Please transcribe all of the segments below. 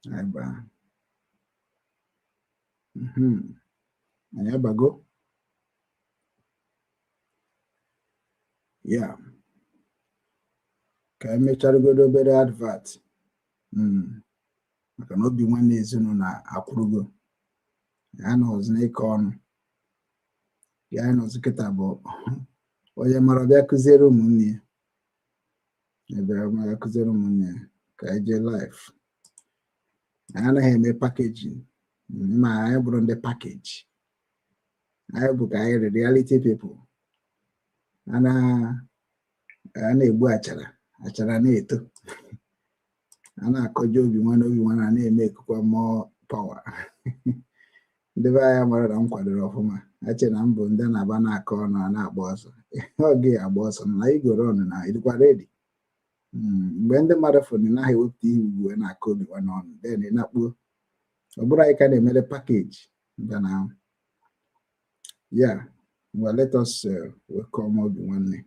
Anyị baa. Anyị abago. Ya ka anyị mecharagodo obere advert, maka na obi nwanne ezinụlọ akwụrụgo ya nọzi n'ịkọ ọnụ ya. Anyị nọzi kịta bụ onye mara bịa kụziere ụmụnne ya, ebe mara kụziere ụmụnne ya ka anyị jee live. Anyị anaghị eme packaging, ma anyị bụrụ ndị package. Anyị bụ ka anyị reality people. A na-egbu achara, achara na-eto. A na-akọje obi nwanne, obi nwanne a na-eme ekukwa more power. Ndị be anyị mara na m kwadoro ọfụma. Ache na m bụ ndị na-aba na-akọ ọnụ, a na-agba ọsọ. Ọ gị agba ọsọ na igoro ọnụ na ịdịkwa ready. Mgbe ndị mmadụ fụrụ na naghị ewepụta ihe ugwu na-akọ obi nwanne ọnụ, then na-akpuo. Ọ bụrụ anyị ka na-emere package mba na ya. Well, let us welcome obi nwanne.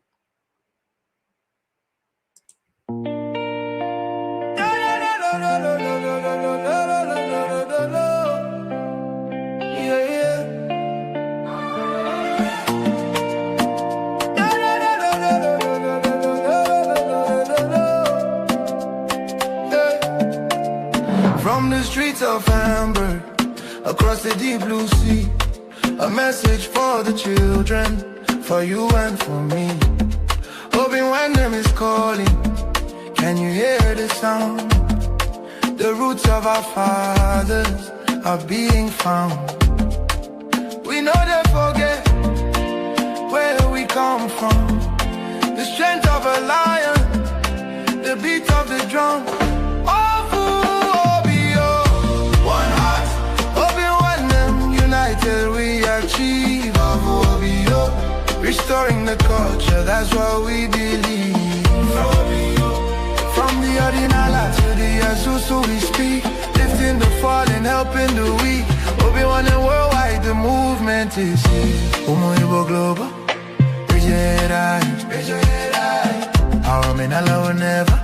From the streets of Hamburg, across the deep blue sea, a message for the children, for you and for me. Obi Nwanne is calling, can you hear the sound? The roots of our fathers are being found. We no dey forget where we come from. The strength of a lion, the beat of the drum. Ofu Obi o, one heart. Obi Nwanne, united we achieve. Ofu Obi o, restoring the culture, that's what we believe. From the Odinala to the Asusu we speak, lifting the fallen, helping the weak. Obi Nwanne worldwide, the movement is here. Umu Igbo Global, raise your head high, raise your head high. Our Omenala will never,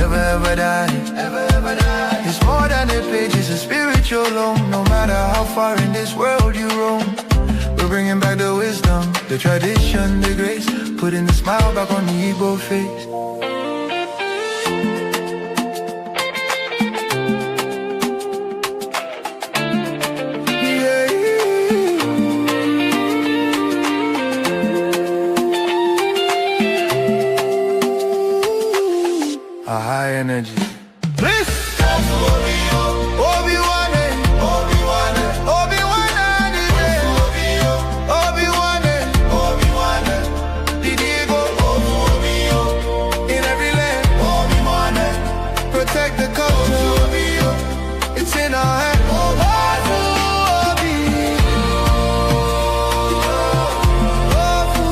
ever, ever die, ever, ever die. It's more than a page, it's a spiritual home. No matter how far in this world you roam, we're bringing back the wisdom, the tradition, the grace, putting the smile back on the Igbo face. Yeah. A high energy. Please. Obi-Wan, Obi-Wan, Obi-Wan, Obi-Wan, Obi-Wan, Didigo, in every land, Obi-Wan, protect the culture, it's in our hand. Obi, Obi,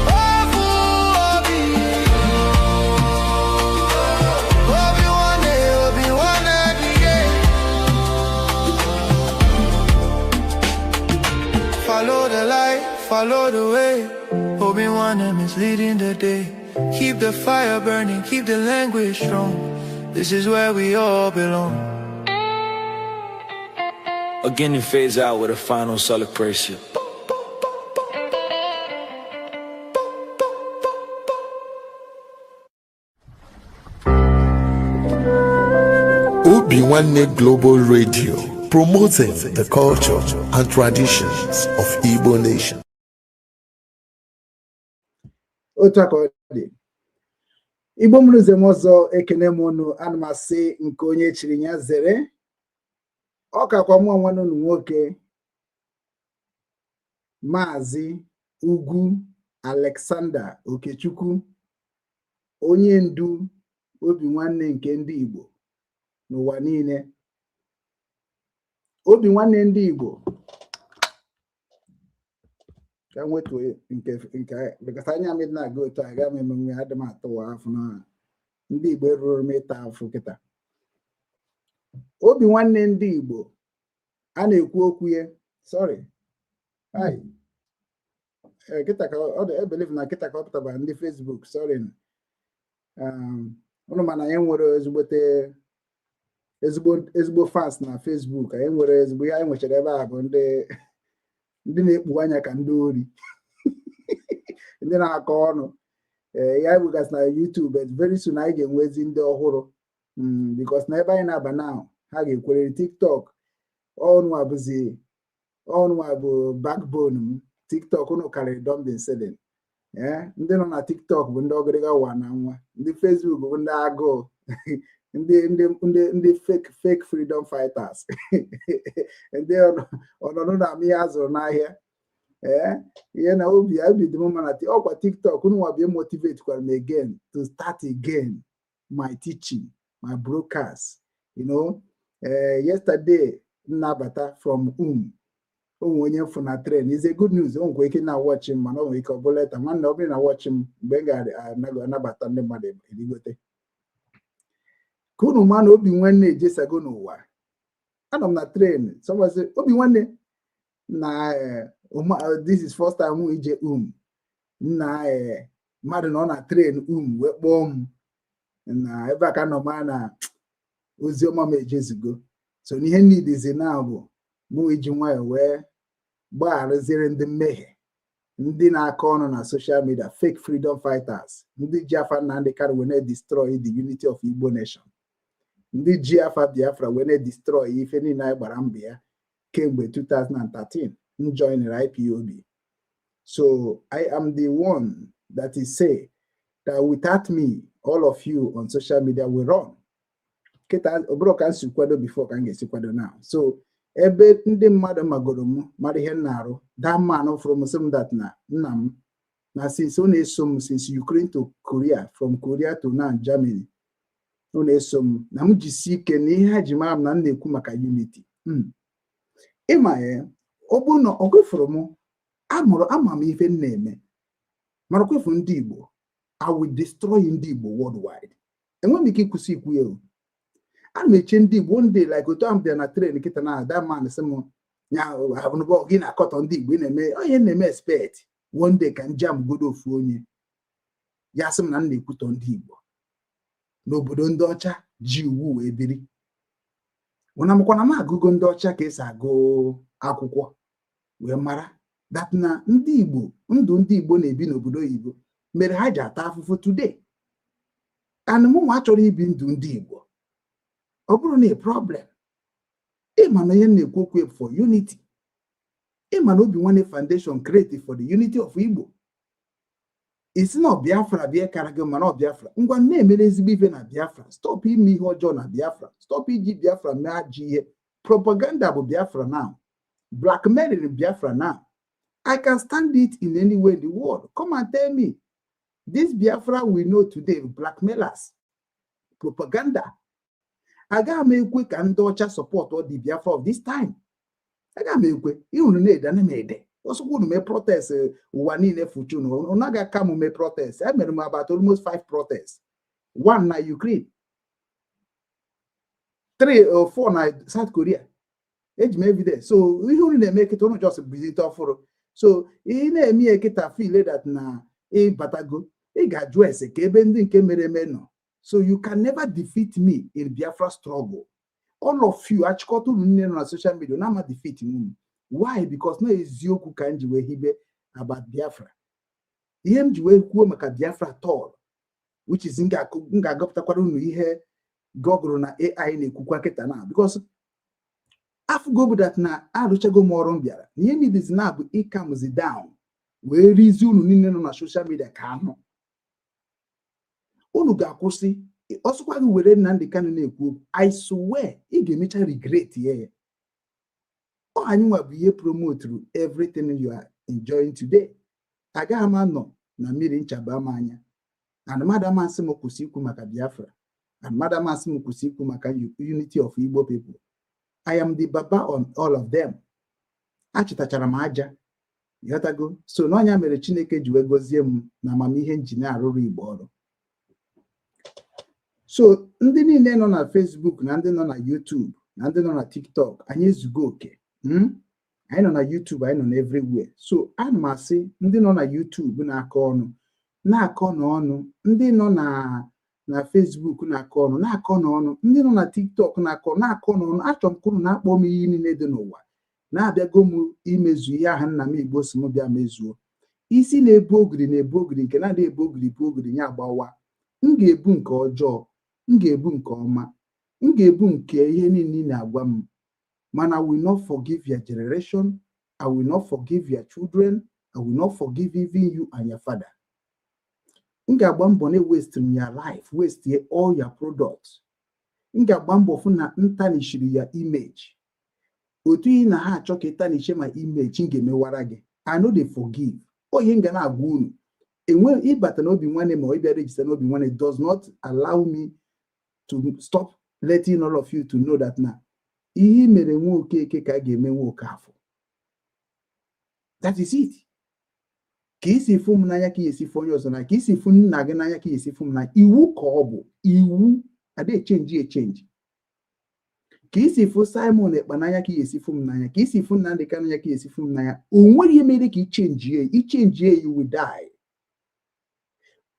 Obi, Obi-Wan, Obi-Wan, yeah. Follow the light, follow the way. Obi-Wan is leading the day. Keep the fire burning, keep the language strong. This is where we all belong. Again, it fades out with a final celebration. Obi Nwanne Global Radio, promoting the culture and traditions of Igbo nation. Otu a ka ọ dị. Igbo mụrụ nze m ọzọ, ekene m unu. Ana m asị nke onye chiri ya zere. Ọ kakwa mụọ nwanne unu nwoke, Maazị Ugwu Alexander Okechukwu, onye ndu obi nwanne nke ndị Igbo n'ụwa niile. Obi nwanne ndị Igbo ka m wetuo nke because anya m na-aga otu a, aga m emenwe adị m atụwa afọ na ndị Igbo eruru m ịta afụ kịta. Obi nwanne ndị Igbo a na-ekwu okwu ya, sorry, hi, kịta ka ọ dị. I believe na kịta ka ọ pụtara ndị Facebook, sorry. Ụnụ mana anyị nwere ezigbote ezigbo ezigbo fans na Facebook. Anyị nwere ezigbo ihe anyị nwechara ebe a bụ ndị na-ekpu anya ka ndị ori, ndị na-akọ ọnụ. Ee, ya bụgasị na YouTube, but very soon anyị ga-enwezi ndị ọhụrụ, because na ebe anyị na-aba now, ha ga-ekweriri TikTok. Ọnụnwa bụzi, ọnụnwa bụ backbone m. TikTok unu karịrị dumbing selling. Ee, ndị nọ na TikTok bụ ndị ọgịrịga ụwa na nwa. Ndị Facebook bụ ndị agụụ, ndị fake freedom fighters, ndị ọnọdụ na-ama ihe a zụrụ n'ahịa. Ee, ihe na obi dị m mma na ọkwa TikTok unu nwa bịa motivate kwara m again to start again my teaching, my broadcast. Yesterday nnabata from onwe onye mfụ na train is a good news. O nwekwa ike na watch m, mana o nwere ike ọ bụla later. Nwanne, ọ bụrụ na watch m mgbe m ga-anabata ndị mmadụ erigote, ka unu ma na Obi Nwanne ejesago n'ụwa. Anọ m na train, someone say, "Obi Nwanne na this is first time m ije nna mmadụ nọ na train wee kpọọ m na ebe a ka nọ ma na ozi ọma m ejezugo." So n'ihe nidizi na bụ mụ iji nwayọọ wee gbagharịziere ndị mmehie, ndị na-akọ ọnụ na social media, fake freedom fighters, ndị ji afa Nnamdi Kanu wee na-destroy the unity of Igbo nation, ndị ji afa Biafra wee na-destroy ife niile anyị gbara mbọ ya kemgbe 2013 m joinere IPOB. So I am the one that is say that without me, all of you on social media will run. Kịta ọ bụrụ ka m si kwado before ka m ga-esi kwado now. So ebe ndị mmadụ magoro m, mara ihe m na-arụ, that man fụrụ m sị m that na nna m na since ọ na-eso m since Ukraine to Korea, from Korea to now Germany, ọ na-eso m na m jisi ike na ihe ha ji mara m na m na-ekwu maka unity. Ịma ya, ọ bụrụ na ọ kwefuru m amụrụ ama m ife m na-eme, mana kwefu ndị Igbo, I will destroy ndị Igbo worldwide. Enweghị m ike ịkwụsị ikwu ya o. Ana m eche ndị Igbo ndị like otu ahụ bịa na train kịta na that man sị m ya abụnụbọ gị na-akọtọ ndị Igbo. Ị na-eme onye na-eme expect one day ka njem godo ofu onye ya sị m na m na-ekwutọ ndị Igbo n'obodo ndị ọcha ji iwu wee biri. Ụna makwana m agụgo ndị ọcha ka esi agụ akwụkwọ wee mara that na ndị Igbo, ndụ ndị Igbo na-ebi n'obodo oyibo mere ha ji ata afụfụ today, and mụnwa achọrọ ibi ndụ ndị Igbo. Ọ bụrụ na problem, ịma na ihe m na-ekwu okwu for unity, ịma na Obi Nwanne Foundation create for the unity of Igbo. Isi na Biafra bịa kara gị, mana ọ Biafra ngwa na-emere ezigbo ife na Biafra. Stop ime ihe ọjọọ na Biafra. Stop iji Biafra mee ajọ ihe. Propaganda bụ Biafra now, blackmailing Biafra now. I can stand it in any way in the world. Come and tell me this Biafra we know today, blackmailers, propaganda. Agaghị m ekwe ka ndị ọcha support the Biafra of this time. Agaghị m ekwe. Ịhụrụ na-ede, ana m ede ọsọkwa unu mee protest ụwa niile fuchunu, unu agaghị aka m mee protest. Emere m about almost five protests, one na Ukraine, three or four na South Korea. Eji m evidence. So ihe unu na-eme kịta, unu just bizite ọfụrụ. So ihe na-eme ya kịta, feel that na ịbatago, ị ga-ajụ ese ka ebe ndị nke mere eme nọ. So you can never defeat me in Biafra struggle. All of you achịkọta unu nne nọ na social media na ama defeat m. Why? Because na eziokwu ka m ji wee hibe about Biafra. Ihe m ji wee kwuo maka Biafra tall, which is m ga-agọpụtakwara unu ihe Google na AI na-ekwukwa kịta na because afụgo bụ that na arụchago m ọrụ m bịara na ihe nidizi na bụ ịkamzi down wee rizie unu niile nọ na social media ka anụ unu ga-akwụsị. Ọsọkwa gị were Nnamdi Kanu na-ekwu okwu, I swear, ị ga-emecha regret ya. Ya ọ anyị nwa bụ ihe promoturu everything you are enjoying today. Agaghị m anọ na mmiri nchaba m anya, and mmadụ amasị m kwụsị ikwu maka Biafra, and mmadụ amasị m kwụsị ikwu maka unity of Igbo people. I am the baba on all of them. Achịtachara m aja, ịghọtago? So n'ọnya mere Chineke ji wee gọzie m na amamihe m ji na-arụrụ Igbo ọrụ. So ndị niile nọ na Facebook na ndị nọ na YouTube na ndị nọ na TikTok, anyị ezugo oke. Anyị nọ na YouTube, anyị nọ na everywhere. So ana m asị ndị nọ na YouTube na-akọ ọnụ, na-akọ n'ọnụ, ndị nọ na Na Facebook na-akọ ọnụ, na-akọ n'ọnụ, ndị nọ na TikTok na-akọ, na-akọ n'ọnụ. Achọrọ m ka unu na-akpọ m iyi niile dị n'ụwa. Na-abịago m imezu ihe ahụ nna m Igbo si m bịa mezuo. Isi na-ebu ogiri na-ebu ogiri, nke na-adịghị ebu ogiri bụ ogiri ya agbawa. M ga-ebu nke ọjọọ, m ga-ebu nke ọma, m ga-ebu nke ihe niile ị na-agwa m. Mana I will not forgive your generation. I will not forgive your children. I will not forgive even you and your father. M ga-agba mbọ na waste m your life, waste all your products. M ga-agba mbọ fụ na m tarnishiri ya image otu ị na ha achọ ka ị tarnish ma image. M ga-emewara gị. I no dey forgive. Onye m ga na-agwa unu, enwe ịbata n'Obi Nwanne ma ịbịa register n'Obi Nwanne does not allow me to stop letting all of you to know that na ihe i mere nwa Okeke ka a ga-eme nwa Okafọ. That is it. Ka isi fụ m n'anya ka ị esi fụ onye ọzọ n'anya, ka isi fụ nna gị n'anya ka ị esi fụ m n'anya. Iwu ka ọ bụ, iwu ada echange echange. Ka isi fụ Simon Ekpa n'anya ka ị esi fụ m n'anya, ka isi fụ Nnamdị Kanụ n'anya ka ị esi fụ m n'anya. O nwere ihe mere ka ichangie. Ichangie, you will die.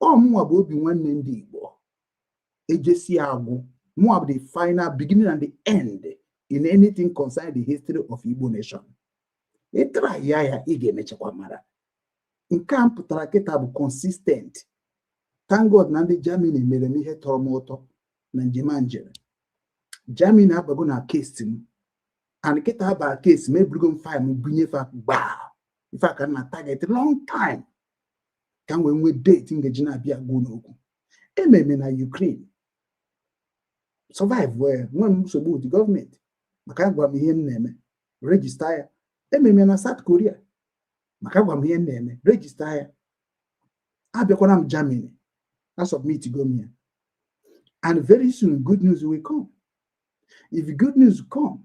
Ọ mụnwa bụ Obi Nwanne ndị Igbo ejesi agwụ. Mụnwa bụ the final beginning and the end in anything concerning the history of Igbo nation. Ịtara ya ya, ị ga-emechakwa mara nke a m pụtara kịta bụ consistent. Thank God na ndị Germany mere m ihe tọrọ m ụtọ na njem a njere Germany. Abago na case m, and kịta abara case m, eburugo m file m bunye fa gbaa. Ife aka na target long time ka m wee nwee date m ga-eji na-abịa gwa n'okwu ememe na Ukraine. Survive well, nwee m nsogbu with gọọmenti maka agwa m ihe m na-eme, register ya. Ememe na South Korea maka agwa m ihe m na-eme, register ya. Abịakwana m Germany, a submit go m ya, and very soon good news will come. If good news come,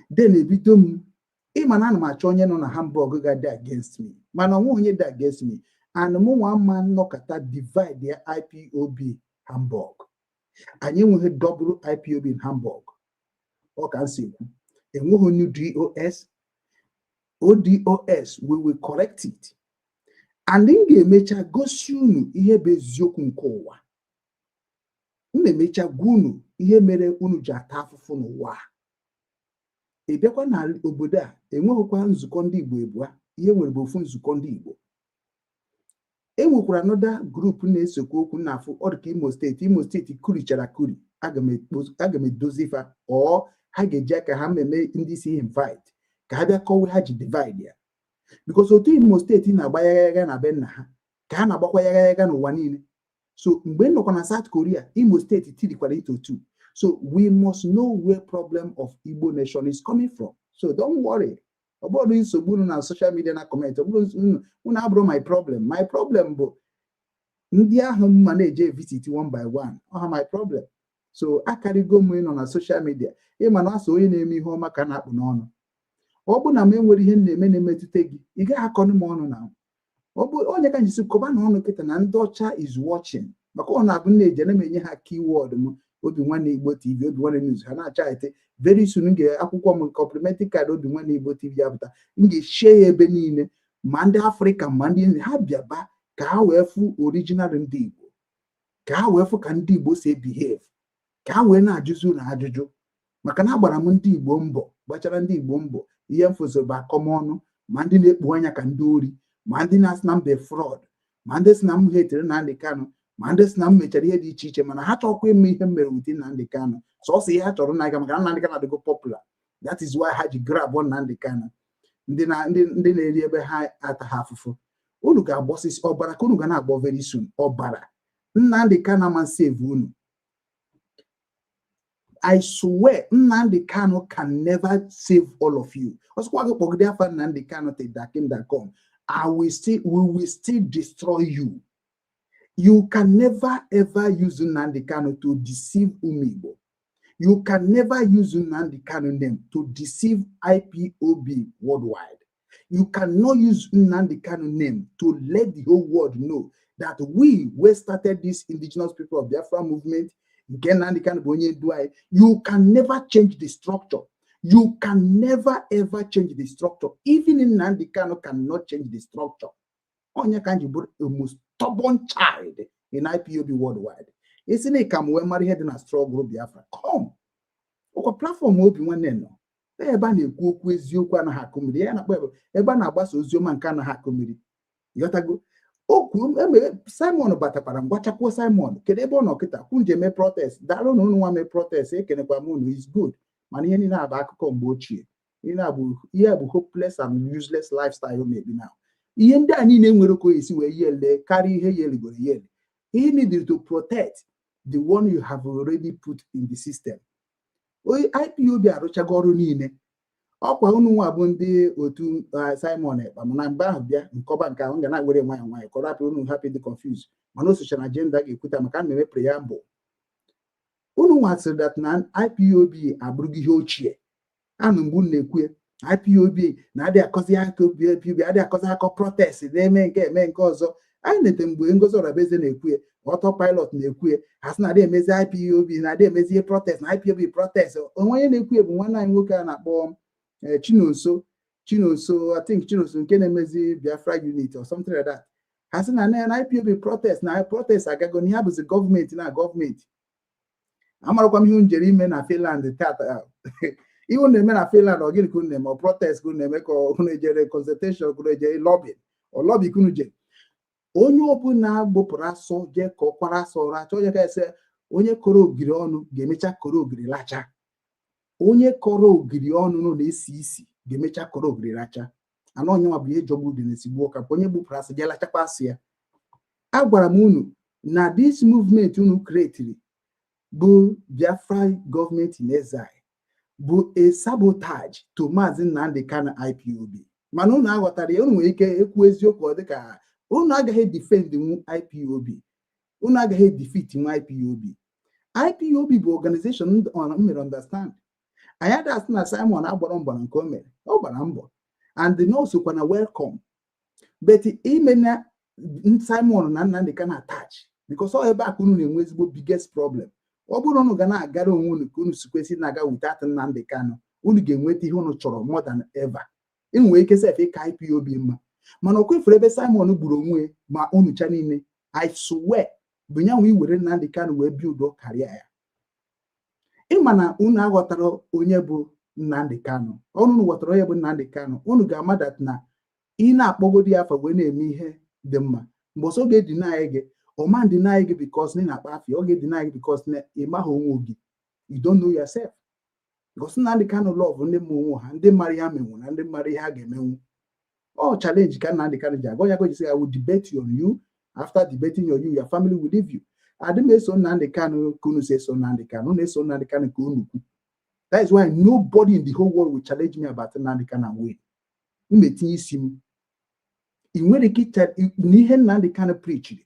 then ebido m ịma na ana m achọ onye nọ na Hamburg ga-dị against me, mana onwe onye dị against me. And mụ nwa mma nnọkọta divide ya IPOB Hamburg. Anyị enweghị double IPOB in Hamburg. Ọ ka m si ekwu, enweghị new DOS ODOS. We will correct it, and m ga-emecha gosi unu ihe bụ eziokwu nke ụwa. M na-emecha gwa unu ihe mere unu ji ata afụfụ n'ụwa a. Ị bịakwa na obodo a, enweghịkwa nzukọ ndị Igbo ebua. Ihe nwere bụ ofu nzukọ ndị Igbo. E nwekwara another group na-esokwu okwu na-afụ. Ọ dịka Imo Steeti, Imo Steeti kurichara kuri. Aga m edozi fa, ọ ha ga-eji aka ha mmemme ndị isi invite ka ha bịa kọwa ha ji divide ya, because otu Imo Steeti na-agba yagha yagha na be nna ha ka ha na-agbakwa yagha yagha n'ụwa niile. So mgbe m nọkwa na South Korea, Imo Steeti tirikwara into two. So we must know where problem of Igbo nation is coming from. So don't worry. Ọ bụrụ nsogbu unu na social media na comment, ọ bụrụ unu, unu abụrụ my problem. My problem bụ ndị ahụ mma na-eje visit one by one. Ọha my problem. So akarịgo m ịnọ na social media. Ịma na asọ onye na-eme ihe ọma ka a na-akpụ n'ọnụ. Ọ bụ na m enwere ihe m na-eme na-emetụta gị, ị gaghị akọnụ m ọnụ. Na ọ bụ onye ka njisi kọba na ọnụ kịta na ndị ọcha is watching, maka ọ na-abụ na-eje na m enye ha keyword m, Obi Nwanne Igbo TV, Obi Nwanne News. Ha na-acha ete. Very soon m ga akwụkwọ m, complimentary card Obi Nwanne Igbo TV apụta. M ga-eshie ya ebe niile, ma ndị Afrịka ma ndị ha bịaba ka ha wee fụ original ndị Igbo, ka ha wee fụ ka ndị Igbo si behave, ka ha wee na-ajụzi unu ajụjụ, maka na agbara m ndị Igbo mbọ, gbachara ndị Igbo mbọ. Ihe m fụziri bụ akọmọnụ, ma ndị na-ekpu anya ka ndị ori, ma ndị na-asị na mbe fraud, ma ndị sị na m hetere Nnamdị Kanụ, ma ndị sị na m mechara ihe dị iche iche. Mana ha chọkwa ime ihe m mere with Nnamdị Kanụ. Sọsọ ihe ha chọrọ na maka na Nnamdị Kanụ adịgo popular. That is why ha ji grab Nnamdị Kanụ. Ndị na ndị na-eri ebe ha ata ha afụfụ, unu ga-agbọsịsị ọbara ka unu ga na-agbọ very soon. Ọbara Nnamdị Kanụ ama save unu. I swear, Nnamdi Kanu can never save all of you. Ọsọkwa gị kpọgide afa Nnamdi Kanu till the kingdom come. I will still, we will still destroy you. You can never ever use Nnamdi Kanu to deceive ụmụ Igbo. You can never use Nnamdi Kanu name to deceive IPOB worldwide. You cannot use Nnamdi Kanu name to let the whole world know that we started this Indigenous People of Biafra movement. Nke Nnamdi Kanu bụ onye ndu anyị. You can never change the structure. You can never ever change the structure. Even Nnamdi Kanu cannot change the structure. Onye ka ji bụrụ a most stubborn child in IPOB worldwide. Isi na ịka m wee mara ihe dị na struggle Biafra, come ọkwa platform Obi Nwanne nọ ebe a na-ekwu okwu eziokwu anaghị akụ mmiri ya na-akpọ ebe a na-agbasa oziọma nke anaghị akụ mmiri. Ịghọtago okwu emere? Simon batakwara ngwachakwuo. Simon, kedu ebe ọ nọ kịta? Kwu nje mee protest. Daalụ na unu nwa mee protest, ekenekwa m unu, is good. Mana ihe niile a bụ akụkọ mgbe ochie. Ihe a bụ, ihe a bụ hopeless and useless lifestyle mebi now. Ihe ndị a niile nwere ka o esi wee yele karịa ihe yeligoro yele. He needed to protect the one you have already put in the system. Onye IPOB arụchago ọrụ niile. Ọkwa unu nwa bụ ndị otu Simon Ekpa na mgbe ahụ bịa nkọba nke ahụ ga na-were nwayọ nwayọ kọrọ hapụ unu, hapụ dị confused. Mana o socha na agenda ga-ekwuta maka a na-eme preamble. Unu nwa sịrị that na IPOB abụrụgo ihe ochie. Anụ mgbe unu na-ekwu IPOB na-adị akọzi aka IPOB adị akọzi akọ protest na-eme nke eme nke ọzọ. Anyị nete mgbe Ngozi Orabueze na-ekwu, autopilot na-ekwu, ha sị na-adị emezi IPOB na-adị emezi ihe protest na IPOB protest. Onwe onye na-ekwu bụ nwanne anyị nwoke a na-akpọ Chinonso, Chinonso, I think Chinonso nke na-emezi Biafra Unit or something like that. Ha sị na IPOB protest na protest agago na ihe bụzi gọọmenti na gọọmenti. Amarakwa m ihe unu jere ime na Finland tata. Ihe unu na-eme na Finland, ọ gịnị ka unu na-eme? Ọ protest ka unu na-eme, ka unu ejere consultation, ka unu ejere lobby? Ọ lobby ka unu jere? Onye ọbụla gbopụrụ asọ jee ka ọ kwara asọ racha, onye ka ese onye kọrọ ogiri ọnụ ga-emecha kọrọ ogiri lacha. Onye kọrọ ogiri ọnụ nọ na-esi isi ga-emecha kọrọ ogiri racha. Anọ onye nwa bụ ihe jọgbu dị na-esigbu ụka bụ onye gbupụrụ asị jee lachakwa asị ya. Agwara m unu na this movement unu creatiri bụ Biafra Government in Exile bụ a sabotage to Maazị Nnamdi Kanu IPOB. Mana unu aghọtara ya. Unu nwere ike ekwu eziokwu, ọ dịka unu agaghị defend nwu IPOB, unu agaghị defeat nwu IPOB. IPOB bụ organization m mere understand. Anyị adịghị asị na Simon agbara mbọ na nke o mere, ọ gbara mbọ and the nurse kwa na welcome, but ime na Simon na Nnamdi Kanu attach because ọ ebe a ka unu na-enwe ezigbo biggest problem. Ọ bụrụ na unu ga na-agara onwe unu ka unu si kwesị na-aga without Nnamdi Kanu, unu ga-enweta ihe unu chọrọ more than ever. Unu nwere ike sef ịka IPOB mma, mana o kwefuru ebe Simon gburu onwe ma unu cha niile. I swear, bụ ya nwe iwere Nnamdi Kanu wee build karịa ya. Ịma na unu aghọtara onye bụ Nnamdi Kanu. Ọnụ unu ghọtara onye bụ Nnamdi Kanu, unu ga-ama that na ị na-akpọgodi ya afa wee na-eme ihe dị mma. Mgbe ọsọ ga-edina gị, ọma deny gị because na ị na-akpa afịa, ọ ga-edeny gị because na ị maghị onwe gị. You don't know yourself, because Nnamdi Kanu love ndị ma onwe ha, ndị mara ihe ha menwu na ndị mara ihe ha ga-emenwu. Ọ challenge ka Nnamdi Kanu ji agwa ya jisi, "I will debate on you. After debating on you, your family will leave you." Adị m eso Nnamdi Kanu ka unu si eso Nnamdi Kanu. Unu eso Nnamdi Kanu ka unu kwu. That is why nobody in the whole world will challenge me about Nnamdi Kanu and win. M etinye isi m. Ị nwere ike n'ihe Nnamdi Kanu preachiri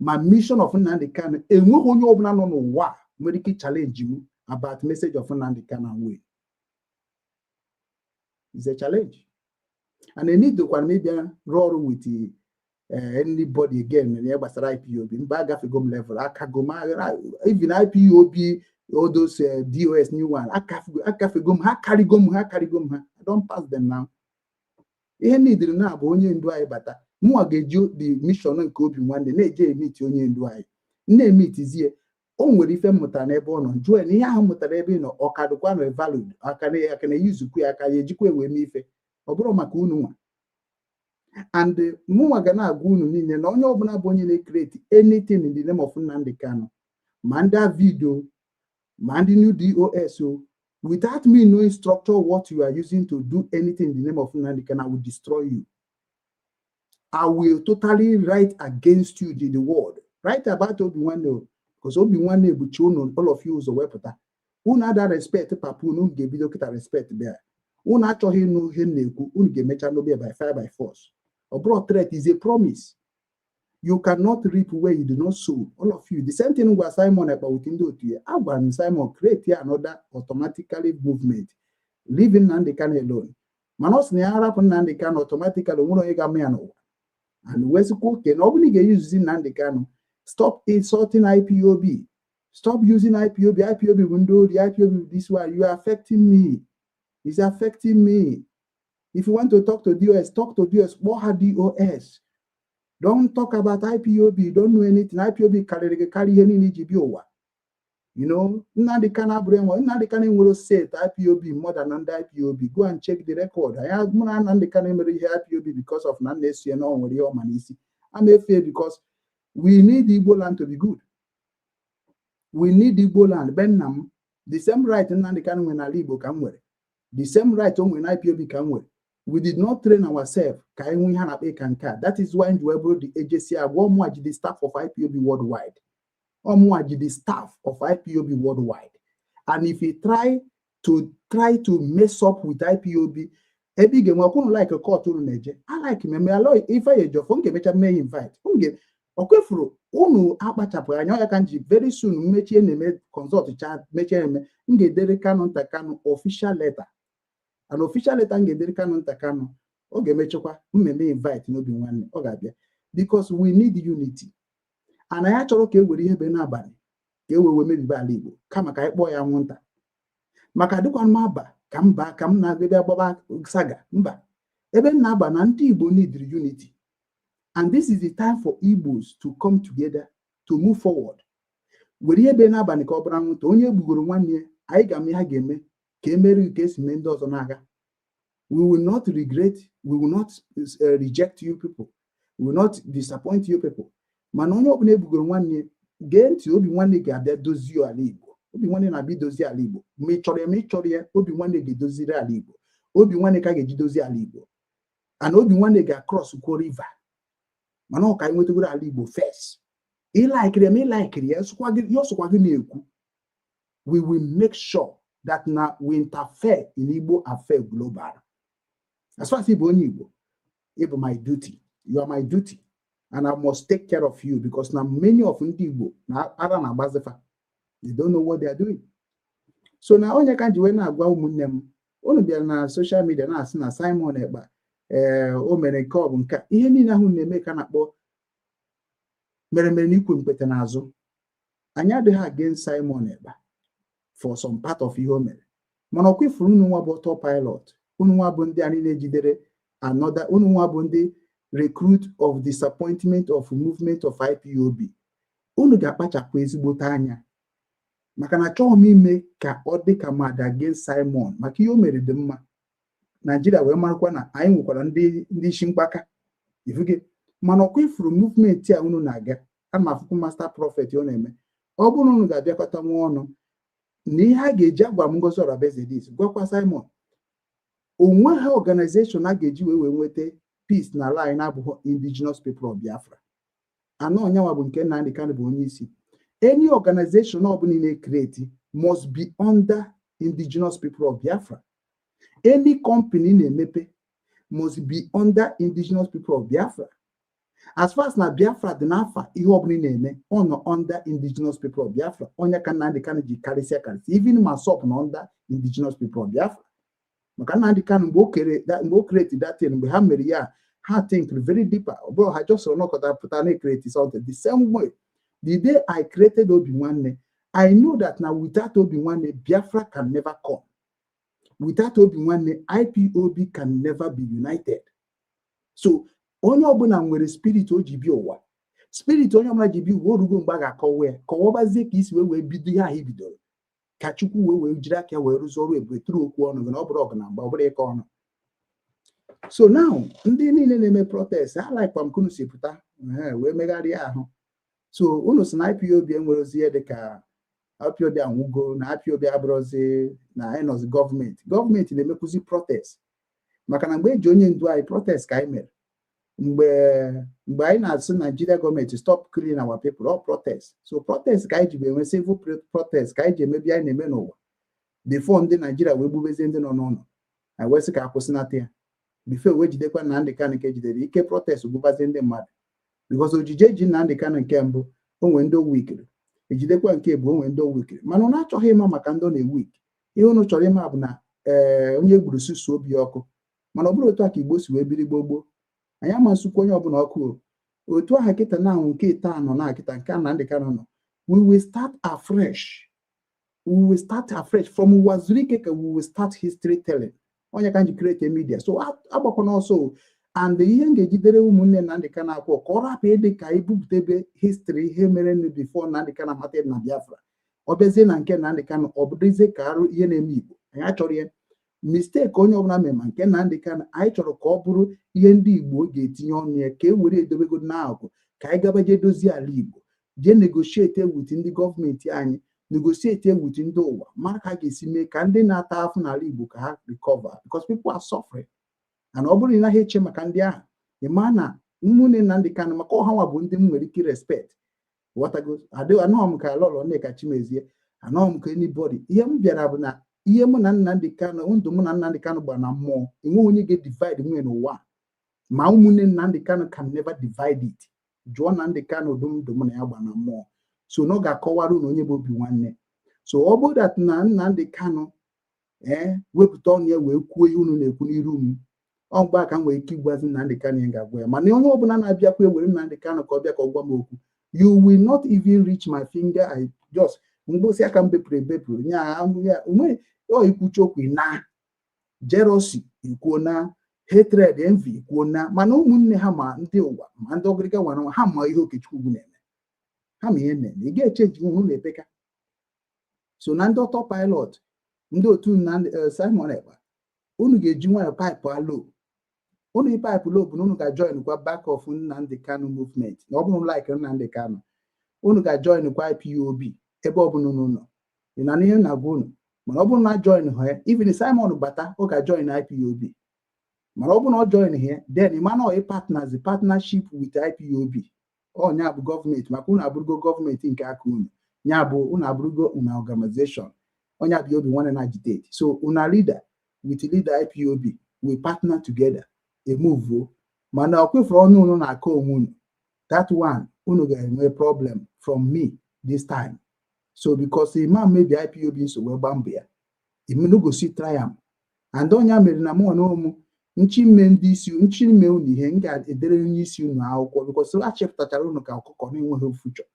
ma mission of Nnamdi Kanu, enweghị onye ọbụla nọ n'ụwa nwere ike challenge m about message of Nnamdi Kanu and win. It's a challenge. And enidokwara m ịbịa rụọ ọrụ with anybody again na ihe gbasara IPOB. Mba, agafego m level akago m. Even IPOB, all those DOS new one, akafego m ha, karịgo m ha, karịgo m ha. I don pass them now. Ihe nidiri na bụ onye ndu anyị bata, mụnwa ga-eji the mission nke Obi Nwanne na-eje emiti onye ndu anyị na-emitizie. O nwere ife m mụtara n'ebe ọ nọ. Jụọ ya na ihe ahụ m mụtara ebe ị nọ, ọ ka dịkwa na valid, aka na-eyuzukwu ya, aka ya ejikwa wee mee ife. Ọ bụrụ maka unu nwa and mụnwa ga na-agwa unu niile na onye ọbụla bụ onye na-ecreate anything in the name of Nnamdi Kanu, ma ndị video, ma ndị new DOS o, without me knowing structure what you are using to do anything in the name of Nnamdi Kanu, I will destroy you. I will totally write against you in the world, write about Obi Nwanne, because Obi Nwanne buchi unu, all of you ụzọ wepụta. Unu ada respect papa unu, unu ga-ebido kịta respect bịa. Unu achọghị ịnụ ihe m na-ekwu, unu ga-emecha n'obi by fire by force. Ọ bụrụ threat, is a promise. You cannot reap where you do not sow, all of you. The same thing gwa Simon Ekpa with ndị otu ya. Agwara m Simon, create ya another automatically movement, leaving Nnamdi Kanu alone. Mana ọ sị na ya harapụ Nnamdi Kanu automatically, onwere onye ga-ama ya n'ụwa. And wezikwa oke na ọ bụrụ na ị ga-eyuzuzi Nnamdi Kanu, stop insulting IPOB, stop using IPOB. IPOB bụ ndị ori, IPOB bụ this one. You are affecting me, it's affecting me. If you want to talk to DOS, talk to DOS. Kpọọ ha DOS. Don't talk about IPOB. You don't know anything. IPOB karịrị gị karịa ihe niile iji bịa ụwa. Nnamdi Kanu abụrụ enwe Nnamdi Kanu nwere set IPOB more than ndị IPOB. Go and check the record. Anyị, mụ na Nnamdi Kanu mere ihe IPOB because of na nna eso ya na ọ nwere ihe ọma n'isi ama efe, because we need Igbo land to be good. We need Igbo land. Be nna m, the same right Nnamdi Kanu nwere n'ala Igbo ka m nwere, the same right o nwere na IPOB ka m nwere. We did not train ourselves ka anyị nwee ihe a na-akpọ ịka nke a. That is why ji wee bụrụ the agency agwa ọmụa ji the staff of IPOB worldwide, ọmụa ji the staff of IPOB worldwide. And if you try to mess up with IPOB, ebe ị ga-enwe ọkwụnụ like court unu na-eje, I like meme alọ ife ya ejọfọ m ga-emecha mee invite m ga ọkwefuru unu akpachapụghị anya. Ọ ya ka m ji very soon mmechie na-eme consult cha mechie eme, m ga-edere Kanu nta Kanu official letter. An official letter m ga-edere Kanu nta Kanu, ọ ga-emechakwa mmemme invite n'obi nwanne, ọ ga-abịa, because we need unity and anyị achọrọ ka e were ihe be n'abalị ka e wee mebibe ala Igbo, kama ka anyị kpọọ ya anwụnta, maka dịkwa m aba ka mba ka m na-agịbịa gbaba saga mba ebe m na-aba na ndị Igbo need unity, and this is the time for Igbos to come together to move forward. Were ihe be n'abalị ka ọ bụrụ anwụnta, onye gbugoro nwanne ya, anyị ga-ama ihe a ga-eme ka emeri ka esi mee ndị ọzọ n'agha. We will not regret, we will not reject you people, we will not disappoint you people. Mana onye ọbụla egbugoro nwanne ya, gee ntị, obi nwanne ga-abịa dozie ala Igbo. Obi nwanne na-abịa idozi ala Igbo, ma ị chọrọ ya ma ị chọrọ ya, obi nwanne ga-edoziri ala Igbo. Obi nwanne ka a ga-eji dozie ala Igbo, and obi nwanne ga-across kwo river, mana ọ ka anyị nwetagoro ala Igbo first. Ịlikiri ya ma ịlikiri ya, ya ọsọkwa gị na-ekwu, we will make sure that na we interfere in Igbo affair global. As far as ịbụ onye Igbo, ịbụ my duty, you are my duty, and I must take care of you, because na many of ndị Igbo na ara na-agbazifa, they don't know what they are doing. So na onye ka ji wee na-agwa ụmụnne m, unu bịara na social media na-asị na Simon Ekpa, ee, o mere nke ọ bụ nke a, ihe niile ahụ na-eme ka a na-akpọ mere mere na ikwe mkpete n'azụ. Anyị adịghị against Simon Ekpa for some part of ihe o mere, mana ọkwa ifuru unu nwa bụ autopilot, unu nwa bụ ndị anyị na-ejidere another, unu nwa bụ ndị recruit of disappointment of movement of IPOB. Unu ga-akpachapụ ezigbote anya, maka na achọghị m ime ka ọ dị ka mad against Simon, maka ihe o mere dị mma. Naijiria wee marakwa na anyị nwekwara ndị isi mkpaka ifuge. Mana ọkwa ifuru movement a unu na-aga, ana m afụkwu master prophet ọ na-eme. Ọ bụrụ na unu ga-abịakọta nwa ọnụ na ihe a ga-eji agwa m Ngozi Orabueze dis, gwakwa Simon onwe ha, organization a ga-eji wee nweta peace n'ala anyị na-abụghị Indigenous People of Biafra anọ onyanwa bụ nke Nnamdi Kanu bụ onye isi. Any organization ọbụla ị na-ecreate must be under Indigenous People of Biafra. Any company na-emepe must be under Indigenous People of Biafra. As far as na Biafra dị n'afa ihe ọbụla ị na-eme, ọ nọ under Indigenous People of Biafra. Onye ka Nnamdi Kanu ji karịsịa karịsịa, even ma sọp na under Indigenous People of Biafra, maka Nnamdi Kanu mgbe o kere, mgbe o create that thing, mgbe ha mere ya, ha think very deeper. Ọ bụrụ ha just nọkọta pụta na create something. The same way, the day I created Obi Nwanne, I know that now without Obi Nwanne, Biafra can never come. Without Obi Nwanne, IPOB can never be united. So onye ọbụla nwere spirit o ji bịa ụwa, spirit onye ọbụla ji bịa ụwa, orugo mgbe a ga-akọwa ya, kọwabazie ka isi wee bido ihe ahụ i bidoro, ka Chukwu wee jiri aka ya wee rụzie ọrụ ebube tụrụ okwu ọnụ gị na ọ bụrụ ọgụ na mgba, ọ bụrụ ịkọ ọnụ. So now, ndị niile na-eme protest, ha laikwa m kunu si pụta wee megharịa ahụ. So unu si na IPOB enwere ozi ihe dịka IPOB anwụgo, na IPOB abụrụzi na anyị nọzi gọọmenti na-emekwuzi protest, maka na mgbe eji onye ndu anyị, protest ka anyị mere. Mgbe anyị na-asị Nigeria gọọmenti stop killing our people, all protest. So protest ka anyị ji enwe, civil protest ka anyị ji emebi anyị na-eme n'ụwa before ndị Naijiria wee gbubezie ndị nọ n'ụlọ. Anyị wee sị ka akwụsịnata ya before wee jidekwa Nnamdị Kanụ nke ejidere ike protest gbubazie ndị mmadụ, because ojije eji Nnamdị Kanụ nke mbụ, onwe ndị owikiri ejidekwa, nke bụ onwe ndị owikiri, mana ụnụ achọghị ịma maka ndị ọ na-ewik. Ihe ụnụ chọrọ ịma bụ na ee, onye gburu susu obi ọkụ. Mana ọ bụrụ otu a ka Igbo si wee biri gboo gboo, anyị ama nsukwu onye ọbụla ọkụ o. Otu aha kịta na anwụ nke ite anọ na kịta nke Nnamdị Kanụ nọ, we will start afresh, we will start afresh from Uwazuruike ka we will start history telling. Onye ka m ji create media, so agbakwana ọsọ o. And ihe m ga-ejidere ụmụnne Nnamdi Kanu akwụkwọ ka ọ rapụ ịdị ka ibupụtebe history ihe mere before Nnamdi Kanu amata na Biafra. Ọ bịazie na nke Nnamdi Kanu, ọ bụrụzie ka arụ ihe na-eme Igbo. Anyị achọrọ ihe mistake onye ọbụla mere ma nke Nnamdi Kanu. Anyị chọrọ ka ọ bụrụ ihe ndị Igbo ga-etinye ọnụ ya, ka e were edobego n'akụkụ, ka anyị gaba jee dozie ala Igbo, jee negotiate with ndị gọọmenti anyị, negotiate with ndị ụwa, mara ka a ga-esi mee ka ndị na-ata afụ n'ala Igbo ka ha recover, because people are suffering. And ọ bụrụ na ị naghị eche maka ndị ahụ, ị maa na ụmụnne Nnamdi Kanu, maka ọha nwa bụ ndị m nwere ike respect. Ghọtago? Anọghị m ka Lọlọ Nneka Chimezie, anọghị m ka anybody. Ihe m bịara bụ na ihe mụ na Nnamdi Kanu, ndụ mụ na Nnamdi Kanu gbara na mmụọ, enweghị onye ga-edivide nwunye n'ụwa. Ma ụmụnne Nnamdi Kanu can never divide it. Jụọ Nnamdi Kanu ụdị ndụ mụ na ya gba na mmụọ, so na ọ ga-akọwara unu onye bụ obi nwanne. So ọ bụrụ that na Nnamdi Kanu ee wepụta ọnụ ya wee kwuo ihe unu na-ekwu n'iru m, ọ mgbe a ka m nwere ike ịgwazi Nnamdi Kanu ihe ga-agwa ya. Mana onye ọbụla na-abịakwa ewere Nnamdi Kanu ka ọ bịa ka ọ gwa m okwu, you will not even reach my finger. I just mgbụsị aka m bepụrụ ebepụ nya ya onwe ọ. Ikwuchi okwu na jealousy, ikwuo na hatred, envy, ikwuo na. Mana ụmụnne ha, ma ndị ụwa, ma ndị ọgịrịga nwere ha, ma ihe Okechukwu na-eme ha, ma ihe na-eme, ị ga-echenji unu na-epeka. So na ndị auto pilot, ndị otu Simon Ekpa, unu ga-eji nwayọ pipe alo unu pipe lo bụ na unu ga-join kwa back of Nnamdi Kanu movement. Na ọ bụrụ like Nnamdi Kanu, unu ga-join kwa IPOB ebe ọbụla unu nọ. Ị na ihe na-agwa unu. Mana ọ bụrụ na join ha, even Simon bata, ọ ga-join IPOB. Mana ọ bụrụ na ọ join ha, then ị ma na ọ partners partnership with IPOB, ọ nya bụ gọọmenti, maka unu abụrụgo gọọmenti nke aka unu, nya bụ unu abụrụgo una organization, onye abịa obi nwanne na agitate. So una leader with leader IPOB, we partner together, emove. Mana ọ kwefuru ọnụ unu na-akọ onwe unu, that one unu ga-enwe problem from me this time. So because imam mebi IPOB nsogbu gba mbọ ya, no go see try am. And onye mere na mụ na ụmụ nchi ime ndị isi nchi ime unu ihe, m ga-edere onye isi unu akwụkwọ, because a chepụtachara unu ka ọkụkọ na-enweghị future.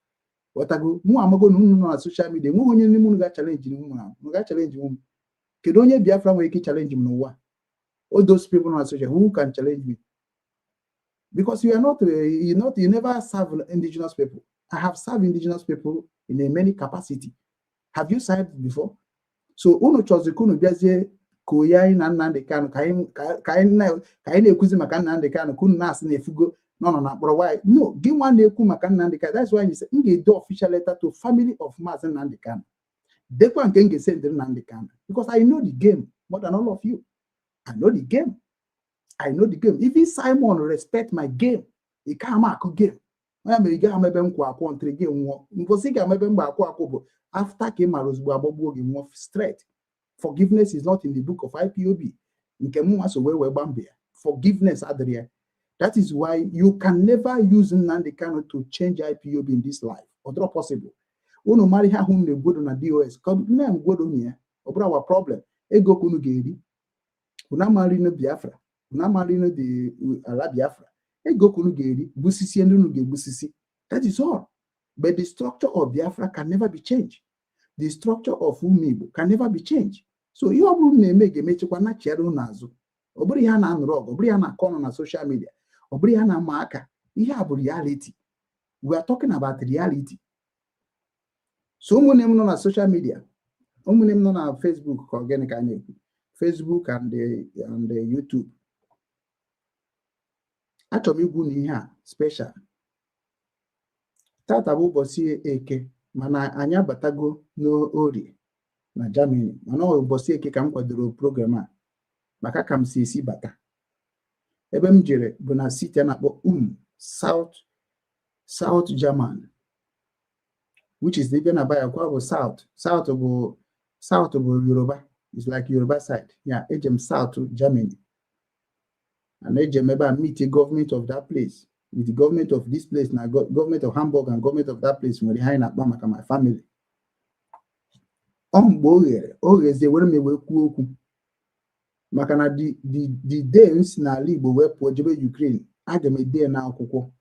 Ghọtago? Mụ amago na unu nọ na social media, enweghị onye n'ime unu ga-achalenji m. Na unu ga-achalenji m, kedu onye Biafra nwere ike challenge m n'ụwa? All those people on social who can challenge me, because you are not you not you never serve indigenous people. I have served indigenous people in a many capacity. Have you served before? So unu chọzi ka unu bịazie ka onye anyị na Nnamdi Kanu, ka anyị na-ekwuzi maka Nnamdi Kanu, ka unu na-asị na efugo nọ nọ na mkpọrọ. Why no? Gị nwa na-ekwu maka Nnamdi Kanu, that's why you say m ga-ede official letter to family of Maazị Nnamdi Kanu, dekwa nke m ga-esendịrị Nnamdi Kanu, because I know the game more than all of you. I know the game. I know the game. Even Simon respect my game. Ị ka ama akụ game. Onye mere ị gaghị ama ebe m kwụ akwụ ntịrị gị nwụọ. Mposi ị ga-ama ebe m gba akwụ akwụ bụ after ka ị mara ozugbo agbagbuo gị nwụọ straight. Forgiveness is not in the book of IPOB. Nke m nwa so wee gba mbọ ya. Forgiveness adịrị ya. That is why you can never use Nnamdi Kanu to change IPOB in this life. Ọ dịrọ possible. Unu mara ihe ahụ na-egwodo na DOS. Ka na-egwodo na ya. Ọ bụrụ our problem. Ego ka unu ga-eri. Unu amarị na Biafra. Unu amarị na the ala Biafra. Ego ka unu ga-eri, gbusisi ndị unu ga-egbusisi. That is all. But the structure of Biafra can never be changed. The structure of ụmụ Igbo can never be changed. So ihe ọ bụrụ unu na-eme ga-emechekwa nachiara unu azụ. Ọ bụrụ ihe a na-anụrụ ọgụ, ọ bụrụ ihe a na-akọ ọnụ na social media, ọ bụrụ ihe a na-ama aka, ihe a bụ reality. We are talking about reality. So ụmụnne m nọ na social media, ụmụnne m nọ na Facebook, ka ọ gịnị ka a na-ekwu, Facebook and the YouTube, achọrọ m igwu na ihe a special. Tata bụ ụbọchị Eke, mana anyị abatago n'Orie na Germany. Mana ọ ụbọchị Eke ka m kwadoro program a, maka ka m si esi bata. Ebe m jere bụ na city a na-akpọ South German, which is ebe na baya kwa bụ South. South bụ South bụ Yoruba. It's like Yoruba side. Yeah, eje m South Germany and eje m ebe a meet the government of that place with the government of this place, na government of Hamburg and government of that place. Nwere ihe anyị na-akpa maka my family. Ọ mgbe o ghere o ghezie were m wee kwuo okwu, maka na the day m si n'ala Igbo wee pụọ jebe Ukraine, aga m ede ya n'akwụkwọ.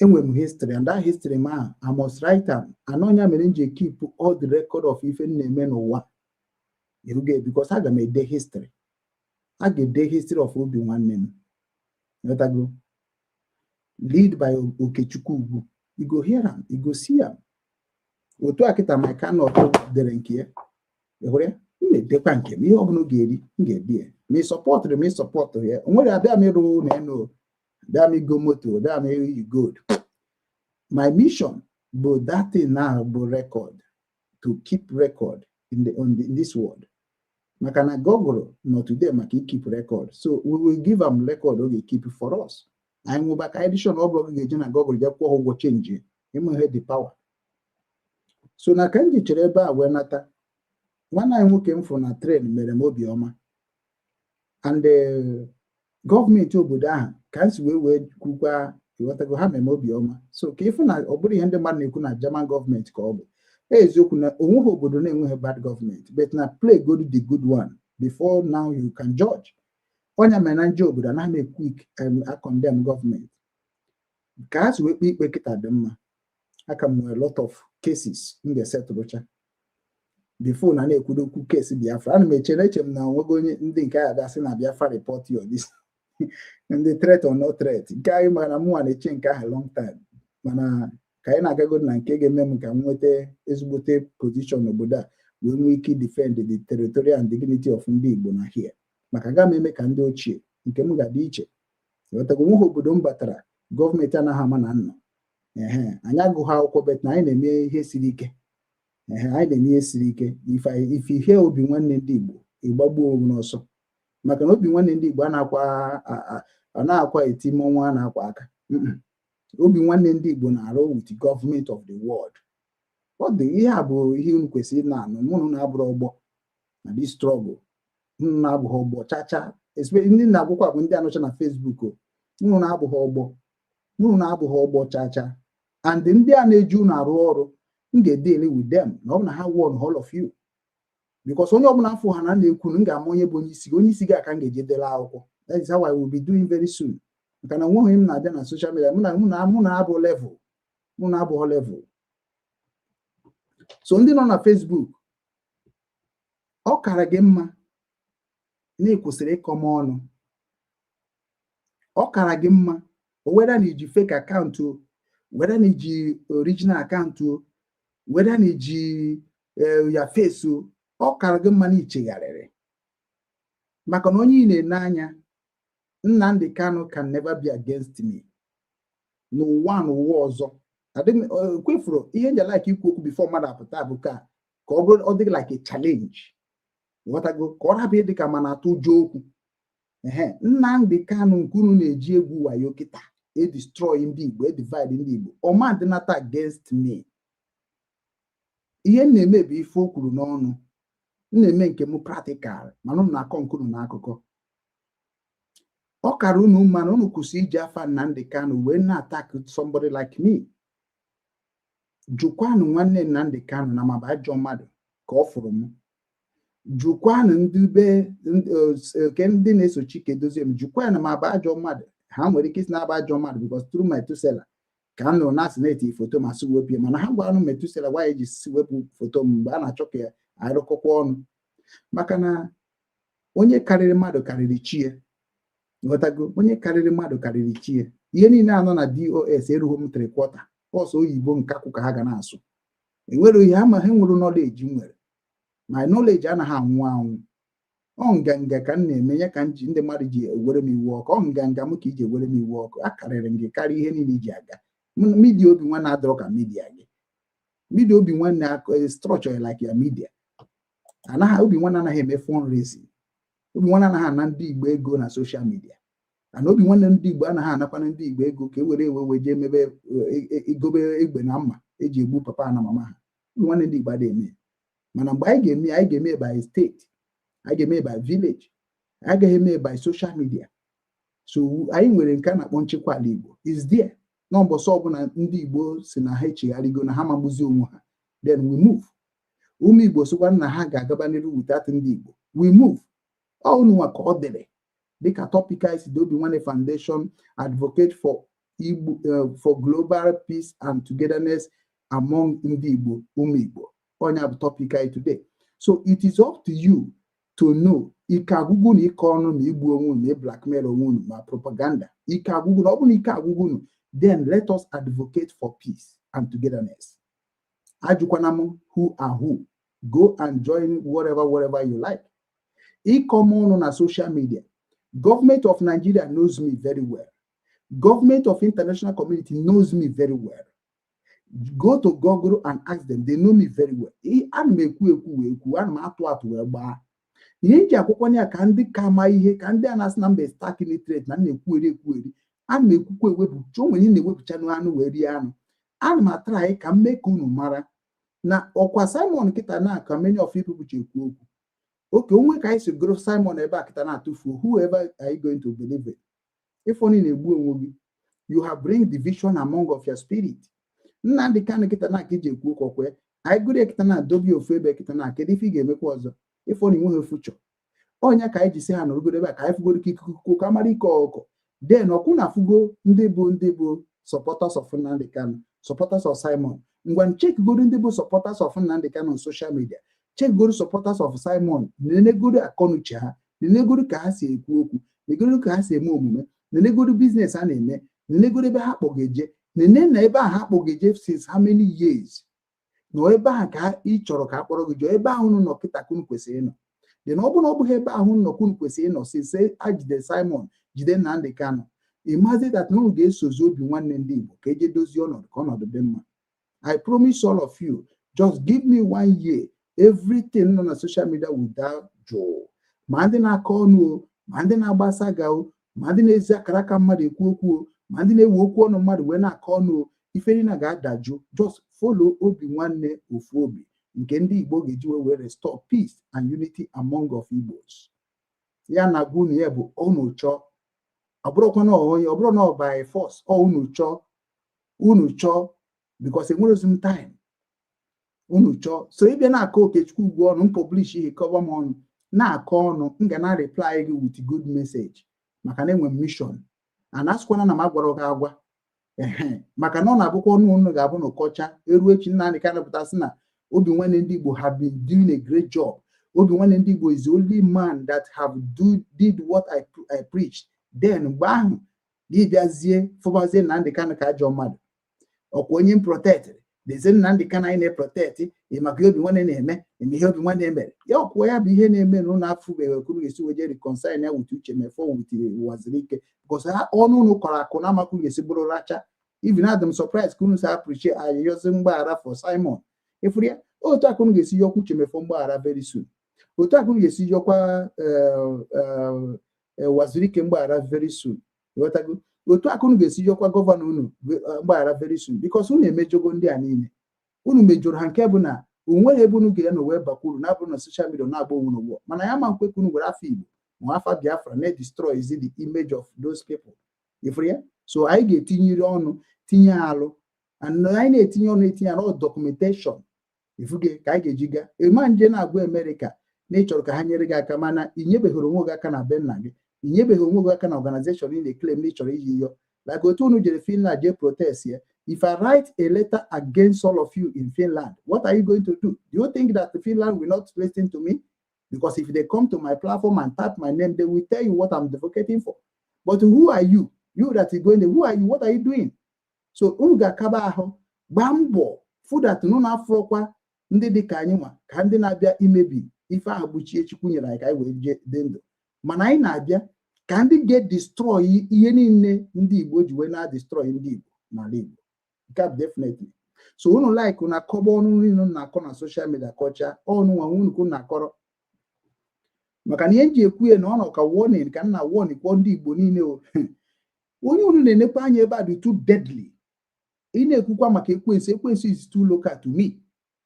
Enwere m history, and that history ma I must write am. And ọnya mere m ji keep all the record of ife m na-eme n'ụwa erugo, because aga m ede history. A ga-ede history of obi nwanne m. Ịghọtago? Lead by Okechukwu Ugwu, you go hear am, you go see am. Otu a kịta Mike Anọt dere nke ya, ị hụrụ ya. M na-edekwa nke m. Ihe ọbụla ọ ga-eri, m ga-edi ya. Ma ị supportụrụ, ma ị supportụrụ ya, o nwere. Abịa m ịrụ na enu, abịa m igo moto, abịa m iyi gold. My mission bụ that thing now bụ record, to keep record in this world, maka na Google nọ today maka keep record. So we will give am record ọ ga-keep for us. Anyị nwụba ka edition ọ bụla ga-eje na Google jee kwụọ ụgwọ change ịmụ ihe dị power. So na ka m ji chere ebe a wee nata nwanne anyị nwoke m fụ na train mere m obiọma. And gọọmenti obodo ahụ ka m si wee kwukwa, ịghọtago, ha mere m obiọma. So ka ịfụ na ọ bụrụ ihe ndị mmadụ na-ekwu na German gọọmenti ka ọ bụ eziokwu na onweghị obodo na-enweghị bad gọọmenti, but na play good the good one before now you can judge. Ọnya mere na nje obodo anaghị m ekwu a condemn gọọmenti ka ha si wee kpee ikpe kịta dị mma. Aka m nwere lot of cases m ga-esetụrụcha before na na-ekwudo okwu case Biafra. Ana m eche na eche m na onwego onye ndị nke a abịa sị na Biafra report your this ndị threat or no threat nke anyị, mana mụnwa na-eche nke ahụ long time. Mana ka anyị na-agago na nke ga-eme m ka m nweta ezigbote position n'obodo a wee nwee ike defend the territorial and dignity of ndị Igbo na here, maka aga m eme ka ndị ochie. Nke m ga-adị iche, ghọtago? Nweghị obodo m batara gọọmenti anaghị ama na nnọ. Ehe, anyị agụghị akwụkwọ, but na anyị na-eme ihe siri ike. Ehe, anyị na-eme ihe siri ike. Ife ihe obi nwanne ndị Igbo ịgbagbuo onwe n'ọsọ, maka na obi nwanne ndị Igbo a na-akwa ọ na-akwa eti mmọnwụ a na-akwa aka. Obi nwanne ndị Igbo na-arụ with the government of the world. Ọ dị ihe a bụ ihe unu kwesịrị na-anụ. Mụ na abụrụ ọgbọ na this struggle, unu na-abụghị ọgbọ chacha. Ndị na-agwụkwa bụ ndị anọcha na Facebook o. Unu na-abụghị ọgbọ, unu na-abụghị ọgbọ chacha. And ndị a na-eji unu arụ ọrụ, m ga-edeal with them na ọ bụ na ha warn all of you, because onye ọbụla afọ ha na na-ekwu, m ga-ama onye bụ onye isi gị. Onye isi gị aka m ga-eje dere akwụkwọ. That is how I will be doing very soon, maka na nweghị m na-abịa na social media. Mụ na abụ level, mụ na abụghị level. So ndị nọ na Facebook, ọ kara gị mma na ị kwụsịrị ịkọ m ọnụ. Ọ kara gị mma o weda na iji fake account o, weda na iji original account o, weda na iji ya face o, ọ kara gị mma na ichegharịrị, maka na onye ị na-ene anya, Nnamdi Kanu, can never be against me n'ụwa n'ụwa ọzọ. Kwefuru ihe nji like ikwu okwu before mmadụ apụta bụ ka ọ bụrụ ọ dị like a challenge, ghọtago, ka ọ rabụ ịdị ka mana atụ ụjọ okwu. Ehe, Nnamdi Kanu nke unu na-eji egwu wayo kịta edestroy ndị Igbo, edivide ndị Igbo, ọma dịnata against me. Ihe m na-eme bụ ife o kwuru n'ọnụ. M na-eme nke m practical, mana unu na-akọ nke unu n'akụkọ. Ọ kara unu mma na unu kwụsị iji afa Nnamdi Kanu wee na-attack somebody like me. Jụkwanụ nwanne Nnamdi Kanu na maba ajọ mmadụ ka ọ fụrụ m. Jụkwanụ ndị be nke ndị na-eso Chike Dozie m, jụkwanụ ma aba ajọ mmadụ. Ha nwere ike isi na-aba ajọ mmadụ because through Metusela ka m nụrụ na asị na-eti foto ma sị wepụ ya. Mana ha gwara Metusela gwa ya eji si wepụ foto m mgbe a na-achọ ka arụkọkwa ọnụ, maka na onye karịrị mmadụ karịrị chi ya, ghọtago? Onye karịrị mmadụ karịrị chi ya. Ihe niile anọ na DOS erughị m three quarter ọsọ oyibo nkakwụ ka ha ga na-asụ. Enwere ihe ama ha nwere knowledge m nwere. My knowledge anaghị anwụ anwụ. Ọ nganga ka m na-eme ya ka m ji ndị mmadụ ji ewere m iwu ọkụ. Ọ nganga m ka iji ewere m iwu ọkụ. Akarịrị m gị karịa ihe niile iji aga media. Obi nwanne adọrọ ka media gị. Media obi nwanne structure like ya media anaghị. Obi nwanne anaghị eme fundraising. Obi nwanne anaghị ana ndị Igbo ego na social media. Ana obi nwanne ndị Igbo anaghị anakwana ndị Igbo ego ka e were ewe wee jee mebe igobe egbe na mma eji egbu papa na mama ha. Obi nwanne ndị Igbo adịghị eme. Mana mgbe anyị ga-eme, anyị ga-eme by state, anyị ga-eme by village, anyị agaghị eme by social media. So anyị nwere nke a na-akpọ nchekwa ala Igbo is there. N'ụbọchị ọbụla ndị Igbo si na ha echegharịgo na ha magbuzi onwe ha, then we move. Ụmụ Igbo sịkwa na ha ga-agaba n'iru without ndị Igbo, we move. Ọ unu nwa ka ọ dịrị dịka topic anyị si dị. Obi Nwanne Foundation advocate for Igbo, for global peace and togetherness among ndị Igbo, ụmụ Igbo. Onye bụ topic anyị today. So it is up to you to know. Ike agwụgwụ na ịkọ ọnụ ma igbu onwe unu, ma blackmail onwe unu, ma propaganda. Ike agwụgwụ na ọ bụrụ na ike agwụgwụ unu, then let us advocate for peace and togetherness. Ajụkwana m who are who. Go and join whatever, whatever you like. Ịkọ m ọnụ na social media, government of Nigeria knows me very well, government of international community knows me very well. Go to Google and ask them, they know me very well. Ana m ekwu ekwu wee kwuo, ana m atụ atụ wee gbaa. Ihe nji akwụkwọ ya ka ndị ka ma ihe, ka ndị a na-asị na mba stark illiterate na m na-ekwugheri ekwugheri. Ana m ekwukwa ewepụ o nwere ihe na-ewepụcha anụ wee rie anụ. Ana m atara ka m mee ka unu mara na ọkwa Simon kịta na ka many of you people ji ekwu okwu oke onwe ka anyị si goro Simon ebe a kịta na-atụfuo. Whoever are you going to believe it? Ịfọnị na-egbu onwe gị. You have bring division among of your spirit. Nnamdị Kanụ kịta na ka iji ekwu okwu ọkwe anyị gụrụ ya kịta na dobe ofu ebe kịta na kedu ife ị ga-emekwa ọzọ? Ịfọnị nweghị future. Ọnya ka anyị ji si ha nọrọgoro ebe a ka anyị fugoro ka ikuku ka mara ike ọkụkọ. Then ọkwụ na afụgo ndị bụ supporters of Nnamdị Kanụ, supporters of Simon. Ngwa, checkgoro ndị bụ supporters of Nnamdị Kanụ on social media, checkgoro supporters of Simon, nenegoro akọnuche ha, nenegoro ka ha si ekwu okwu, nenegoro ka ha si eme omume, nenegoro business a na-eme, nenegoro ebe ha kpọga eje, nene na ebe ahụ ha kpọga eje since how many years nọ ebe ahụ ka ị chọrọ ka a kpọrọ gị jụọ ebe ahụ unu nọ kịta ka unu kwesịrị ịnọ dị na ọ bụrụ na ọ bụghị ebe ahụ nnọ ka unu kwesịrị ịnọ since a jide Simon, jide Nnamdị Kanụ. Ịmazi that na unu ga-esozi obi nwanne ndị Igbo ka eje dozie ọnọdụ ka ọnọdụ dị mma. I promise all of you, just give me one year, everything nọ na social media without jụụ, ma ndị na-akọ ọnụ o, ma ndị na-agbasa ga o, ma ndị na-ezi akara aka mmadụ ekwu okwu o, ma ndị na-ewe okwu ọnụ mmadụ wee na-akọ ọnụ o, ife niile ga-adajụ. Just follow obi nwanne, ofu obi nke ndị Igbo ga-eji wee restore peace and unity among of Igbos. Ya na gwa unu, ya bụ unu chọọ, ọ bụrụkwa na onye ọ bụrụ na ọ by force ọ unu chọọ, unu chọọ, because enwerozi m time. Unu chọọ so ịbịa na-akọ Okechukwu ugwu ọnụ m, publish ihe kọba m ọnụ na-akọ ọnụ, m ga na reply gị with good message, maka na enwe m mission and asịkwana na m agwara gị agwa ehe, maka na ọ na-abụkwa ọnụ unu ga-abụ na ụkọcha eruo echi. Nnamdị Kanụ pụta sị na obi nwanne ndị Igbo have been doing a great job. Obi nwanne ndị Igbo is the only man that have did what I preached. Then mgbe ahụ gị bịazie fụbazie Nnamdị Kanụ ka ajọ mmadụ, ọkwa onye m protect deze Nnamdị Kanụ anyị na-eprotect maka ihe obi nwanne na-eme eme, ihe obi nwanne mere ya ọkwụọ ya bụ ihe na-eme na ụlọ afụbeghị okuru ga-esi wee jee reconcile ya with Uche Mefo, with Wazirike, because ha ọnụ unu kọrọ akụ na amakụ ga-esi bụrụ racha. Even adị m surprise ka unu si appreciate ayịyọzi mgbaghara for Simon. Ịfụrụ ya otu aka unu ga-esi yọkwa Uche Mefo mgbaghara very soon, otu aka unu ga-esi yọkwa Wazirike mgbaghara very soon. Ịghọtago? Otu aka unu ga-esi yọkwa governor unu mgbaghara very soon, because unu emejogo ndị a niile unu mejọrọ ha, nke bụ na o nwere ebe unu ga-anọ wee bakwuru na-abụrụ na social media na-agba onwe unu ụgwọ. Mana ya ma nkwe ka unu were afọ Igbo ma afa Biafra na-destroy the image of those people. Ifuru ya? So anyị ga-etinyere ọnụ, tinye alụ, and anyị na-etinye ọnụ, etinye alụ documentation ifuge ka anyị ga-eji gaa ema nje na-agwa Amerịka na ị chọrọ ka ha nyere gị aka, mana ị nyebeghị onwe gị aka na be nna gị, ị nyebeghị onwe gị aka na organization ị na-eclaim na ị chọrọ iji yọ, like otu unu jere Finland jee protest ya. If I write a letter against all of you in Finland, what are you going to do? Do you think that Finland will not listen to me? Because if they come to my platform and type my name, they will tell you what I'm advocating for. But who are you? You that is going there, who are you? What are you doing? So unu ga-akaba ahụ gbaa mbọ fụ that unu na-afụrọkwa ndị dị ka anyị nwa ka ndị na-abịa imebi ife ahụ gbuchie Chukwu nyere anyị ka anyị wee jee dị ndụ. Mana anyị na-abịa ka ndị ga-destroy ihe niile ndị Igbo ji wee na-destroy ndị Igbo n'ala Igbo. Nke a bụ definitely. So unu like unu akọba ọnụ niile unu na-akọ na social media, kọcha ọnụ nwa unu ka unu na-akọrọ, maka na ihe m ji ekwu ya na ọ nọ ka warning ka m na warn kwuo ndị Igbo niile o. Onye unu na-enekwa anya ebe a dị too deadly. Ị na-ekwukwa maka ekwensu, ekwensu is too local to me,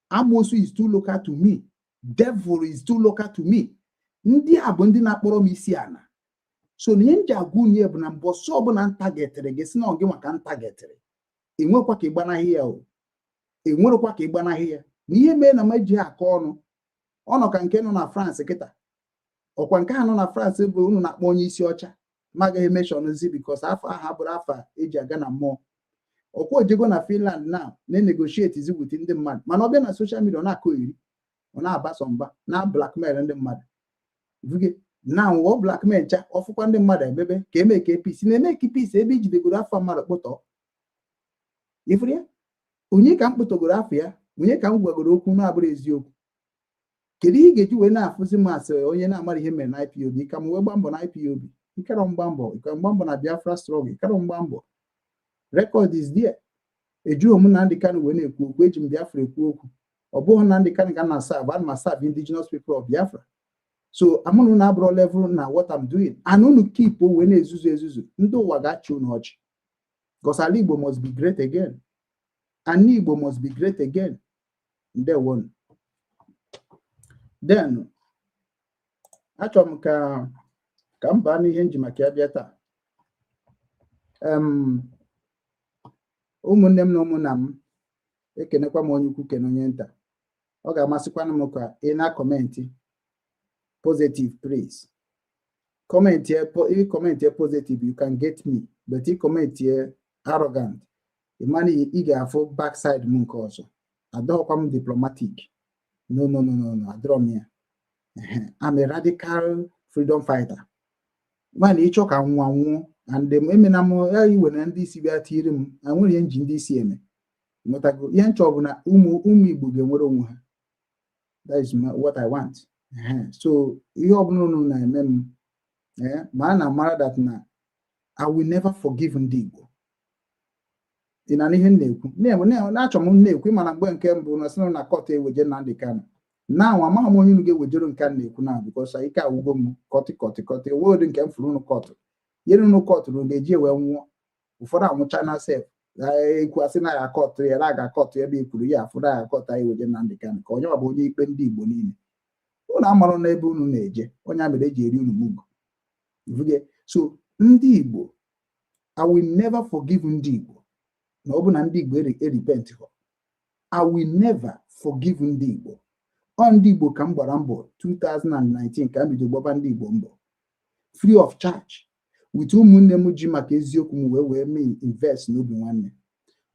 amoosu is too local to me, devil is too local to me. Ndị a bụ ndị na-akpọrọ m isi ala. So na ihe m ji agwa unu ya bụ na mbọsị ọbụla m targetịrị gị, si na ọ gị maka m targetịrị, enwekwa ka ịgbanahị ya o, enwerekwa ka ịgbanahị ya. Na ihe mee na m eji akọ ọnụ ọ nọ ka nke nọ na France kịta, ọkwa nke a nọ na France bụ unu na-akpọ onye isi ọcha ma agaghị emeshọnzi, because afọ ahụ abụrụ afa eji aga na mmụọ. Ọkwa ojego na Finland na na-negotiate with ndị mmadụ, mana ọ bịa na social media ọ na-akọ iri, ọ na-abaso mba na blackmail ndị mmadụ. Vuge Na wụọ blackmail ncha ọfụkwa ndị mmadụ emebe ka eme ka peace na-eme ka peace ebe ijidegoro afọ mmadụ kpụtọ ifuru ya. Onye ka m kpụtọgoro afọ ya? Onye ka m gwagoro okwu na-abụrụ eziokwu? Kedu ihe ị ga-eji wee na-afụzi m asị onye na-amara ihe mere na IPOB? Ka m wee gba mbọ na IPOB, ịkarọ mgba mbọ, ịka mgba mbọ na Biafra struggle, ịkarọ mgba mbọ. Record is there. Ejughị m Nnamdi Kanu wee na-ekwu okwu, eji m Biafra ekwu okwu. Ọ bụghị Nnamdi Kanu ka m na-aserve, ana m aserve indigenous people of Biafra. So amụnụ na abụrọ level na what I'm doing, and unu keep wee na-ezuzu ezuzu, ndị ụwa ga-achị unu ọchị. Because ala Igbo must be great again. Ala Igbo must be great again. Ndewonu. Then achọrọ m ka m baa n'ihe nji maka ya bịa taa. Ụmụnne m na ụmụnna m, ekenekwa m onye ukwu, kene onye nta. Ọ ga-amasịkwanụ m ka ị na-acomment positive, please. Comment here, ị comment here positive, you can get me, but ị comment here arrogant, ị mana ị ga-afụ backside m nke ọzọ. Adọghọkwa m diplomatic. No, no, no, no, no, adọrọ m ya. I'm a radical freedom fighter. Mana ịchọ ka nwa nwụọ and emena m ya iwe na ndị isi bịa tiri m, enwere ihe nji ndị isi eme. Nghọtago? Ihe nchọ bụ na ụmụ ụmụ Igbo ga-enwere onwe ha. That is what I want. So ihe ọbụla unu na-eme m, ma a na-amara that na I will never forgive ndị Igbo. Ị na ihe m na-ekwu na-achọ m na-ekwu, mana mgbe nke mbụ na sị na court eweje Nnamdi Kanu na anwa, amaghị m onye unu ga-ewejere nke a na-ekwu na because ike agwụgo m. Kọtị kọtị kọtị onwe nke m fụrụ unu court nyere unu courtụrụ ga-eji wee nwụọ. Ụfọdụ anwụcha na sef ekwu asị na ya court ya na aga court ebe i kwuru ya afụ na ya court anyị weje Nnamdi Kanu ka onye ọ bụ onye ikpe ndị Igbo niile. Unu amarụ n'ebe unu na-eje, onye a mere eji eri unu mugu. So ndị Igbo, I will never forgive ndị Igbo na ọ bụ na ndị Igbo erepent. I will never forgive ndị Igbo. Ọ ndị Igbo ka m gbara mbọ 2019 ka m bido gbaba ndị Igbo mbọ free of charge with ụmụnne m ji maka eziokwu m wee mee invest n'obi nwanne.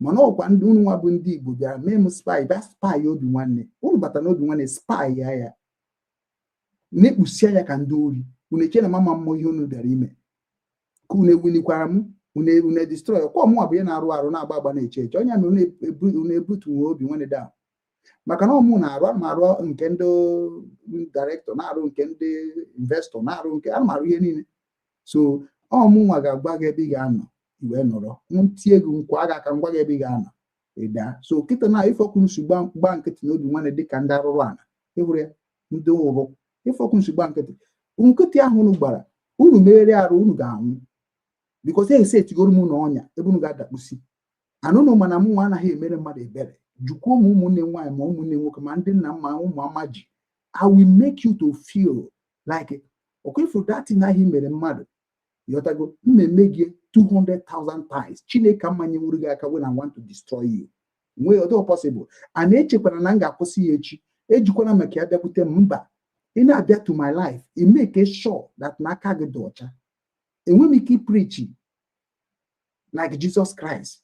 Mana ọkwa ndị unu nwa bụ ndị Igbo bịara mee m spy, bịa spy obi nwanne. Unu bata n'obi nwanne, spy ya, ya na-ekpusia ya ka ndị ori. Unu eche na mama mmụọ ihe unu bịara ime ka unu ewunikwara m, unu destroy kwa ọmụnwa bụ ihe na-arụ arụ na-agba agba na-eche eche. Onye mere unu ebutuwe obi nwanne down maka na ọmụ na-arụ, ana m arụ nke ndị director, na-arụ nke ndị investor, na-arụ nke ana m arụ ihe niile. So ọmụnwa ga-agwa gị ebe ị ga-anọ iwee nọrọ ntie gị nkwa a ga-aka ngwa gị ebe ị ga-anọ ịdaa. So kịta na ifọkụ nsi gba nkịtị n'obi nwanne dịka ndị arụrụ ala ịhụrụ ya, ndị ụrụ ifọkụ nsi gba nkịtị nkịtị ahụ unu gbara, unu meghere arụ, unu ga-anwụ because esi etigoro m na ọnya ebe unu ga-adakpusi anụ unu. Mana mụ nwa anaghị emere mmadụ ebere. Jukwuo ụmụ ụmụnne nwaanyị ma ụmụnne nwoke ma ndị nna m ma ụmụ ama ji. I will make you to feel like ọkwa that thing ahụ i mere mmadụ. Ịghọtago? Mmemme gị 200,000 times. Chineke mmanye nwuru gị aka when I want to destroy you. Nwee ọdọ possible a na-echekwara na m ga-akwụsị ya echi. Ejikwana maka ya bịakwute m mba. Ị na-abịa to my life, ị make sure that n'aka gị dị ọcha. Enweghị m ike preach like Jesus Christ,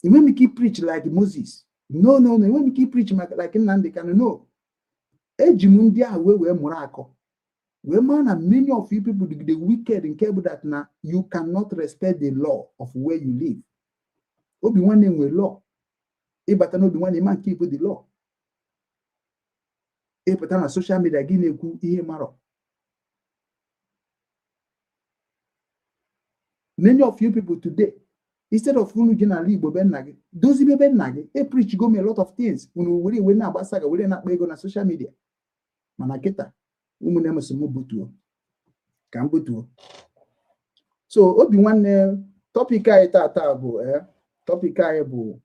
enweghị m ike preach like Moses. No, no, no. Enweghị m ike preach like Nnamdi Kanu. No. Eji m ndị ahụ wee mụrụ akọ wee maa na many of you people, the wicked nke bụ that na you cannot respect the law of where you live. Obi nwanne nwe law. Ịbata n'obi nwanne, ịma nke ibu the law. Ịpụta na social media gị na-ekwu ihe marọ. Many of you people today, instead of unu ji n'ala Igbo be nna gị dozibe be nna gị, e preach go me a lot of things, unu were iwe na-agbasa ga were na-akpa ego na social media. Mana kịta ụmụnne m sị m butuo ka m butuo. So obi nwanne, topic anyị tata bụ topic anyị bụ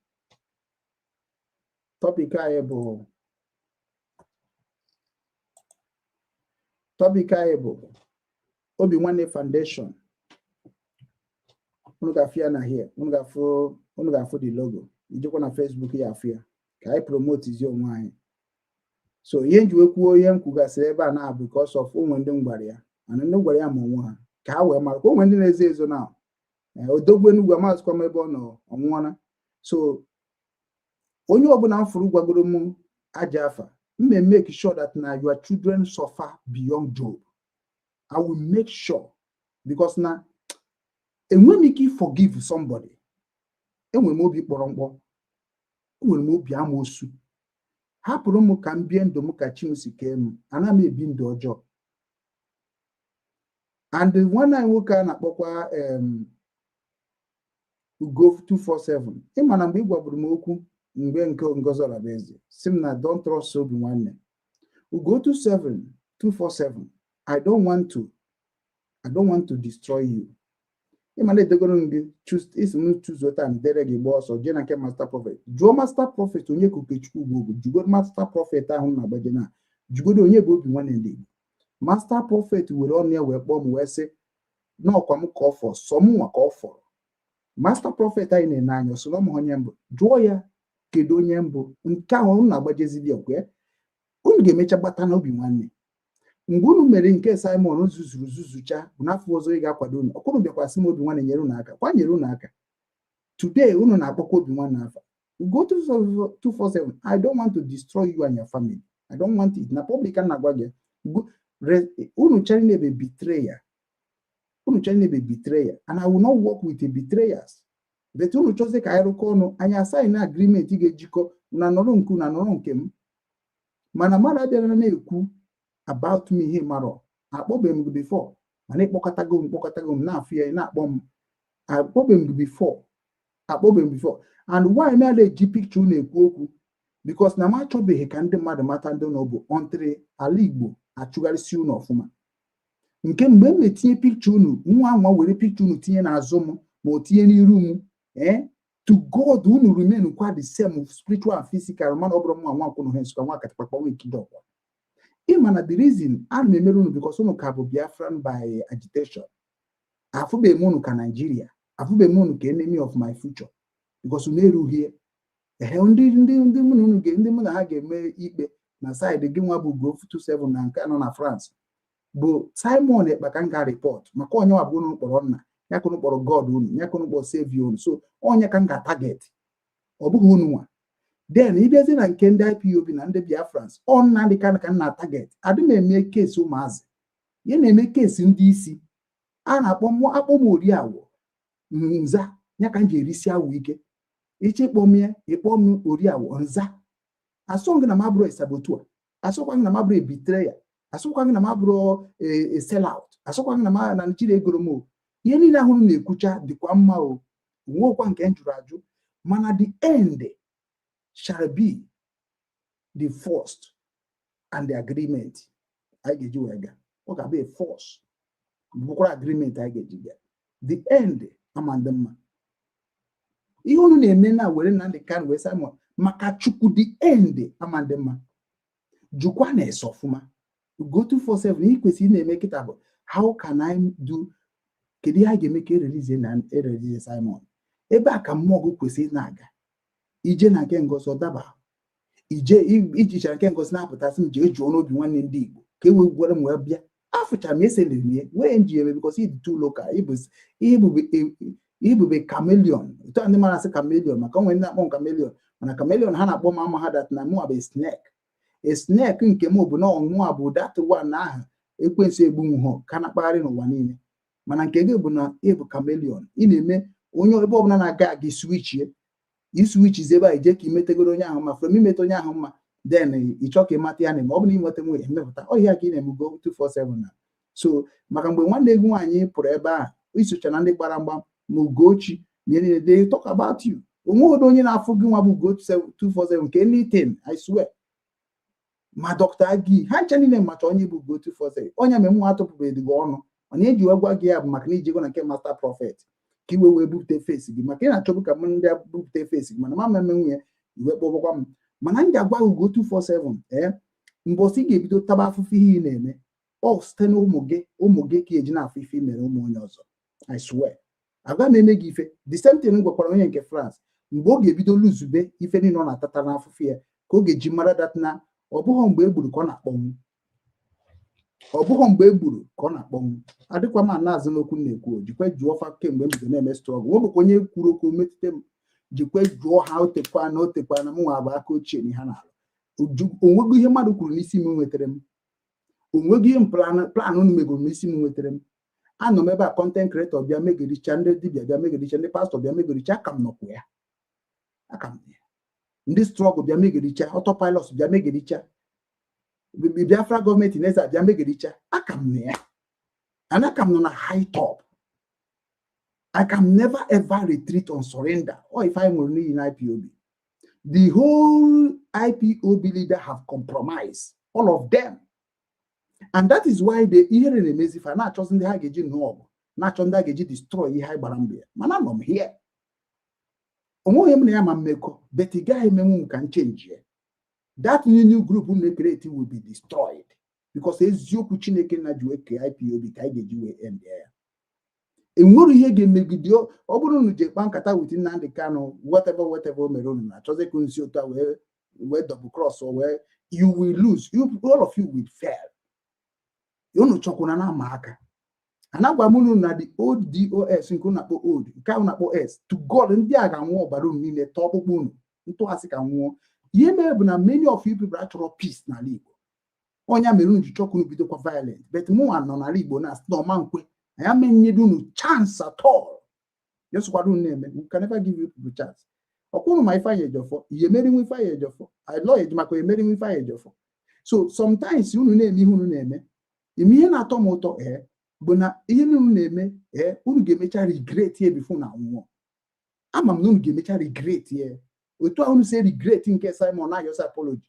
topic anyị bụ topic anyị bụ obi nwanne foundation. Unu ga-afụ ya na here, unu ga-afụ the logo. Ijekwa na Facebook ya afụ ya ka anyị promote zi onwe anyị. So ihe nji wee kwuo ihe m kwugasịrị ebe a na because of onwe ndị m gwara ya mana ndị m gwara ya ma onwe ha ka ha wee mara ka onwe ndị na-ezo ezo na odogwu Enugwu amazịkwa m ebe ọ nọ ọnwụọna. So onye ọbụla m fụrụ gwagoro m aja afa mme make sure that na your children suffer beyond Job. I will make sure, because na enwe m ike forgive somebody. Enwere m obi kpọrọ mkpọ, enwere m obi amoosu. Hapụrụ m ka m bie ndụ m ka chi m si kee m. Ana m ebi ndụ ọjọọ. And nwanne anyị nwoke a na-akpọkwa Ugo 247, ịma na mgbe ị gwaburu m okwu mgbe nke Ngozi Orabueze si m na don't trust Obi Nwanne, Ugo 27 247, I don't want to destroy you. Ịma na edegoro m gị isi m choose time dere gị gba ọsọ jee na nke Master Prophet, jụọ Master Prophet onye ka Okechukwu ugwu. Jụgodo Master Prophet ahụ na-agbaje na jụgodo onye bụ Obi Nwanne ndị Igbo. Master Prophet were ọnụ ya wee kpọọ m wee sị n'ọkwa m ka ọ fọ sọ m nwa ka ọ fọrọ. Master Prophet anyị na-ene anya ọsọ na onye mbụ, jụọ ya kedu onye mbụ nke ahụ unu na-agbajezidi ọkwa unu ga-emecha gbata n'Obi Nwanne. Mgbe unu mere nke Simon zuzuru zuzucha bụ n'afọ ọzọ ị ga-akwado unu ọkwụrụ bịakwasị m Obi Nwanne nyere unu aka, kwa nyere unu aka. Today unu na-akpọkwa Obi Nwanne afa. Ugo 247, I don't want to destroy you and your family. I don't want it na public. A na-agwa gị, unu chere na-ebe betrayer, unu chere na-ebe betrayer, and I will not work with the betrayers. But unu chọzie ka anyị rụkọ ọnụ, anyị asign na agreement ga-ejikọ na nọrọ nke na nọrọ nke m. Mana mmadụ abịara na-ekwu about me ihe marọ akpọbeghị m gị before, mana ịkpọkọtago m, kpọkọtago m na-afụ ya na-akpọ m. Akpọbeghị m gị before, akpọbeghị m before. And why m ala eji picture unu ekwu okwu? Because na m achọbeghị ka ndị mmadụ mata ndị na ọ bụ ọntịrị ala Igbo achụgharịsị unu ọfụma. Nke mgbe m na-etinye picture unu, nwa nwa were picture unu tinye n'azụ m ma o tinye n'iru m, to God, unu remain kwa the same, spiritual and physical. Mana ọ bụrụ nwa nwa nkwụnụ ha Nsụka nwa katakpakpa nwa ekide ọkwa. Ịma na the reason ana m emere unu, because unu ka bụ Biafran by agitation. Afụbeghị m unu ka Nigeria, afụbeghị m unu ka enemy of my future, because unu erughị ehe. Ndị mụ na unu ndị mụ na ha ga-eme ikpe na side gị nwa bụ Ugo 27 na nke nọ na France bụ Simon Ekpa ka m ga report maka onye nwa bụ unu kpọrọ nna ya, ka unu kpọrọ God unu ya, ka unu kpọrọ savior unu. So onye ka m ga-target, ọ bụghị unu nwa. Then ịbịazie na nke ndị IPOB na ndị Biafrans, ọ Nnamdị Kanụ ka m na target. Adị m eme case ụmụazị ya, na-eme case ndị isi a na-akpọ mụ akpọ m oriawọ nza ya ka m ji erisi awụ ike. Ịchọ ịkpọ m ya, ịkpọ m oriawọ nza. Asọ gị na m abụrụ saboteur, asọkwa gị na m abụrụ betrayer, asọkwa gị na m abụrụ sellout, asọkwa gị na m na Nigeria egoro m o. Ihe niile ahụ na-ekwucha dịkwa mma o, nwekwa nke m jụrụ ajụ. Mana the end shall be the first and the agreement anyị ga-eji wee gaa. Ọ ga-abụ a force bụkwara agreement anyị ga-eji gaa. The end ama ndị mma. Ihe unu na-eme na were Nnamdị Kanụ wee Simon maka Chukwu, the end ama ndị mma. Jụkwa na ese ọfụma. Ugo 247, ihe kwesịrị ị na-eme kịta bụ how can I do, kedu ihe a ga-eme ka erelize na erelize Simon. Ebe a ka mmụọ gị kwesịrị na-aga. Ije na nke Ngozi ọ daba ije ijichara nke Ngozi na-apụtasị m jee jụọ n'Obi Nwanne ndị Igbo ka e wee gwara m wee bịa. Afụchara m esere m ya wee nji eme because ịdị too local. Ibube chameleon otu a ndị mara asị chameleon maka onwe ndị na-akpọ m chameleon, mana chameleon ha na-akpọ m ama ha that na mụ bụ snake, a snake. Nke m bụ na ọnwụnwa bụ that one ahụ ekwensu egbunwu ka na-akpagharị n'ụwa niile. Mana nke gị bụ na ị bụ chameleon, ị na-eme onye ebe ọbụla na-aga aga switchie iswitchizi ebe a ije ka imetegoro onye ahụ mma. From imete onye ahụ mma, then ị chọọ ka ịmata ya na ma ọ bụ na ịnweta nwe emepụta ọhịa ka ị na-eme Ugo 247 na. So maka mgbe nwanne gị nwaanyị pụrụ ebe a isocha na ndị gbara mgba ma Ugochi ma ihe niile, they talk about you. Onweghị onye na-afụ gị nwa bụ Ugo 247 nke anything, I swear. Ma Dr. Agi ha ncha niile macha onye bụ Ugo 247. Onye mere nwa atụpụbeghị gị ọnụ, mana eji wee gwa gị ya bụ maka na ijego na nke Master Prophet ka iwe wee bupụta face gị, maka ị na-achọbụ ka m ndị bupụta face gị. Mana ma mmemme nwunye iwe kpọbakwa m, mana m ga-agwa Ugo 247 mbọsị ị ga-ebido taba afụfụ ihe ị na-eme ọ site na ụmụ gị, ụmụ gị ka eji na-afụ ife i mere ụmụ onye ọzọ. I swear, aga m eme gị ife. The same thing m gwakwara onye nke France, mgbe ọ ga-ebido luzube ife niile ọ na-atata n'afụfụ ya ka ọ ga-eji mara that na ọ bụghị mgbe e gburu ka ọ na-akpọnwụ, ọ bụghị mgbe e gburu ka ọ na-akpọnwụ. Adịkwa m ana azụ n'okwu m na-ekwu. Jikwe jụọ fa kemgbe m bido na-eme struggle, nwebụkwa onye kwuru okwu metụta m. Jikwe jụọ ha, otekwa na otekwa na m nwa bụ aka ochie na ihe na-alụ. Onwego ihe mmadụ kwuru n'isi m nwetara m. Onweghị ihe plan unu megoro n'isi m nwetara m. Anọ m ebe a, content creator bịa megericha, ndị dibịa bịa megericha, ndị pastor bịa megericha, aka m nọkwa ya, aka m ya. Ndị struggle bịa megericha, autopilot bịa megericha, Biafra gọọmenti na-eze bịa megericha, aka m na ya, and aka m nọ na high top. I can never ever retreat on surrender or if I nwere n'iyi na IPOB. The whole IPOB leader have compromised, all of them, and that is why the ihere na-emezi fa na-achọzi ndị ha ga-eji nụọ ọgụ, na-achọ ndị a ga-eji destroy ihe anyị gbara mbọ ya. Mana anọ m here, onweghị m na ya ma mmekọ, but ị gaghị emenwu m ka m change ya. That new group na-create will be destroyed because eziokwu Chineke na ji wee kee IPOB ka anyị ga-eji wee end ya. Enwere ihe ga-emegide ọ bụrụ unu ji kpa nkata with Nnamdi Kanu, whatever, whatever o mere unu na-achọzi ka unu si otu a wee double cross wee, you will lose. You, all of you will fail. Unu chọkwuna na ama aka ana gwa m unu na the old DOS nke unu na-akpọ old, nke ahụ na-akpọ S to God, ndị a ga-anwụ ọbara unu niile tọọ ọkpụkpụ unu ntụgharị ka nwụọ. Ihe mere bụ na many of you people achọrọ peace n'ala Igbo. Ọnya mere unu ji chọọ ka unu bidokwa violent, but mụnwa nọ n'ala Igbo na asị na ọma nkwe anyị amenyedo unu chance at all. Yosụkwara unu na-eme, we can never give you people chance. Ọkwụrụ ma Ifeanyi Ejiofor ihe emerinwu Ifeanyi Ejiofor, I lọ Ejimakor emerinwu Ifeanyi Ejiofor. So sometimes unu na-eme ihe unu na-eme, ime ihe na-atọ m ụtọ ee bụ na ihe unu na-eme ee, unu ga-emecha regret ya before na nwụọ. Ama m na unu ga-emecha regret ya. Otu a unu si regret nke Simon na-ayọsa apology,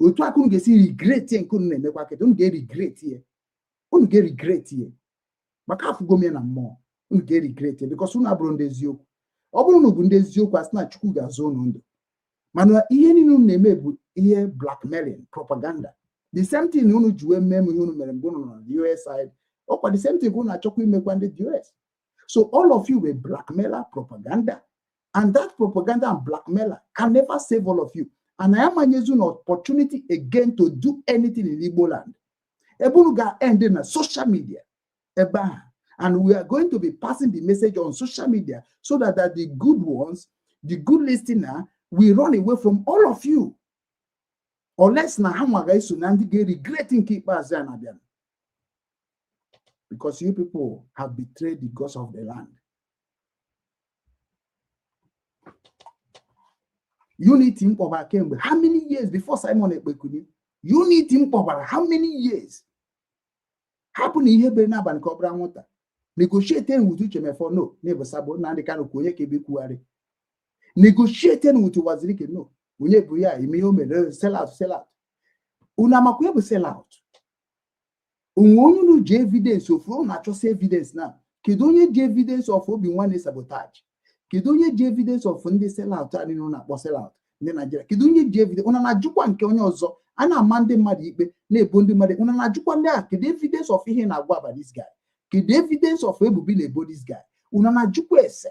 otu aka unu ga-esi regret ya nke unu na-emekwa kịta. Unu ga-regret ya, unu ga-regret ya, maka afụgo m ya na mmụọ. Unu ga-regret ya because unu abụrụ ndị eziokwu. Ọ bụrụ na unu bụ ndị eziokwu, asị na Chukwu ga-azụ unu ndụ. Mana ihe niile unu na-eme bụ ihe blackmailing, propaganda. The same thing unu ji wee mee m ihe unu mere mgbe unu nọ na US side, ọkwa the same thing ka unu achọkwa imekwa ndị US. So all of you were blackmailer, propaganda, and that propaganda and blackmailer can never save all of you. And I amanyezi unu opportunity again to do anything in Igbo land. Ebe unu ga-end na social media ebe ahụ, and we are going to be passing the message on social media so that the good ones, the good listener, will run away from all of you, unless na ha nwa ga-eso na ndị ga-regret nke ikpeazụ a na-abịa, because you people have betrayed the gods of the land. Unity mkpọbara kemgbe how many years before Simon Ekpekuni? Unity mkpọbara how many years? Hapụ na ihe bere n'abalị ka ọ bụrụ anwụnta. Negotiate with Uche Mefor, no na-ebosabo Nnamdi Kanu ka onye ka ebe kwugharị. Negotiate with Wazirike, no onye bụ ya ime ihe o mere, sell out, sell out. Unu amakwa bụ sell out onwe onye unu ji evidence ofu unu na-achọsi evidence na kedu onye ji evidence of Obi Nwanne sabotage? Kedu onye ji evidence of ndị sell out a niile unu na-akpọ sell out ndị Naijiria? Kedu onye ji evidence? Unu na-ajụkwa nke onye ọzọ a na-ama ndị mmadụ ikpe, na-ebo ndị mmadụ. Unu na-ajụkwa ndị a, kedu evidence of ihe na-agwa about this guy? Kedu evidence of ebubo na-ebo this guy? Unu na-ajụkwa ese?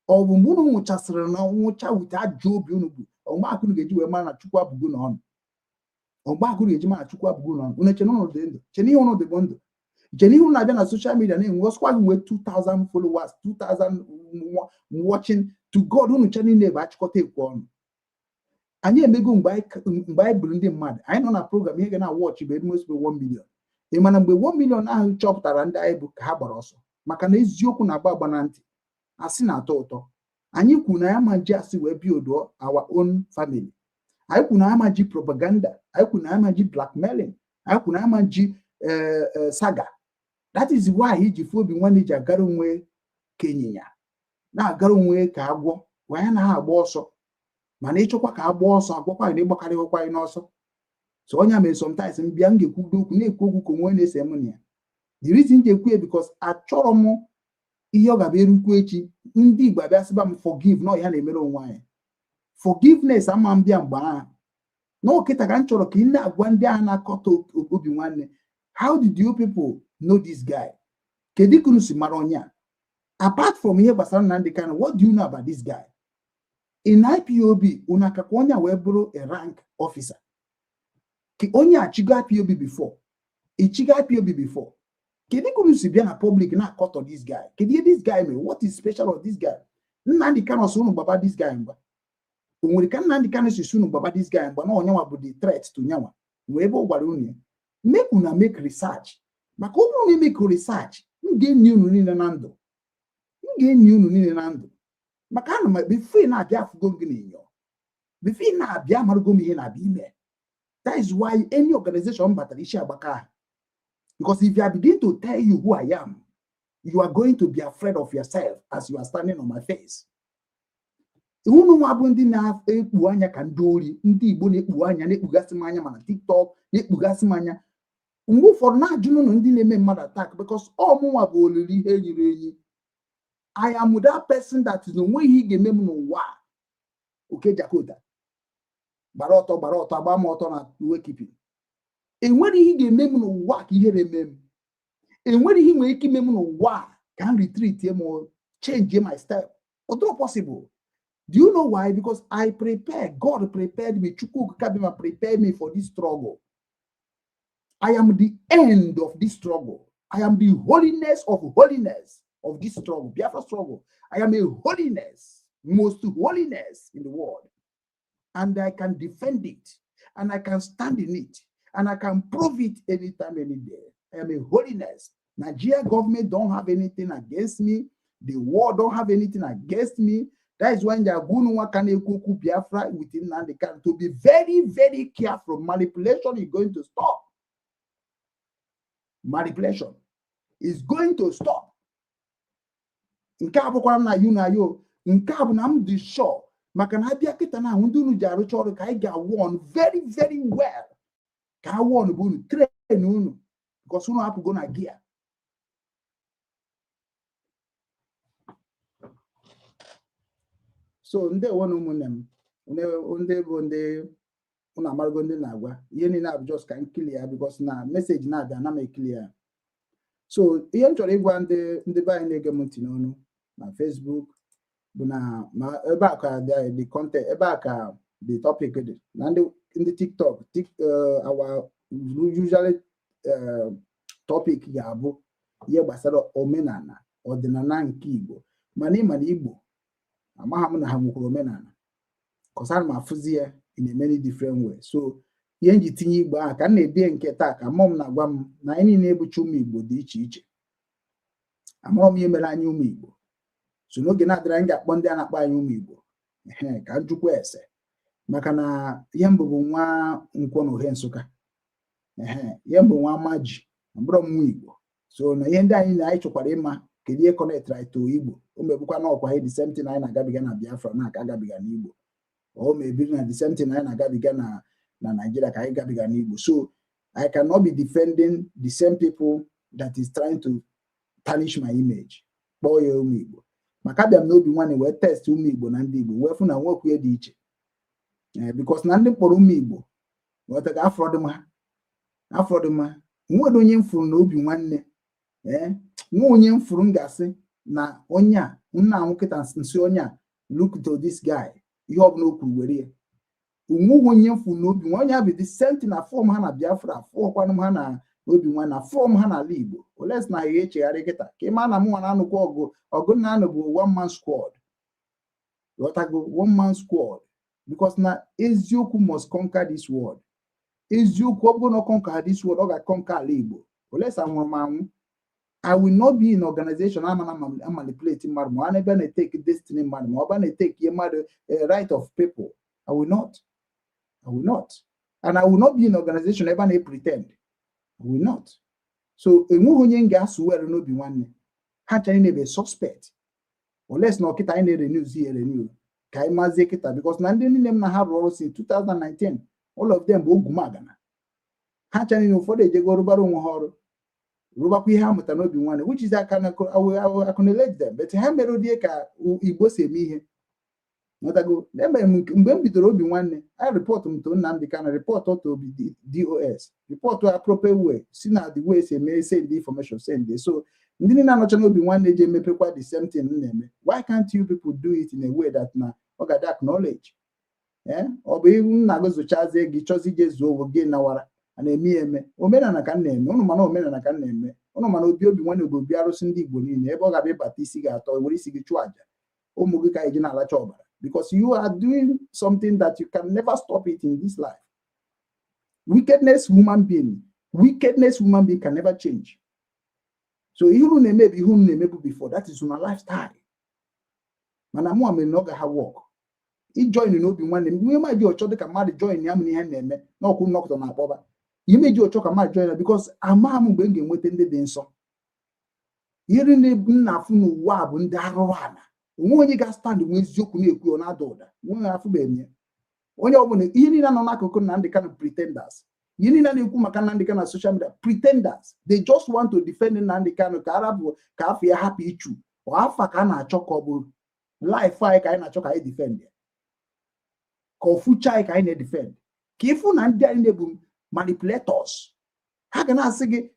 Ọ bụ mgbe unu nwụchasịrị na nwụcha wute ajọ obi unu bụ ọgbakụ unu ga-eji wee mara na Chukwu abụgo n'ọnụ. Ọgbakụ unu ga-eji mara na Chukwu abụgo n'ọnụ. Unu eche na unu dị ndụ, che na ihe unu dị bụ ndụ, che na ihe unu na-abịa na social media na-enwe ọsụkwa gị nwee 2000 followers, 2000 watching. To God, unu che niile bụ achịkọta ekwe ọnụ. Anyị emego mgbe anyị buru ndị mmadụ anyị nọ na program, ihe ga na watch bụ almost 1 million. Ị mana mgbe 1 million ahụ chọpụtara ndị anyị bụ ka ha gbara ọsọ, maka na eziokwu na-agba agba na ntị, asị na-atọ ụtọ. Anyị kwuru na ya ma ji asị wee build our own family. Anyị kwuru na ya ma ji propaganda, anyị kwuru na ya ma ji blackmailing, anyị kwuru na ya ma ji saga. That is why iji fụ Obi Nwanne ji agara onwe ka ịnyịnya, na-agara onwe ka agwọ wee ya na ha agba ọsọ. Mana ịchọkwa ka agba ọsọ agwakwa na ịgbakarịghịkwa anyị n'ọsọ. So onye mere sometimes m bịa, m ga-ekwudo okwu, na-ekwu okwu ka onwe na-ese m na ya. The reason ji ekwu ya, because achọrọ m ihe ọ ga-abịa erukwu echi, ndị Igbo abịa sịba m forgive na ya na-emere onwe anyị forgiveness ama m bịa mgbe ahụ na okịta ka m chọrọ ka ị na-agwa ndị ahụ na-akọta Obi Nwanne, how did you people know this guy? Kedu ka unu si mara onye a? Apart from ihe gbasara Nnamdi Kanu, what do you know about this guy in IPOB? Unu akakwa onye a wee bụrụ a rank officer ka onye achigo IPOB before, ichigo IPOB before. Kedu ka unu si bịa na public na-akọtọ this guy? Kedu ihe this guy mere? What is special of this guy? Nnamdi Kanu sị unu gbaba this guy mgba. O nwere ka Nnamdi Kanu si unu gbaba this guy mgba na onyenwa bụ the threat to nyanwa nwee ebe ọ gwara unu ya? Make una make research, maka ọ bụrụ na emeke research, m ga-enyi unu niile na ndụ, m ga-enyi unu niile na ndụ, maka ana m before ị na-abịa afụgo m gị n'enyo, before ị na-abịa amarụgo m ihe na-abịa ime. That is why any organization batara isi agbaka ha, because if I begin to tell you who I am, you are going to be afraid of yourself as you are standing on my face. Unu nwa bụ ndị na-ekpu anya ka ndị ori, ndị Igbo na-ekpu anya, na-ekpugasị m anya, mana TikTok na-ekpugasị m anya mgbe ụfọdụ, na-ajụ n'ụlọ ndị na-eme mmadụ attack, because ọ mụnwa bụ olili ihe yiri enyi. I am that person that is onweghị ị ga-eme m n'ụwa a. Oke Jakota gbara ọtọ, gbara ọtọ, agba m ọtọ na uwe keeping. Enwere ihe ị ga-eme m n'ụwa ka ihere eme m. Enwere ihe ị nwere ike ime m n'ụwa a ka m retreat m, change my step. Ọ possible? Do you know why? Because I prepare. God prepared me. Chukwu Okike Abịama prepared me for this struggle. I am the end of this struggle. I am the holiness of holiness of this struggle, Biafra struggle. I am a holiness, most holiness in the world. And I can defend it, and I can stand in it, and I can prove it anytime, any day. I am a holiness. Nigeria government don't have anything against me. The world don't have anything against me. That is when Jagunu Wakane Biafra within Nnamdi Kanu to be very, very careful. Manipulation is going to stop. Manipulation is going to stop. Nke a bụkwara m na you na yo, nke a bụ na m dị sure, maka na abịa kịta na ahụ ndị unu ji arụcha ọrụ ka anyị ga-awon very, very well, ka a won bụ unu, train unu, because unu apụgo na gear. So ndewo na ụmụnne m, ndị bụ ndị unu amarago, ndị na-agwa ihe niile abụ just ka m clear ya, because na message na-abịa na m ekili ya. So ihe m chọrọ ịgwa ndị be anyị na-ege m ntị n'ọnụ na Facebook bụ na ma ebe a ka the content, ebe a ka the topic dị na ndị TikTok, our usually topic ga-abụ ihe gbasara omenala ọdịnala nke Igbo. Mana ịma na Igbo amagha m na ha nwekwara omenala, cause ana m afụzi ya in a many different way. So ihe m ji tinye Igbo ahụ ka m na-ede nke taa, ka mmụọ m na-agwa m na anyị niile ebucha ụmụ Igbo dị iche iche. Amụrọ m ihe mere anyị ụmụ Igbo. So n'oge na-adịrị anyị ga-akpọ ndị a na-akpọ anyị ụmụ Igbo, ehe, ka m jụkwa ese, maka na ihe mbụ bụ nwa Nkwọ na Ohe Nsụka, ehe, ihe mbụ nwa Amaji, abụrọ m nwa Igbo. So na ihe ndị anyị na anyị chọkwara ịma kedu ihe connect anyị to Igbo. O mebukwa na ọkwa the same thing anyị na-agabiga na Biafra na aka agabiga n'Igbo, o mebiri na the same thing anyị na-agabiga na Nigeria ka anyị gabiga n'Igbo. So I cannot be defending the same people that is trying to tarnish my image, kpọọ ya ụmụ Igbo, maka abịa m n'obi nwanne wee test ụmụ Igbo na ndị Igbo, wee fụ na nwekwu ihe dị iche, because na ndị mkpọrọ ụmụ Igbo nwetaga afọ dị mma, afọ dị mma. Nwere onye m fụrụ na obi nwanne, ee, nwa onye m fụrụ m ga-asị na onye a nna anwụ kịta nsị onye a, look to this guy, ihe ọbụla o kwuru were ya. Onweghị onye m fụrụ n'obi nwa onye a bụ the same thing na form ha na Biafra, fọkwanụ m ha na obi nwa na form ha n'ala Igbo. Oles na ya echegharị kịta ka ị maa na m nwa na-anụkwa ọgụ, ọgụ na-anụ bụ one man squad. Ghọtago? One man squad, because na eziokwu must conquer this world. Eziokwu, ọ bụrụ na ọ conquer this world, ọ ga-conquer ala Igbo. Oles anwụrụ m anwụ, I will not be in organization ama na manipulate mmadụ, ma ọ na-ebe na-etake destiny mmadụ, ma ọ bụ na-etake ihe mmadụ, right of people. I will not, I will not, and I will not be in organization ebe a na-pretend. I will not. So enweghị onye m ga-asụ were n'obi nwanne ha chara na-ebe suspect, unless na ọkịta anyị na-erenew zi erenew ka anyị mazie kịta, because na ndị niile m na ha rụrụ ọrụ si 2019, all of them bụ ogwumagana. Ha chara na ụfọdụ ejego rụbara onwe ha ọrụ, rụbakwa ihe ha mụtara n'obi nwanne, which is I can acknowledge them, but ha mere ụdị ka Igbo si eme ihe. Nghọtago? Emere m mgbe m bidoro obi nwanne, I report m to Nnamdi Kanu, report to DOS, report appropriate way, si na the way si eme, send the information, send the. So ndị niile anọcha n'obi nwanne ji emepekwa the same thing m na-eme. Why can't you people do it in a way that na ọ ga-adị acknowledge? Ee, ọ bụ ihu nna gị zụchazie gị chọzi ije zuo onwe gị nawara a na-eme ya eme. Omenala ka m na-eme ụnụ, mana omenala ka m na-eme ụnụ, mana obi nwanne bụ obi arụsị ndị Igbo niile, ebe ọ ga-abịa ịbata isi ga-atọ were isi gị chụọ àjà ụmụ gị ka eji na-alacha ọbara, because you are doing something that you can never stop it in this life. Wickedness human being Wickedness human being can never change. So ihe unu na-eme bụ ihe unu na-emebu before. That is una lifestyle. Mana mụ mere na ọ ga-ha work. Ijoin n'obi nwanne m, ihe ma ji ọchọ dịka mmadụ join ya m n'ihe m na-eme n'ọkụ nnọkọta na-akpọba ihe meji ọchọ ka mmadụ join ya, because ama m mgbe m ga-enweta ndị dị nsọ. Ihe niile m na-afụ n'ụwa a bụ ndị arụrụ ala. Onwe onye ga-stand nwe eziokwu na-ekwu, ọ na-ada ụda nwe afụbeghị m ya. Onye ọbụla, ihe niile nọ n'akụkụ Nnamdi Kanu, pretenders. Ihe niile na-ekwu maka Nnamdi Kanu na social media, pretenders. They just want to defend Nnamdi Kanu ka arabụ ka afọ ya hapụ ichu. Ọ afa ka a na-achọ, ka ọ bụ life anyị ka anyị na-achọ ka anyị defend ya, ka ọ fucha anyị ka anyị na-edefend, ka ịfụ na ndị anyị na-ebu manipulators. Ha ga na-asị gị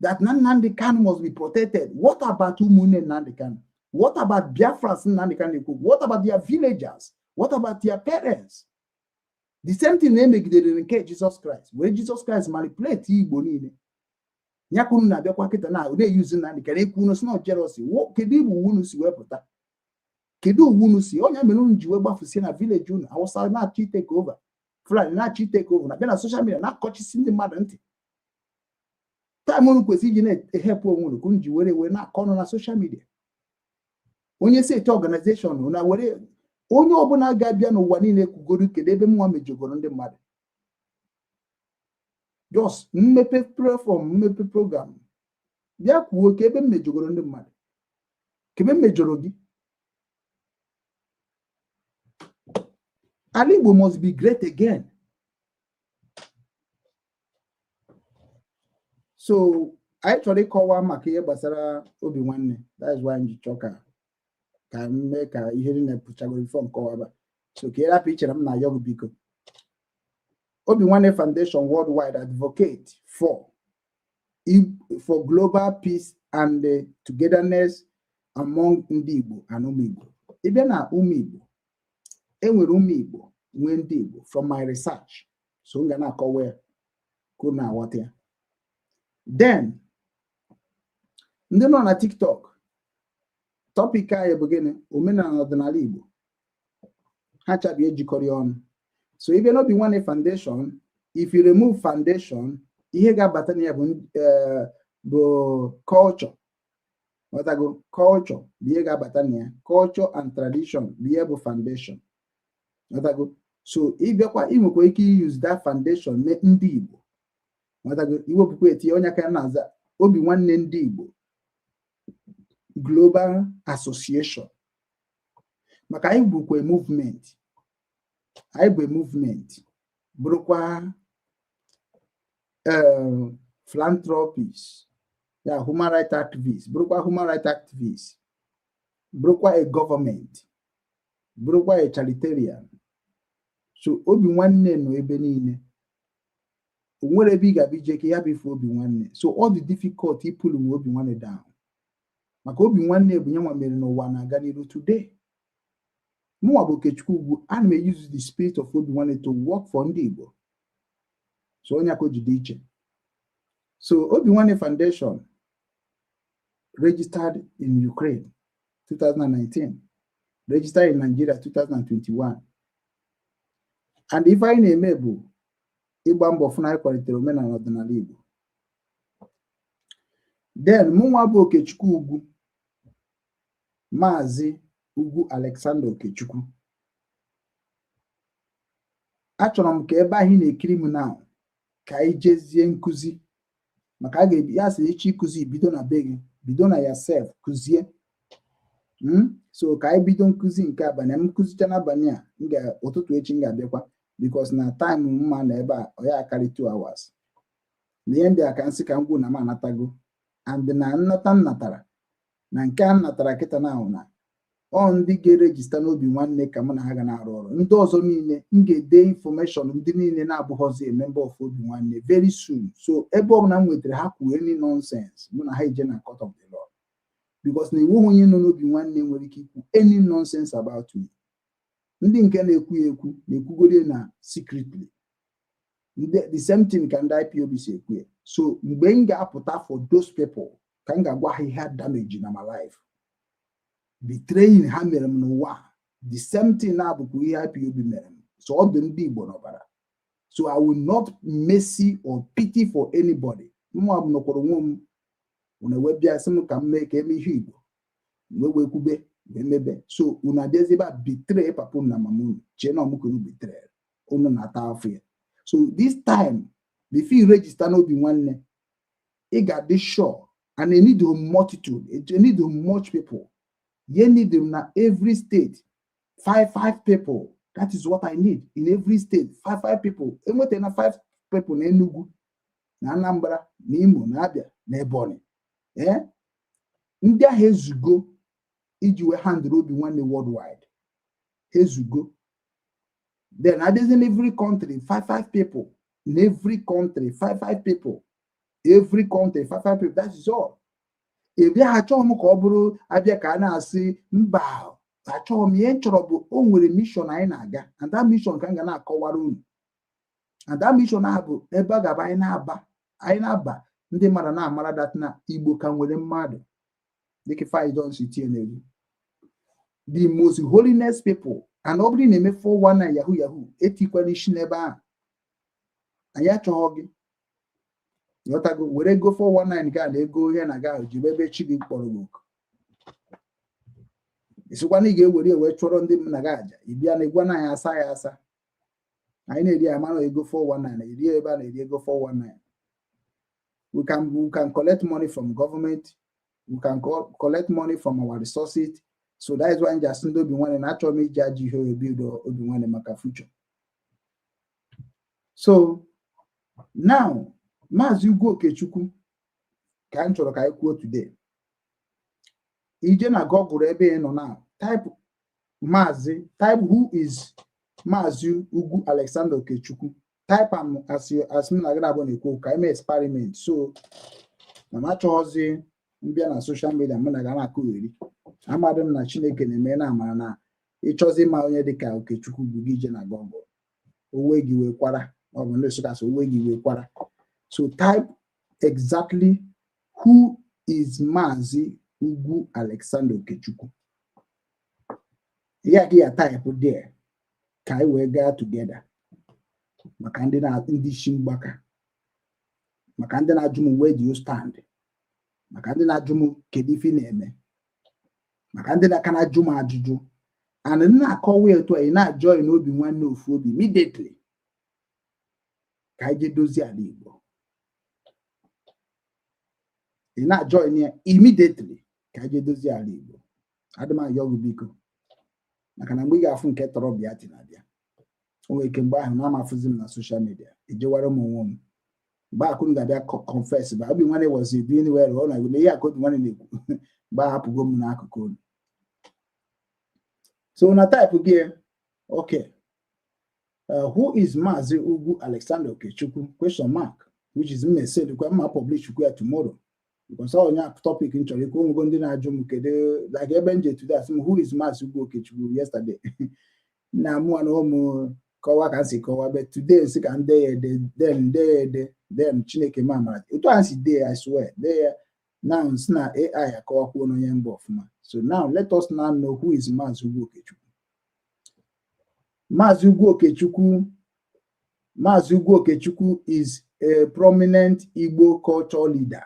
that na Nnamdi Kanu must be protected. What about ụmụnne Nnamdi Kanu? What about Biafrans Nnamdi Kanu ekwu? What about their villagers? What about their parents? The same thing na-emegidere nke Jesus Christ, were Jesus Christ manipulate Igbo niile. Ya ka unu na-abịakwa kịta na na-eyuzi Nnamdi Kanu ekwu unu si na jealousy. Kedu igbo unu si wepụta? Kedu uwe unu si onye mere unu ji wee gbafusie na village unu? Awụsa na-achọ itake over, Fulani na-achọ itake over, na bịa na social media na-akọchisi ndị mmadụ ntị. Time unu kwesịrị iji na-ehepụ onwe unu ka unu ji were were na-akọ ọnụ na social media. Onye steeti organization na were onye ọbụla ga-abịa n'ụwa niile kwugoro, kedu ebe mnwa mejọgoro ndị mmadụ? Just mmepe platform, mmepe program, bịa kwuo ka ebe m mejọgoro ndị mmadụ, ka ebe m mejọrọ gị. Ala Igbo must be great again. So anyị chọrọ ịkọwa maka ihe gbasara obi nwanne. That is why m ji chọọ ka m mee ka ihe niile pụchagoro before m kọwaba. So ka ị rapụ ichere m na ayọ gị, biko. Obi Nwanne Foundation Worldwide advocate for global peace and togetherness among ndị Igbo and ụmụ Igbo. Ị bịa na ụmụ Igbo, enwere ụmụ Igbo nwee ndị Igbo from my research. So m ga na-akọwa ya ka unu aghọta ya. Then ndị nọ na TikTok, topic anyị bụ gịnị? Omenala ọdịnala Igbo. Ha chabi ejikọrọ ya ọnụ. So ị bịa n'Obi Nwanne Foundation, if you remove foundation, ihe ga-abata na ya bụ culture. Ghọtago? Culture bụ ihe ga-abata na ya. Culture and tradition bụ ihe bụ foundation. Ghọtago? So ị bịakwa, ị nwekwa ike use that foundation mee ndị Igbo. Ghọtago? Iwepụkwa etinye onye aka na-aza Obi Nwanne ndị Igbo Global Association. Maka anyị bụkwa movement. Anyị bụ movement, bụrụkwa philanthropist, ya human rights activist, bụrụkwa human rights activist, bụrụkwa a government, bụrụkwa a charitarian. So obi nwanne nọ ebe niile. O nwere ebe ị ga-abịa ije ka ya bụ ife obi nwanne. So ọ dị difficult ịpụlụ nwe obi nwanne down, maka obi nwanne bụ nyanwa mere n'ụwa na-aga n'iru today. Mụnwa bụ Okechukwu Ugwu, ana m use the spirit of obi nwanne to work for ndị Igbo. So onye aka o ji dị iche. So Obi Nwanne Foundation registered in Ukraine 2019, registered in Nigeria 2021, and ife anyị na-eme bụ ịgba mbọ fụ na anyị kwalitere omenala ọdịnala Igbo. Then mụnwa bụ Okechukwu Ugwu, Maazị Ugwu Alexander Okechukwu. Achọrọ m ka ebe anyị na-ekiri m now, ka anyị jezie nkụzi, maka a ga-ebi ya sị ịchọ ịkụzi, bido na be gị, bido na yourself kụzie. So ka anyị bido nkụzi nke abalị. M kụzicha n'abalị a, m ga ụtụtụ echi m ga-abịakwa, because na time mma na ebe a ọ ya akarị 2 hours. Na ihe ndị a ka nsị ka m gwụ na m anatago, and na nnata m natara na nke a m natara kịta na ahụ na ọ ndị ga-eregister n'obi nwanne ka mụ na ha ga na-arụ ọrụ. Ndị ọzọ niile, m ga-ede information ndị niile na-abụghọzi a member of obi nwanne very soon. So ebe ọbụla m nwetara ha kwuo any nonsense, mụ na ha eje na court of the law, because na enweghị onye nọ n'obi nwanne nwere ike ikwu any nonsense about me. Ndị nke na-ekwu ya ekwu na-ekwugoro na secretly. The same thing ka ndị IPOB si ekwu ya. So mgbe m ga-apụta for those people, ka m ga-agwa ha ihe damage na my life, betraying ha mere m n'ụwa. The same thing na-abụkwa ihe IPOB mere m. So ọ dị ndị Igbo n'ọbara. So So I will not mercy or pity for anybody. Mụ a nọkwara onwe m, unu wee bịa sị m ka m mee ka eme ihe Igbo, wee kwube wee mebe. So unu abịazi ebe a betray papa unu na mama unu, chee na ọmụka unu betray unu na-ata afọ ya. So this time, before you register n'Obi Nwanne, ị ga-adị sure, and they need a multitude, they need much people. You need them na every state, five five people. That is what I need in every state, five five people. Enweta na five people na Enugu, na Anambra, na Imo, na Abia, na Ebonyi. Eh? Ndị ahụ ezugo iji wee handle Obi Nwanne worldwide. Ezugo. Then adịghị in every country, five five people. In every country, five five people. Every country, five five people. That is all. Ị bịa, achọghị m ka ọ bụrụ abịa ka a na-asị mba, achọghị m. Ihe m chọrọ bụ o nwere mission anyị na-aga, and that mission ka m ga na-akọwara unu, and that mission ahụ bụ ebe ọ ga-aba anyị na-aba ndị mmadụ na-amara that na Igbo ka nwere mmadụ dịka Ifeanyi Johnson tie n'egwu, the most holiness people. And ọ bụrụ na eme 419, yahoo yahoo, etikwana isi n'ebe ahụ, anyị achọghị gị. Ghọtago? Were ego 419 gaa na ego ihe na ga jibe ebe chi gị kpọrọ gị oku. Ịsịkwa na ị ga-ewere ewe chụọrọ ndị m na gị aja, ị bịa na ịgwa na anyị asa ya asa, anyị na-eri ya mara ego 419 eri ebe a na-eri ego 419. We can collect money from government, we can collect money from our resources. So that is why m ji asị ndị Obi Nwanne na achọrọ m iji ajọ ihe build Obi Nwanne maka future. So now, Maazị Ugwu Okechukwu ka m chọrọ ka anyị kwuo today. Ije na Google ebe ị nọ na type Maazị, type "Who is Maazị Ugwu Alexander Okechukwu?" Type am as m na gị na-abụ na-ekwu ka anyị mee experiment. So na m achọghọzi mbịa na social media mụ na ga na-akụgheri. Amadị m na Chineke na-eme na amara na ịchọzi ịma onye dịka Okechukwu bụ gị ije na Google, owe gị wee kwara. Ọ bụ ndị Nsụka sị owe gị wee kwara. So type exactly "Who is Maazị Ugwu Alexander Okechukwu?" Ya gị ya type there ka anyị wee gaa together, maka ndị na ndị isi mgbaka, maka ndị na-ajụ m, "Where do you stand?" Maka ndị na-ajụ m, "Kedu ife ị na-eme?" Maka ndị na-aka na-ajụ m ajụjụ and m na-akọwa etu a, ị na-ajoin Obi Nwanne ofu obi immediately ka anyị jee dozie ala Igbo. Ị na-ajoin ya immediately ka anyị jee dozie ala Igbo. Adị m ayọ gị, biko, maka na mgbe ị ga-afụ nke tọrọ bịa ti na-abịa, o nwere ike mgbe ahụ na amafụzi m na social media, ejewara m onwe m. Mgbe akụnụ ga-abịa confess ba Obi Nwanne was doing well, ọ na ihe aka Obi Nwanne na-ekwu mgbe ahụ hapụgo m n'akụkụ unu. So na type gị, okay, "Who is Maazị Ugwu Alexander Okechukwu?" question mark, which is mmesed kwa mma publish ya tomorrow, because ọ onye topic m chọrọ ikwu. Onwego ndị na-ajụ m kedu, like ebe m je today, asị m, "Who is Maazị Ugwu Okechukwu?" Yesterday na mụ na ụmụ kọwa ka m si kọwa, but today si ka m dee ya ede, then dee ya ede, then Chineke m amara otu a si dee ya. I swear, dee ya now, si na AI akọwakwuo n'onye mba ọfụma. So now let us now know who is Maazị Ugwu Okechukwu. Maazị Ugwu Okechukwu, Maazị Ugwu Okechukwu is a prominent Igbo culture leader.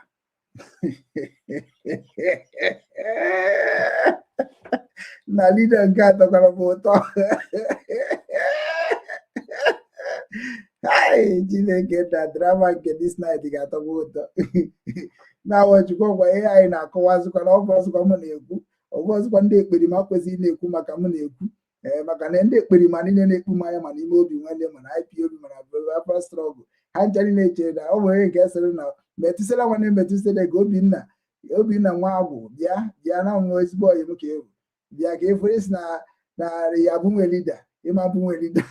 Na leader nke a tọkwara m ụtọ. Hai, Chineke na drama nke this night ga-atọkwa ụtọ. Na-awọchikwa gwa ihe anyị na-akọwazikwa na ọ bụ ọzụkwa m na-ekwu, ọ bụ ọzụkwa ndị ekperima kwesịrị na-ekwu maka m na-ekwu. Ee, maka na ndị ekperima niile na-ekpu m anya, ma n'ime Obi Nwanne, mana IPOB, mana Biafra struggle, ha ncha niile chere na ọ bụ onye nke sịrị na Metusela nwanne Metusela ka Obinna, Obinna nwa agwụ, bịa bịa na nwa ezigbo ọyị m ka ewu bịa ka efere si na na ya bụ nwe leader, ịma bụ nwe leader.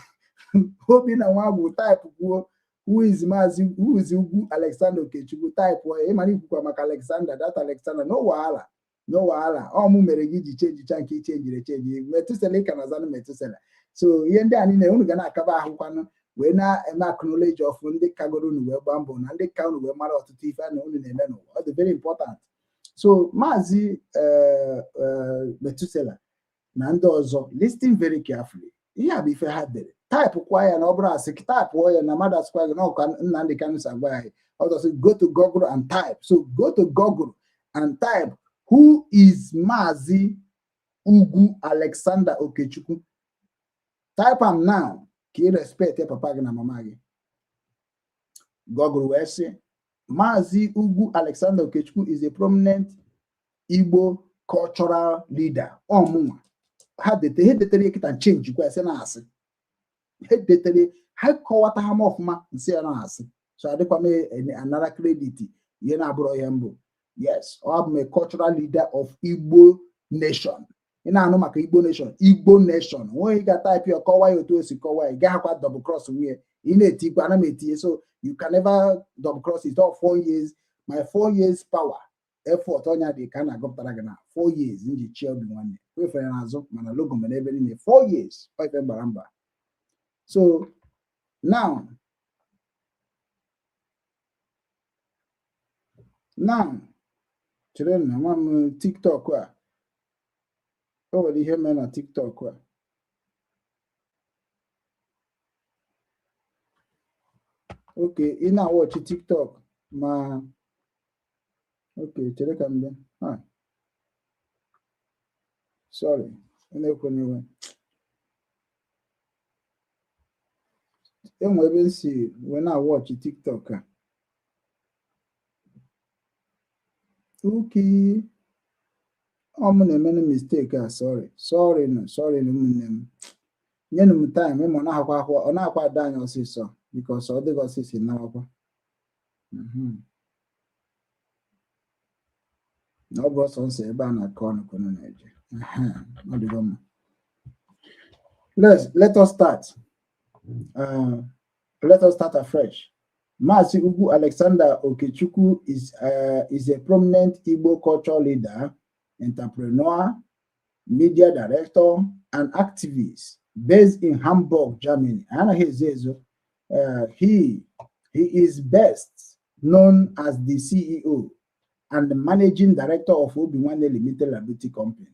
Obinna nwa agwụ, type kwuo "Who is Maazị, who is Ugwu Alexander Okechukwu?" Type ịmara ikwukwa maka Alexander, that Alexander, no wahala, no wahala. Ọ mụ mere gị ji chenjicha nke ichenjiri echenji Metusela, ị ka na zanụ Metusela. So ihe ndị a niile unu ga na-akaba ahụkwanụ wee na-eme acknowledge of ndị kagoro unu wee gbaa mbọ na ndị ka unu wee mara ọtụtụ ife na unu na-eme n'ụwa. Ọ dị very important. So Maazị Metusela na ndị ọzọ, listen very carefully. Ihe a bụ ife ha dere. Type kwa ya na ọ bụrụ asị, type ya na mmadụ asịkwa gị na ọka Nnamdi Kanu si agwa ya ọzọ. Go to Google and type. So go to Google and type, "Who is Mazi Ugwu Alexander Okechukwu?" Type am now ka ị respect papa gị na mama gị. Google wee sị, "Mazi Ugwu Alexander Okechukwu is a prominent Igbo cultural leader." Ọmụnwa ha dete, ha detere kịta, change kwa, sị na asị ha detere, ha kọwata ha m ọfụma, nsị ya na asị. So adịkwa m anara credit ihe na-abụrụ ihe mbụ. Yes, ọ bụ m a cultural leader of Igbo nation. Ị na-anụ maka Igbo nation, Igbo nation nweghị ga type ya, kọwa ya otu o si kọwa ya. Ị gaghakwa double cross nwunye ị na-etikwa ana m etinye. So you can never double cross it. All 4 years, my 4 years power effort, ọnya dị ka a na-agụpụtara gị na 4 years nji chi Obi Nwanne kwefere n'azụ, mana logo mere ebe niile. 4 years ọ ife gbara mba. So now chere na nwa m TikTok a, o nwere ihe mere na TikTok a. Okay, ị na-awọchi TikTok ma. Okay, chere ka m bịa. Ah, sorry, na-ekwe n'iwe. Enwe ebe m si wee na-awọchi TikTok a. Okay, ọ mụ na-emenụ mistake a. Sorry, sorry, no, sorry na ụmụnne m, nyenụ m time. Ịma ọ na-akwa akwa, ọ na-akwa ada anyị ọsịsọ because ọ dịghị ọsịsọ nawakwa. Na ọ bụ ọsọ nsọ ebe a na-akọ ọnụ ka unu na-eje. Ọ dịgo mma. Let us start. Let us start afresh. Mazi Ugwu Alexander Okechukwu is a prominent Igbo cultural leader, entrepreneur, media director, and activist based in Hamburg, Germany. Anaghị ezo ezo. He is best known as the CEO and the managing director of Obinwanne Limited Liability Company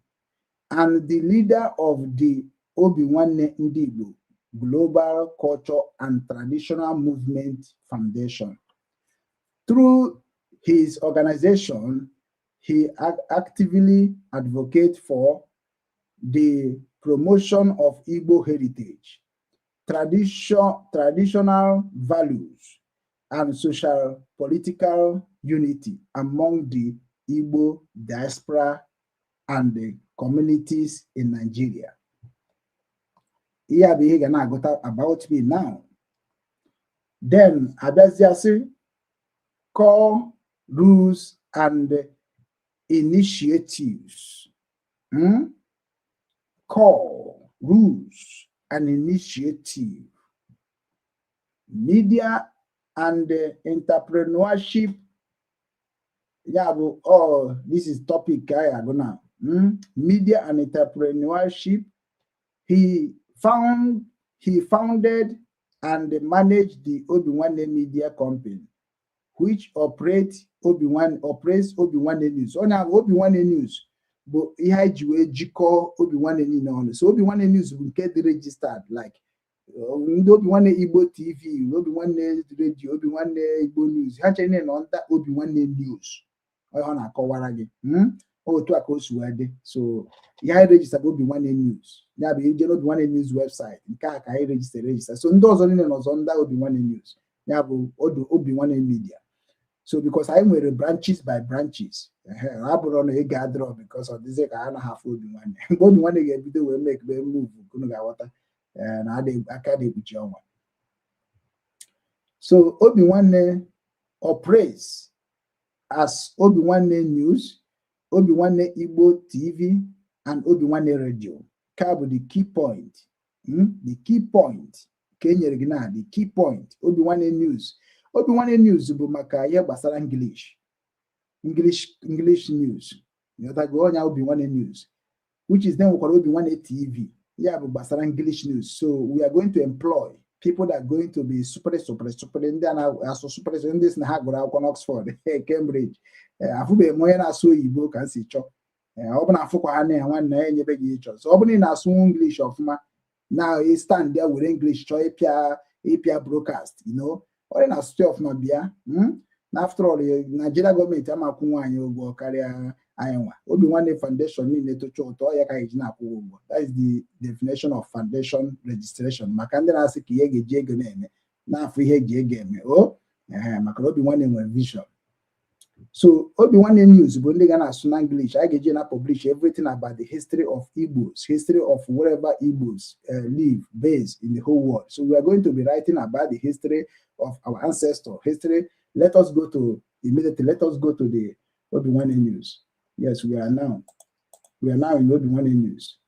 and the leader of the Obinwanne Ndigbo Global Culture and Traditional Movement Foundation. Through his organization, he actively advocates for the promotion of Igbo heritage, traditional values, and social political unity among the Igbo diaspora and the communities in Nigeria. Ihe a bụ ihe ga na-agụta about me now. Then abịaziasị core rules and initiatives. Core rules and initiative. Media and entrepreneurship. Ya bụ, oh, this is topic ka anyị agụ now. Media and entrepreneurship. He founded and managed the Obinwanne Media Company, which operates Obinwanne News. Onye ahụ Obinwanne News bụ ihe anyị ji wee jikọọ Obinwanne niile ọnụ. So Obinwanne News bụ nke dị registered, like ndị Obinwanne Igbo TV, Obinwanne Radio, Obinwanne Igbo News, ha chere nọ nta Obinwanne News. Ọ na-akọwara gị otu a ka o si wee dị. So ihe anyị register bụ Obinwanne News. Ya bụ ije n'Obinwanne News website nke a ka anyị register register. So ndị ọzọ niile nọzọ ndị Obinwanne News, ya bụ Obinwanne Media. So because anyị nwere branches by branches, abụrụ na ego adịrọ because ọ dịzị ka ha naghị afụ Obinwanne. Mgbe Obinwanne ga-ebido wee make wee move, unu ga-aghọta na aka na-ekpuchi ọnwa. So Obinwanne operates as Obinwanne News, Obinwanne Igbo TV, and Obinwanne Radio. Ka bụ the key point. The key point ka e nyere gị na the key point, Obinwanne News. Obinwanne News bụ maka ihe gbasara English news. Ịghọtago? Ọnya Obinwanne News, which is then nwekwara Obinwanne TV, ya bụ gbasara English news. So we are going to employ people that are going to be super super super, ndị a na-asụ super, ndị si na ha gụrụ akwụkwọ n'Oxford, Cambridge. Afụbeghị m onye na-asụ oyibo ka m si chọọ. Ọ bụ na afụkwa ha na ya, nwanne ya enyebe gị ịchọ. So ọ bụrụ na ị na-asụ English ọfụma, Now ị stand there with English chọọ ịpịa broadcast. Onye na-asụtụ ọfụma bịa. Na after all, Nigeria gọọmenti amakwụ nwaanyị ụgwọ karịa anyị nwa. Obi Nwanne Foundation niile tocha ụtọ ya ka anyị ji na-akwụ ụgwọ. That is the definition of foundation registration, maka ndị na-asị ka ihe ga-eji ego na-eme na-afụ ihe eji ego eme o. Maka na Obi Nwanne nwere vision. So Obi Nwanne News bụ ndị ga na-asụ na English. Anyị ga-eji na publish everything about the history of Igbos, history of wherever Igbos live, based in the whole world. So we are going to be writing about the history of our ancestor history. Let us go to immediately, let us go to the Obi Nwanne News. Yes, we are now in Obi Nwanne News.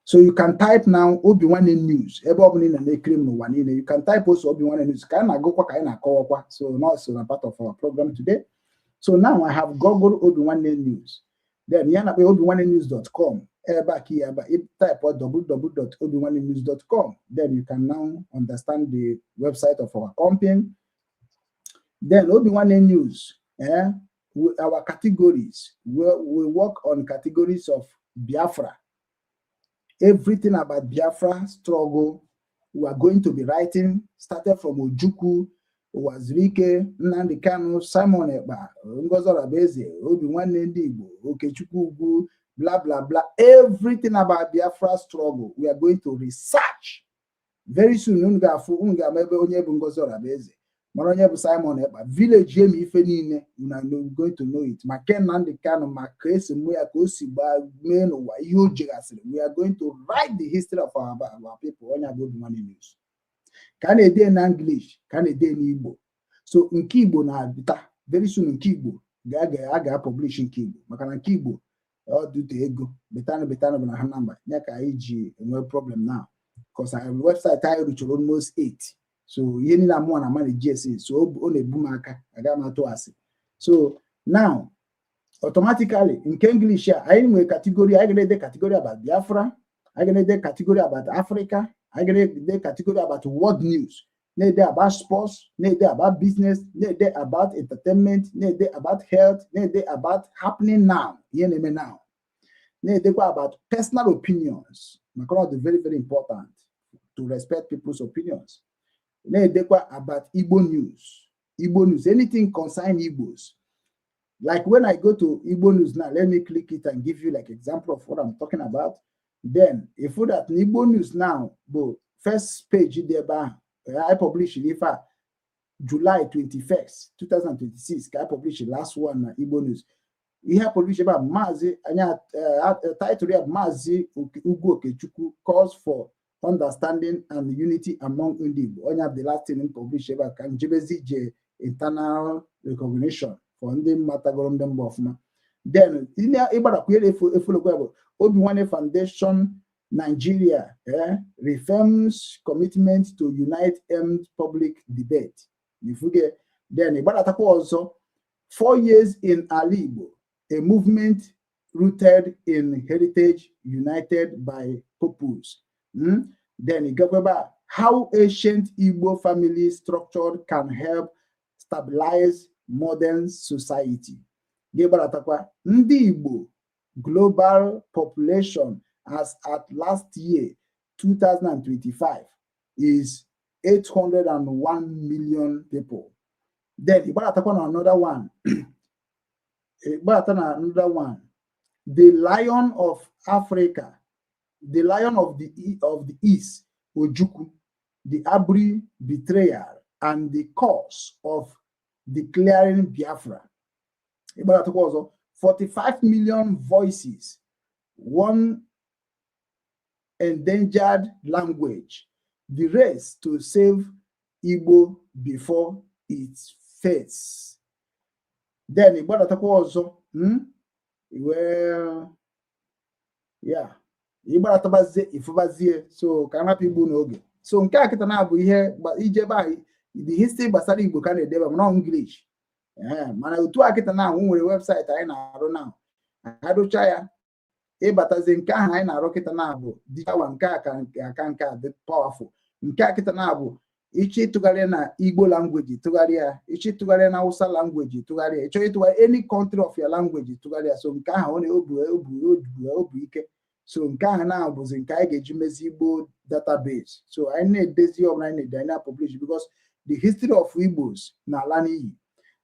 So you can type now Obi Nwanne News ebe ọ bụla ị nọ na-ekiri m n'ụwa niile. You can type also Obi Nwanne News ka anyị na-agụkwa, ka anyị na-akọwakwa. So not so na part of our program today. So now I have googled Obi Nwanne News. Then ya na-akpọ obinwannenews.com ebe a ka ya ebe type www.obinwannenews.com. Then you can now understand the website of our company. Then Obi Nwanne News, our categories, we work on categories of Biafra. Everything about Biafra struggle, we are going to be writing, started from Ojukwu, Uwazuruike, Nnamdi Kanu, Simon Ekpa, Ngozi Orabueze, Obi Nwanne Ndị Igbo, Okechukwu Ugwu, blah, blah, blah. Everything about Biafra struggle, we are going to research. Very soon, unu ga-afụ, unu ga-ama ebe onye bụ Ngozi Orabueze, mara onye bụ Simon Ekpa, village emi ife niile, unu are going to know it. Ma Ken Nnamdi Kanu, ma ka esi mụ ya, ka o si gbaa mee n'ụwa, ihe o jegasịrị. We are going to write the history of our people. Onye bụ Obi Nwanne News. Ka a na-ede na English, ka a na-ede n'Igbo. So nke Igbo na-abịta very soon. Nke Igbo a ga-publish nke Igbo, maka na nke Igbo ọ dute ego betanụ betanụ bụ na ha namba ya ka anyị ji enwe problem now, because our website anyị ruchara almost 8. So ihe niile amụọ na manage GSA, so ọ na-ebu m aka aga m atụ asị. So now automatically nke English a, anyị nwere category. Anyị ga na-ede category about Biafra, anyị ga na-ede category about Africa, anyị ga na-ede category about world news, na-ede about sports, na-ede about business, na-ede about entertainment, na-ede about health, na-ede about happening now, ihe na-eme now, na-edekwa about personal opinions, maka na ọ dị very, very important to respect people's opinions, na-edekwa about Igbo news. Igbo news, anything concern Igbos. Like when I go to Igbo news now, let me click it and give you like example of what I'm talking about. Then if that Igbo news now bụ first page dị ebe ahụ, I publish ife a July 21st, 2026 ka I publish last one na Igbo news. Ihe a publish ebe a, Maazị anya title ya bụ Maazị Ugwu Okechukwu calls for understanding and unity among ndị Igbo. Onye bụ the last thing m publish ebe a ka njebezi je internal recognition for ndị matagoro ndị mba ọfụma. Then ịgbadakwunyere efolokwa bụ Obi Nwanne Foundation Nigeria reaffirms commitment to unite end public debate. Ifuge. Then ịgbadatakwa ọzọ, 4 years in Ala Igbo, a movement rooted in heritage, united by purpose. Then ịgakwaba how ancient Igbo family structure can help stabilize modern society. Gị gbadatakwa, ndị Igbo global population as at last year 2025 is 801 million people. Then ịgbadatakwa na another one, ịgbadata na another one, the Lion of Africa, the Lion of the East, Ojukwu, the Aburi betrayal and the cause of declaring Biafra. Ịgbadatakwa ọzọ, 45 million voices, one endangered language, the race to save Igbo before it fades. Then ịgbadatakwa ọzọ, Well, yeah, ịgbaratabazie ifụbazie. So ka a rapụ igbu n'oge. So nke a kịta na-abụ ihe ijebe ahụ, the history gbasara Igbo ka na-edebe, mana ọ English. Ee, mana otu a kịta na nwere website anyị na-arụ na arụcha ya, ịbatazie nke ahụ anyị na-arụ kịta na-abụ digital. Nke a ka aka nke a dị powerful. Nke a kịta na-abụ ịchọ ịtụgharị na Igbo language, tụgharị ya. Ịchọ ịtụgharị na Hausa language, tụgharị ya. Ịchọ ịtụgharị any country of your language, tụgharị ya. So nke ahụ ọ na-obu obu obu obu ike. So nke ahụ na bụzi nke anyị ga-eji mezi Igbo database. So anyị na-edezi ọbụla anyị na-ede, anyị na-publish, because the history of Igbos na-ala n'iyi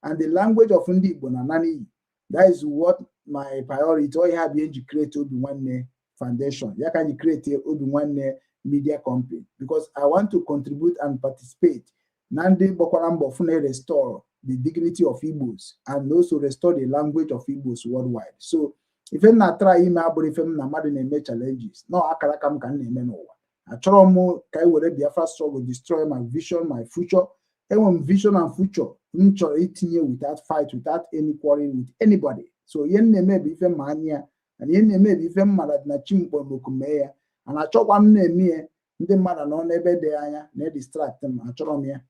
and the language of ndị Igbo na-ala n'iyi. That is what my priority. Ọ ya bụ eji create Obi Nwanne Foundation, ya ka anyị create Obi Nwanne Media Company, because I want to contribute and participate na ndị gbakwara mbọ fụ na restore the dignity of Igbos and also restore the language of Igbos worldwide. So ife m na-atara ime abụrụ ife m na mmadụ na-eme challenges nọ, akara aka m ka m na-eme n'ụwa. Achọrọ m ka e were Biafra struggle destroy my vision, my future. Enwe m vision and future m chọrọ itinye without fight, without any quarrel with anybody. So ihe m na-eme bụ ife mma anya ya, and ihe m na-eme bụ ife m mara na chi m kpọrọ m oku mee ya, and achọkwa m na-eme ya ndị mmadụ nọ n'ebe dị anya na-distract m. Achọrọ m ya.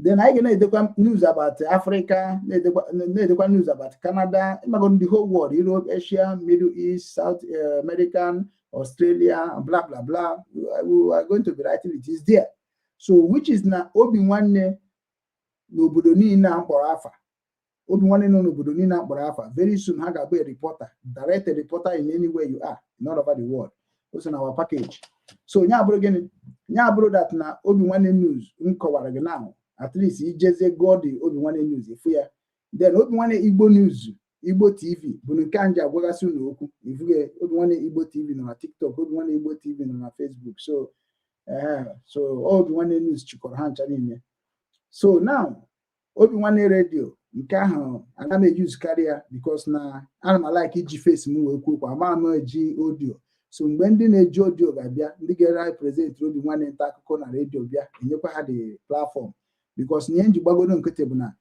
Then anyị ga na-edekwa news about Africa, na-edekwa news about Canada, ịmago the whole world, Europe, Asia, Middle East, South American, Australia, blah blah blah. We are going to be writing it is there. So which is na Obi Nwanne n'obodo niile a mkpọrọ afa, Obi Nwanne nọ n'obodo niile a mkpọrọ afa, very soon ha ga-abụ a reporter, direct a reporter in anywhere you are in all over the world. Also na our package. So nya abụrụ gịnị? Nya abụrụ that na Obi Nwanne News m kọwara gị now. At least ijezie gụọ the Obi Nwanne News, efu ya. Then Obi Nwanne Igbo News, Igbo TV bụ nke a nji agwagasị unu okwu. Ifuge Obi Nwanne Igbo TV nọ na TikTok, Obi Nwanne Igbo TV nọ na Facebook. So so Obi Nwanne News chịkọrọ ha ncha niile. So now Obi Nwanne Radio nke ahụ ana m e-use karịa because na ana m like iji face m wee kwuo okwu, ama m eji audio. So mgbe ndị na-eji audio ga-abịa, ndị ga-ere present Obi Nwanne nta akụkọ na redio bịa, enyekwa ha the platform, because na ihe nji gbagodo nkịtị bụ na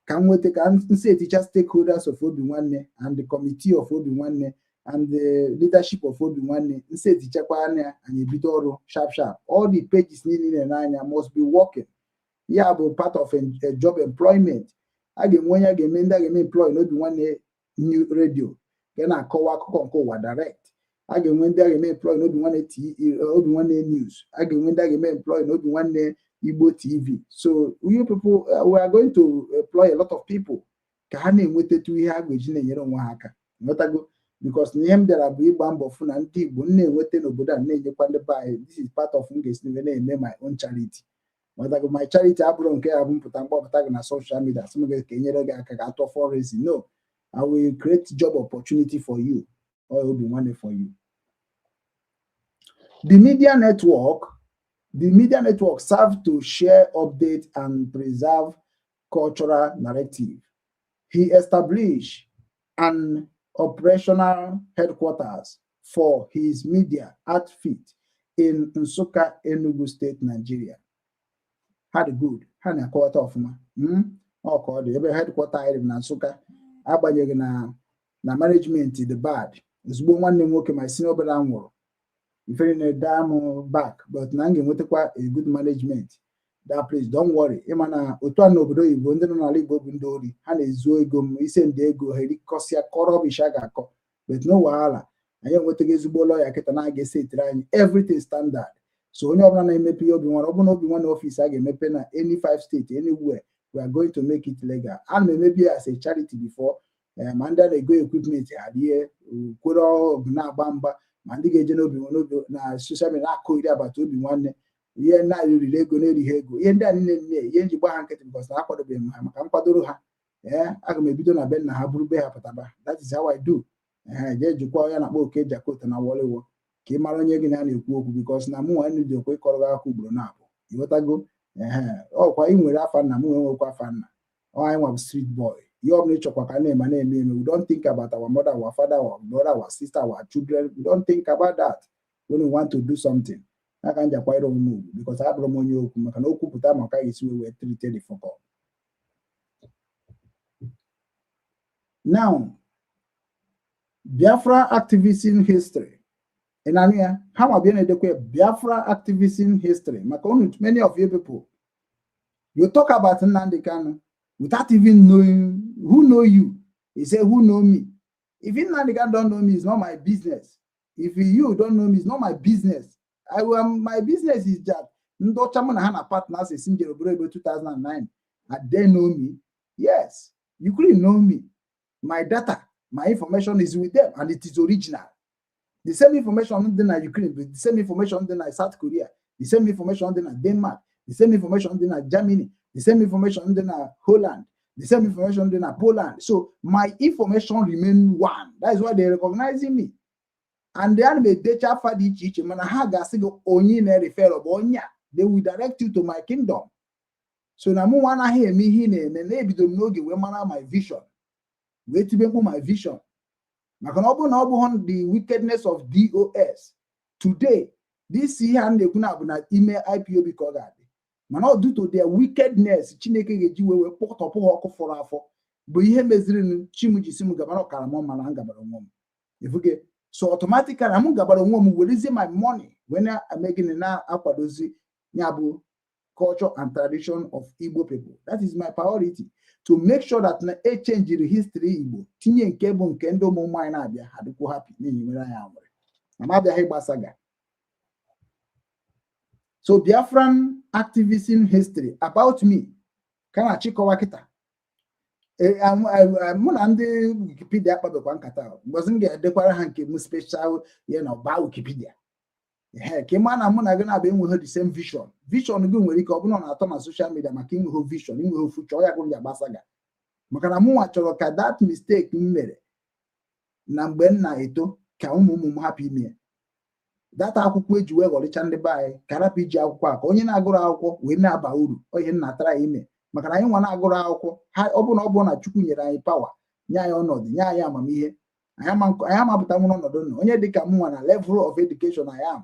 ka m nweta ka m si eticha stakeholders of Obi Nwanne and the committee of Obi Nwanne and the leadership of Obi Nwanne. Nsi etichakwa anya, anyị ebido ọrụ sharp sharp. All the pages niile na-anya must be working. Ya bụ part of a job employment. A ga-enwe onye a ga-eme, ndị a ga-eme employ n'Obi Nwanne New Radio ka na-akọwa akụkọ nke ụwa direct. A ga-enwe ndị a ga-eme employ n'Obi Nwanne Obi Nwanne News. A ga-enwe ndị a ga-eme employ n'Obi Nwanne Igbo TV. So you people, we are going to employ a lot of people ka ha na-enwetatụ ihe ha ga-eji na-enyere onwe ha aka. Nghọtago? Because na ihe m bịara bụ ịgba mbọ fụ na ndị Igbo m na-enweta n'obodo a na-enyekwa ndị be anyị. This is part of m ga-esi na-eme my own charity. Nghọtago? My charity abụrụ nke ya bụ mpụta mkpọpụta gị na social media, sị m gị ka enyere gị aka ka atọ fundraising. No, I will create job opportunity for you or Obi Nwanne for you. The media network serve to share update and preserve cultural narrative. He established an operational headquarters for his media outfit in Nsukka, Enugu State, Nigeria. Ha dị good, ha na-akọwata ọfụma. Ọ ka ọ dị ebe headquarter anyị dị na Nsukka, agbanyeghị na management dị bad. Ozugbo nwanne m nwoke, ma si n'obere nwụrụ, ifere na-ede m back, but na m ga-enwetakwa a good management that place. Don't worry. Ịma na otu a n'obodo oyibo, ndị nọ n'ala Igbo bụ ndị ori, ha na-ezu ego m ise ndị ego ha erikọsịa kọrọ rubbish a ga-akọ. But no wahala, anyị enwetaghị ezigbo lawyer kịta na aga esetiri anyị everything standard. So onye ọbụla na-emepe ihe Obi Nwanne, ọ bụrụ na Obi Nwanne office a ga-emepe na any five state anywhere, we are going to make it legal. Ana m emebi ya as a charity before, ma ndị a na-ego equipment ha rie kwere ọgụ na-agba mgba, ma ndị ga-eje n'obi n'obi na social media na-akụ iri agbata Obi Nwanne ihe na-eriri ego na-erighị ego, ihe ndị a niile nne ihe nji gba ha nkịtị, because na akwadobeghị m ha maka nkwadoro ha. Ee, aga m ebido na be nna ha buru be ha pụtaba. That is how I do. Ee, jee jikwa ya na-akpọ oke jakota na wọlịwọ ka ị mara onye gị na ya na-ekwu okwu, because na mụ nwa dị okwe ịkọrọ gị aka ugboro na-abụ. Ịghọtago? Ehe, ọkwa ị nwere afa nna m nwee nwekwa afa nna. Ọ anyị nwa bụ street boy. Ihe ọbụla ịchọkwa ka na-eme na-eme eme. We don't think about our mother, our father, our brother, our sister, our children. We don't think about that when we want to do something. Aka m ji akwanyere onwe m ugwu, because abụrụ m onye okwu, maka na okwu pụta maka a ga-esi wee treat the fuck up. Now, Biafra activism history. Ị na-anụ ya? Ha ma bịa na-edekwa Biafra activism history maka unu. Many of you people, you talk about Nnamdi Kanu without even knowing who know you. He say, "Who know me?" If Nnamdi Kanu don't know me, it's not my business. If you don't know me, it's not my business. I will, my business is that ndị ọcha mụ na ha na partners esi njere obodo ebe 2009 and they know me. Yes, you couldn't know me. My data, my information is with them and it is original. The same information dị na Ukraine bụ the same information dị na South Korea, the same information dị na Denmark, the same information dị na Germany, the same information dị na Holland, the same information dị na Poland. So my information remain one. That is why they recognizing me. And ana m edecha afa dị iche iche, mana ha ga-asị gị onye na-refer bụ onye a. They will direct you to my kingdom. So na mụ nwa anaghị eme ihe ị na-eme. Na-ebido m n'oge wee mara my vision, wee tibe mkpu my vision, maka na ọ bụrụ na ọ bụghị the wickedness of DOS today, this ihe a na-ekwu na bụ na ime IPOB ka ọ ga-adị. Mana ọ due to their wickedness, Chineke ga-eji wee kpọtọpụ ha ọkụ fọrọ afọ bụ ihe meziri chi m ji si m gabara. Ọkara m mana m gabara onwe m ifuge. So automatically m gabara onwe m, werezie my money wee na-eme gịnị? Na-akwadozi ya bụ culture and tradition of Igbo people. That is my priority, to make sure that na echenjiri history Igbo, tinye nke bụ nke ndị ụmụ anyị na-abịa ha dịkwa happy n'ihi nwere anyị nwere na m abịaghị gbasaga. So Biafran activism history about me ka na-achịkọwa kịta. Mụ na ndị Wikipedia akpabekwa nkata. Mgbe m ga-edekwara ha nke m special ya na ọba Wikipedia, ee, ka ị maa na mụ na gị na-abụ enweghị the same vision. Vision gị nwere ike ọ bụrụ na na-atọ na social media, maka inweghị vision, inweghị future. Ọ ya gụrụ agbasa ga maka na mụ nwa chọrọ ka that mistake m mere na mgbe m na-eto, ka ụmụ ụmụ m hapụ ime ya. Data akwụkwọ eji wee ghọrịcha ndị be anyị, ka rapụ iji akwụkwọ a ka onye na-agụrụ akwụkwọ wee na-aba uru. Ihe nna tara ya ime, maka na anyị nwa na-agụrụ akwụkwọ ha, ọ bụ na ọ bụrụ na Chukwu nyere anyị power, nye anyị ọnọdụ, nye anyị amamihe, anyị amapụta nwere ọnọdụ nọ onye dịka m nwa na level of education I am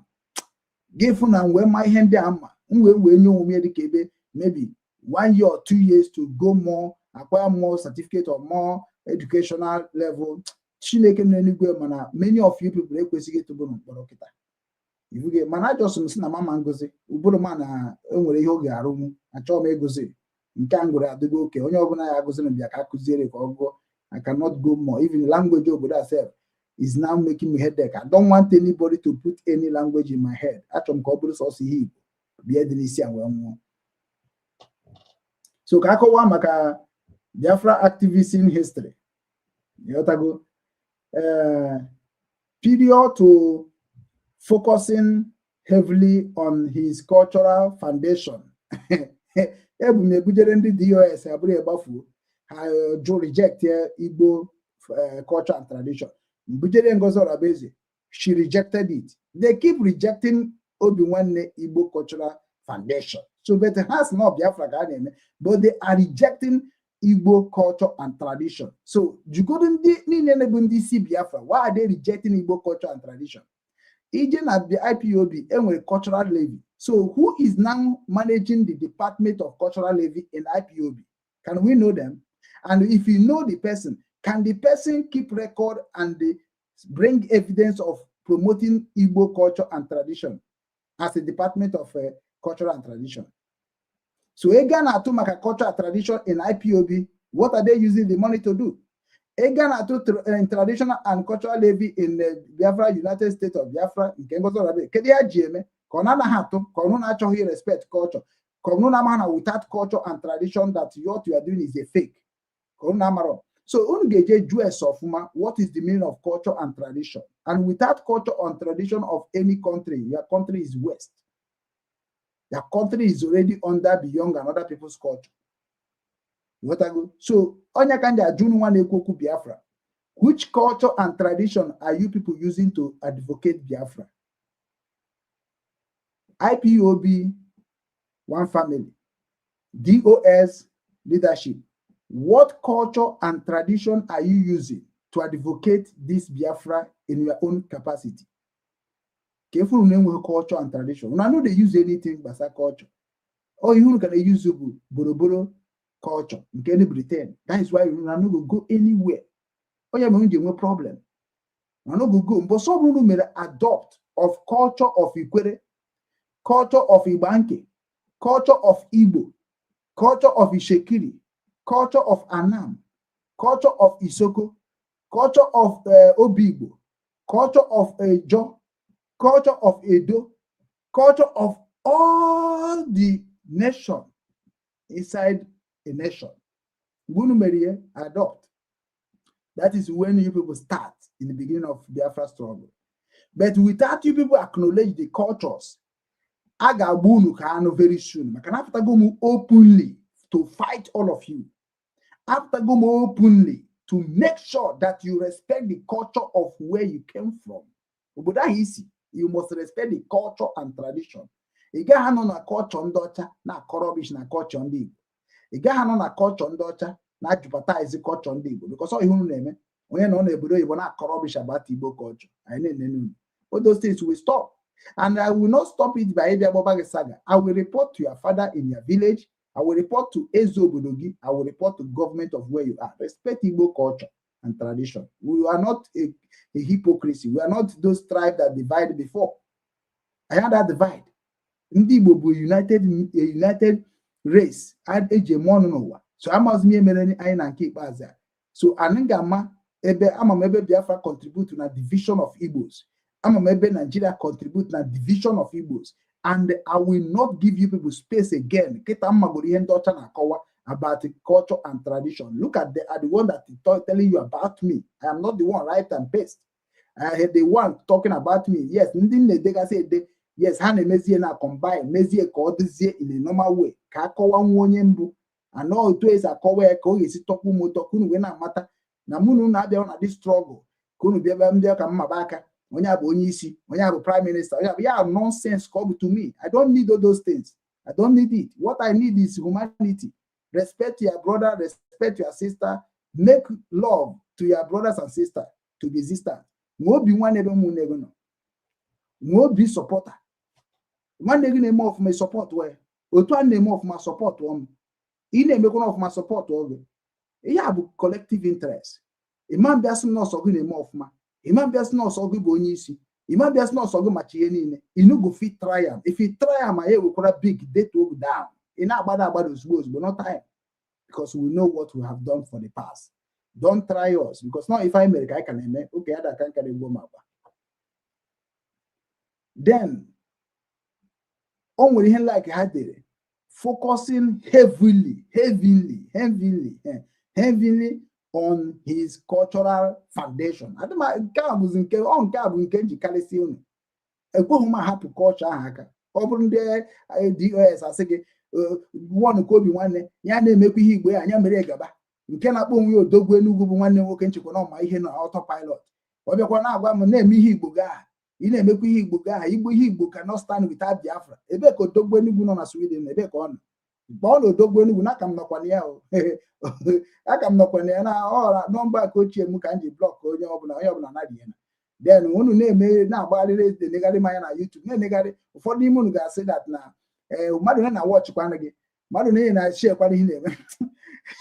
gị fụ na m wee ma ihe ndị a mma, m wee nye onwe m dịka ebe maybe one year or 2 years to go more, acquire more certificate or more educational level. Chineke nọ n'eluigwe, mana many of you people ekwesịghị ịtụbụ mkpọrọ kịta ifuge. Mana ajọsọ m si na mama ngozi ụbụrụ ma na enwere ihe oge arụmụ. Achọghị m ịgụzi nke a ngụrụ adịgo oke. Onye ọbụla ya agụziri bịa ka akụziere ka ọ gụọ. I cannot go more. Even language obodo itself is now making me headache. I don't want anybody to put any language in my head. Achọrọ m ka ọ bụrụ sọsọ ihe Igbo bịa dị n'isi a wee nwụọ. So ka akọwa maka Biafra activism history, ịghọtago? Period to focusing heavily on his cultural foundation. Ebu m ebujere ndị DOS abụrụ egbafuo ha, jụ, reject Igbo culture and tradition. Mbujere Ngozi Orabueze, she rejected it. They keep rejecting Obi Nwanne Igbo cultural foundation. So but ha sị na Biafra ka a na-eme, but they are rejecting Igbo culture and tradition. So jugodu ndị niile na-ebu ndị isi Biafra, why are they rejecting Igbo culture and tradition? Ije na IPOB, enwere cultural levy. So who is now managing the Department of Cultural Levy in IPOB? Can we know them? And if you know the person, can the person keep record and bring evidence of promoting Igbo culture and tradition as a department of culture and tradition? So ego na-atụ maka culture and tradition in IPOB, what are they using the money to do? Ego na-atụ in traditional and cultural levy in the Biafra, United States of Biafra, nke Ngozi Orabueze, kedu ya ji eme? Ka ọ na-anaghị atụ, ka ọ na-achọghị respect culture, ka ọ na-ama na without culture and tradition that what you are doing is a fake, ka ọ na-amarọ. So unu ga-eje jụọ ese ọfụma, what is the meaning of culture and tradition? And without culture and tradition of any country, your country is waste. Your country is already under, beyond another people's culture. Ghọtago? So onye ka ndị ajụ nwa na-ekwu okwu Biafra, which culture and tradition are you people using to advocate Biafra? IPOB, one family, DOS leadership, what culture and tradition are you using to advocate this Biafra in your own capacity? Ka efuru na enweghị culture and tradition, una no dey use anything gbasa culture. Ọ ihe unu ka na-use bụ boroboro culture nke ndị Britain. That is why una no go go anywhere. Onye mere unu ji enwe problem, una no go go. Mbọsọ ọbụla unu mere adopt of culture of Ikwere, culture of Igbanke, culture of Igbo, culture of Ishekiri, culture of Anam, culture of Isoko, culture of Obigbo, culture of Ejo, culture of Edo, culture of all the nation inside a nation. Mgbe unu mere ihe adopt, that is when you people start in the beginning of Biafra struggle. But without you people acknowledge the cultures, a ga-agba unu ka anụ very soon, maka na apụtago m openly to fight all of you. Apụtago m openly to make sure that you respect the culture of where you came from. Obodo ahụ isi, you must respect the culture and tradition. Ị gaghị anọ na culture ndị ọcha na-akọ rubbish na culture ndị Igbo. Ị gaghị anọ na culture ndị ọcha na-advertise culture ndị Igbo, because ọ ihe unu na-eme. Onye nọ n'obodo oyibo na-akọ rubbish about Igbo culture, anyị na-enene unu. All those things will stop, and I will not stop it by ịbịa gbaba gị saga. I will report to your father in your village. I will report to eze obodo gị. I will report to government of where you are. Respect Igbo culture and tradition. We are not a hypocrisy. We are not those tribes that divide before. I had that divide. Ndị Igbo bụ united, a united race eji eme ọnụ n'ụwa. So amaghịzi m ihe mere anyị na nke ikpeazụ a. So anyị ga-ama ebe ama m ebe Biafra contribute na division of Igbos, ama m ebe Nigeria contribute na division of Igbos, and I will not give you people space again. Kịta m magoro ihe ndị ọcha na-akọwa about the culture and tradition. Look at the one that is telling you about me. I am not the one write and paste. I am the one talking about me. Yes, ndị m na-edegasị ede, yes, ha na-emezie na combine mezie ka ọ dịzie in a normal way, ka akọwa nwa onye mbụ anọ otu esi akọwa ya, ka ọ ga-esi tọkwu m ụtọ, ka unu wee na-amata na mụ na unu abịa na this struggle, ka unu bịa bịa ka mma aka. Onye a bụ onye isi, onye a bụ prime minister, onye a bụ ya. Nonsense ka ọ bụ to me. I don't need all those things. I don't need it. What I need is humanity. Respect your brother, respect your sister, make love to your brothers and sisters to be existent. Nwee obi nwanne ebe ụmụnne gị nọ. Nwee obi supporter. Nwanne gị na-eme ọfụma, support ya. Otu a na-eme ọfụma, support m. Ị na-emekwana ọfụma, support gị. Ihe a bụ collective interest. Ịma mbịa sị nọọsụ gị na-eme ọfụma, ịma mbịa sị nọọsụ gị bụ onye isi, ịma mbịa sị nọọsụ gị machi ihe niile. You no go fit try am. If you try am, anyị ewekwara big date ogu down. Ị na-agbada agbada ozugbo ozugbo, no time, because we know what we have done for the past. Don't try us, because now if anyị mere ka anyị ka na-eme oke ya daka nka na-egbo m agba. Then o nwere ihe like ha dere, focusing heavily, heavily, heavily, heavily on his cultural foundation. Adịma nke a bụzi nke ọ nke a bụ nke njikarịsị unu. Ekweghị m ahapụ culture ahụ aka. Ọ bụrụ ndị DOS asị gị one ka obi nwanne ya na-emekwa ihe Igbo ya anya mere gaba. Nke na-akpọ onwe ya Odogwu Enugwu bụ nwanne nwoke nchekwa na ọma ihe na autopilot. Ọ bịakwa na-agwa m na-eme ihe Igbo gaa, ị na-emekwa ihe Igbo gaa. Igbo, ihe Igbo cannot stand without Biafra. Ebee ka Odogwu Enugwu nọ na Sweden? Ebee ka ọ nọ? Kpọọ na Odogwu Enugwu na aka m nọkwa na ya o, aka m nọkwa na ya na ọra nọmba nke ochie m ka m ji block onye ọbụla, onye ọbụla na ya. Then unu na-eme na-agbagharịrị, enegharị m anya na YouTube, na-enegharị. Ụfọdụ n'ime unu ga-asị that na ee, mmadụ na na-watchkwanụ gị, mmadụ na na share ihe na-eme.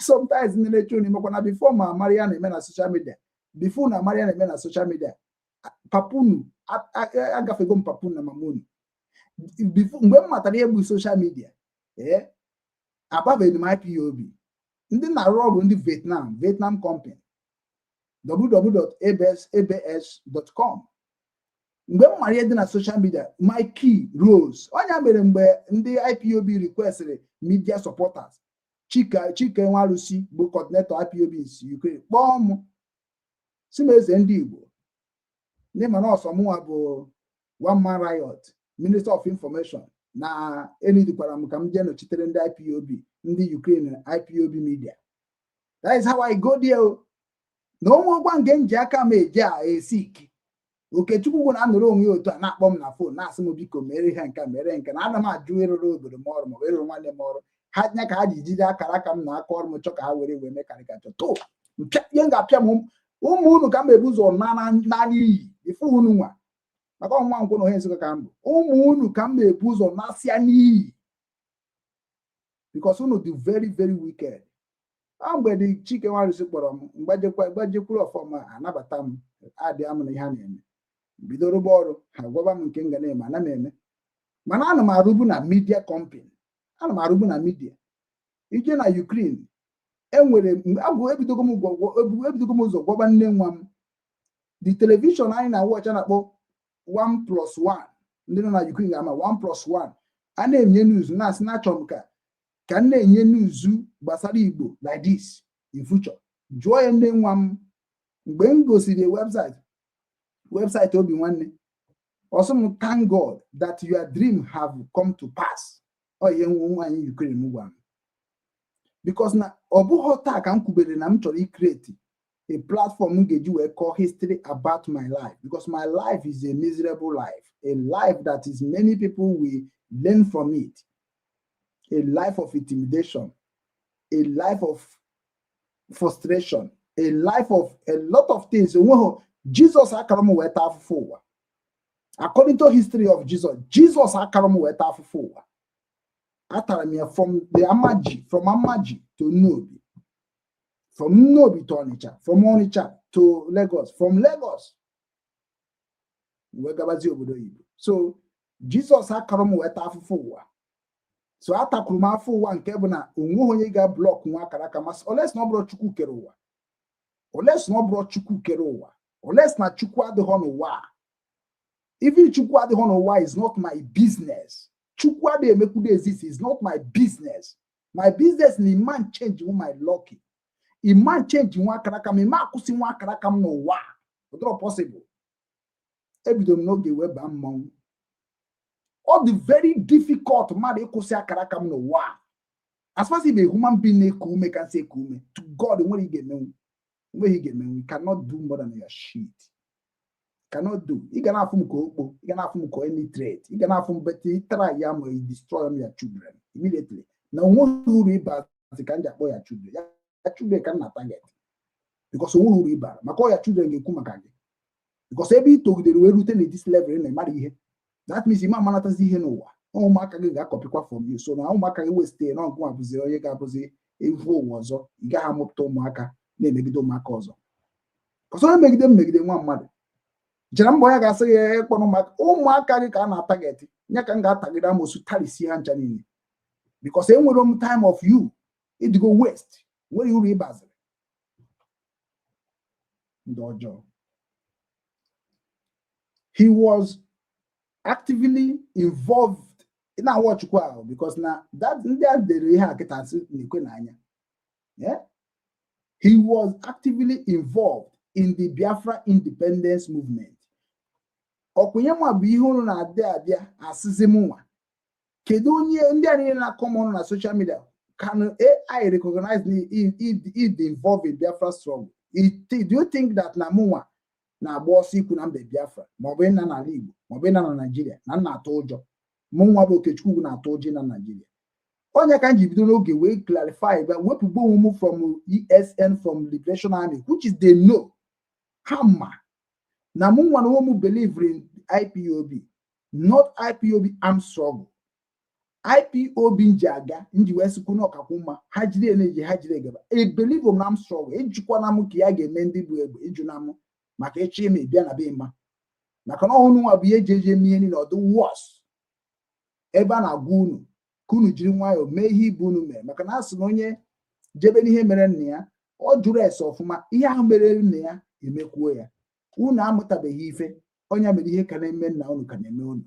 Sometimes ndị na-eche unu imekwa na before ma amara ya na-eme na social media, before na amara ya na-eme na social media, papunu agafego m papunu na mamunu. Mgbe m matara ihe bụ social media, ee, ababeghị m IPOB. Ndị na-arụ ọrụ, ndị Vietnam, Vietnam company, www.abs.com. Mgbe m mara ihe dị na social media, my key rose. Ọnya mere mgbe ndị IPOB requestịrị media supporters, Chika Chike Nwarusi bụ coordinator IPOB si Ukraine kpọọ m, si m, "Eze ndị Igbo," ndị mana ọsọ mụnwa bụ one man riot, minister of information, na enidikwara m ka m jee nọchitere ndị IPOB, ndị Ukraine, IPOB media. That is how I go there o. Na onwe ụgwa nke m ji aka m eje a esi ike. Okechukwu gwụ na-anọrọ onwe ya otu a na-akpọ m na phone, na-asị m, "Biko mere ihe nke mere nke." Na ana m ajụ ịrụrụ obodo m ọrụ maọbụ ịrụrụ nwanne m ọrụ. Ha nya ka ha ji jide akara aka m na aka ọrụ m, chọ ka ha were wee mee karikachọ to ihe m ga-apịa m. Ụmụ unu ka m ebu ụzọ n'anya iyi ifu unu nwa, maka ọnwa nkwụ na onye Nsụka ka m bụ. Ụmụ unu ka m na-ebu ụzọ nasịa n'iyi, because unu dị very, very wicked. A mgbe dị Chike Nwarụsị kpọrọ m, mgbajekwuru ọfọma, anabata m, adị m na ihe a na-eme, bido rụba ọrụ. Ha gwaba m nke m ga na-eme, ana m eme. Mana ana m arụbu na media company, ana m arụbu na media. Ije na Ukraine enwere agwụ ebidogo m ụzọ gwaba nne nwa m the television anyị na-watch a na-akpọ 1+1. Ndị nọ na Ukraine ga-ama 1+1. A na-enye news, na-asị na achọrọ m ka m na-enye news gbasara Igbo like this in future. Jụọ ya nne nwa m mgbe m gosiri website Obi Nwanne. Ọsị m, "Thank God that your dream have come to pass." Ọ ihe nwaanyị Ukraine m gwara m, because na ọ bụghị taa ka m kwubere na m chọrọ icreate a platform m ga-eji wee kọọ history about my life, because my life is a miserable life, a life that is many people will learn from it, a life of intimidation, a life of frustration, a life of a lot of things. Onweghị Jesus akara m wee taa afụfụ ụwa. According to history of Jesus, Jesus akara m wee taa afụfụ ụwa. Atara m ya from the Amaji, from Amaji to Nnobi, from Nnobi to Onitsha, from Onitsha to Lagos, from Lagos wee gabazie obodo oyibo. So Jesus akara m wee taa afụfụ ụwa. So atakwuru m afọ ụwa nke bụ na onweghị onye ga-block nwa akara aka masị, unless na ọ bụrụ Chukwu kere ụwa, unless na ọ bụrụ Chukwu kere ụwa, unless na Chukwu adịghọ n'ụwa a. Even Chukwu adịghọ n'ụwa is not my business. Chukwu adịghị emekwudo exist is not my business. My business na iman change my lucky, iman change nwa akara aka m, ima akwụsị nwa akara aka m n'ụwa a. Ọ dịrọ possible. Ebidoro m n'oge wee baa mmọnwụ. Ọ dị very difficult mmadụ ịkwụsị akara aka m n'ụwa a. As far as a human being na-eku ume ka nsị eku ume, to God, nwere ị ga-emenwu, nweghị ị ga-emenwu. You cannot do more than your shit. Cannot do. Ị ga na-afụ m ka okpo, ị ga na-afụ m ka any threat, ị ga na-afụ m, but ị try ya ma ị destroy your children immediately. Na onweghị uru ịba ka m ji akpọ ya children, ya children ka m na target, because onweghị uru ịbara maka ọ ya children ga-ekwu maka gị, because ebe ị togidere wee rute na this level na ịmara ihe, that means ịma amanatazi ihe n'ụwa. Ụmụaka gị ga-acopykwa from you. So na ụmụaka gị wesite na ọgụ abụzi onye ga-abụzi evu ụwa ọzọ. Ị gaghị amụpụta ụmụaka na-emegide ụmụaka ọzọ ọzọ. Onye megide mmegide nwa mmadụ jere mbọ ya ga-asị ya ịkpọrọ ụmụaka ụmụaka gị ka a na-atarget ya, ka m ga-atagide amosu tarisi ha ncha niile, because enwere m time of you ịdịgo waste nwere uru ịbaziri ndị ọjọọ. He was actively involved na-awọchukwu ahụ, because na that ndị a dere ihe a kịta sị na-ekwe n'anya. Yeah? He was actively involved in the Biafra independence movement. Ọkwụnye nwa bụ ihe unu na-adị abịa asịzi m nwa. Kedu onye ndị a niile na-akọ m ọnụ na social media? Can AI recognize me if they involved in Biafra struggle? Do you think that na mụnwa na-agba ọsọ ikwu na mba Biafra, maọbụ ịna n'ala Igbo, maọbụ ịna na Naijiria, na nna atụ ụjọ? Mụnwa bụ Okechukwu na-atụ ụjọ na Naijiria? Onye ka m ji bido n'oge wee clarify, wepụgbo onwe m from ESN, from Liberation Army, which is they know ha ma na mụ nwa na onwe m believe in IPOB, not IPOB armed struggle. IPOB nji aga nji wee sịkwu na ọkakwu mma ha jiri na-eji ha jiri egaba. E believe m na armed struggle. Ejikwana m ka ya ga-eme ndị bụ egbe ịjụ na m maka ịchọ ime bịa na be mma, maka na ọhụrụ nwa bụ ihe eji eji eme ihe niile. Ọdụ worse ebe a na-agwa unu ka unu jiri nwayọọ mee ihe ibu unu mere, maka na a sị na onye jebe n'ihe mere nna ya, ọ jụrụ ese ọfụma ihe ahụ mere nna ya emekwuo ya. Unu amụtabeghị ife onye mere ihe ka na-eme nna unu ka na-eme unu.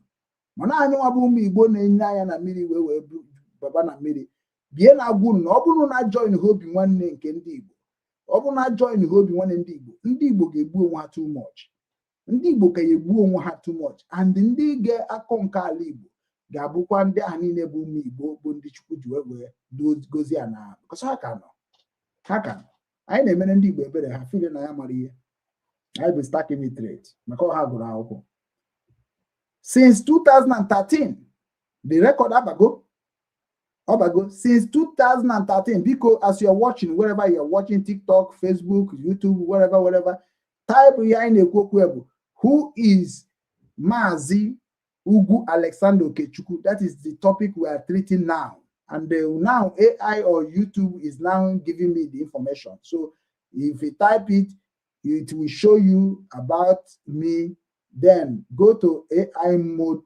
Mana anyị nwa bụ ụmụ Igbo na-enye anya na mmiri wee baba na mmiri bie na-agwa unu na ọ bụrụ na join ha Obi Nwanne nke ndị Igbo, ọ bụrụ na join ha Obi Nwanne ndị Igbo, ndị Igbo ga-egbu onwe ha too much. Ndị Igbo ka ya egbu onwe ha too much, and ndị ga-akọ nke ala Igbo ga-abụkwa ndị ahụ niile bụ ụmụ Igbo, bụ ndị Chukwu ji wee gozie na, because ha ka nọ, ha ka nọ. Anyị na-emere ndị Igbo ebere, ha feel na ya mara ihe anyị bụ stark illiterate, maka ọha gụrụ akwụkwọ since 2013. The record abago, ọbago since 2013. Biko, as you're watching, wherever you're watching, TikTok, Facebook, YouTube, wherever, wherever, type ihe anyị na-ekwu okwu bụ "Who is Maazi Ugwu Alexander Okechukwu?" That is the topic we are treating now, and now AI or YouTube is now giving me the information. So if you type it, it will show you about me. Then go to AI mode,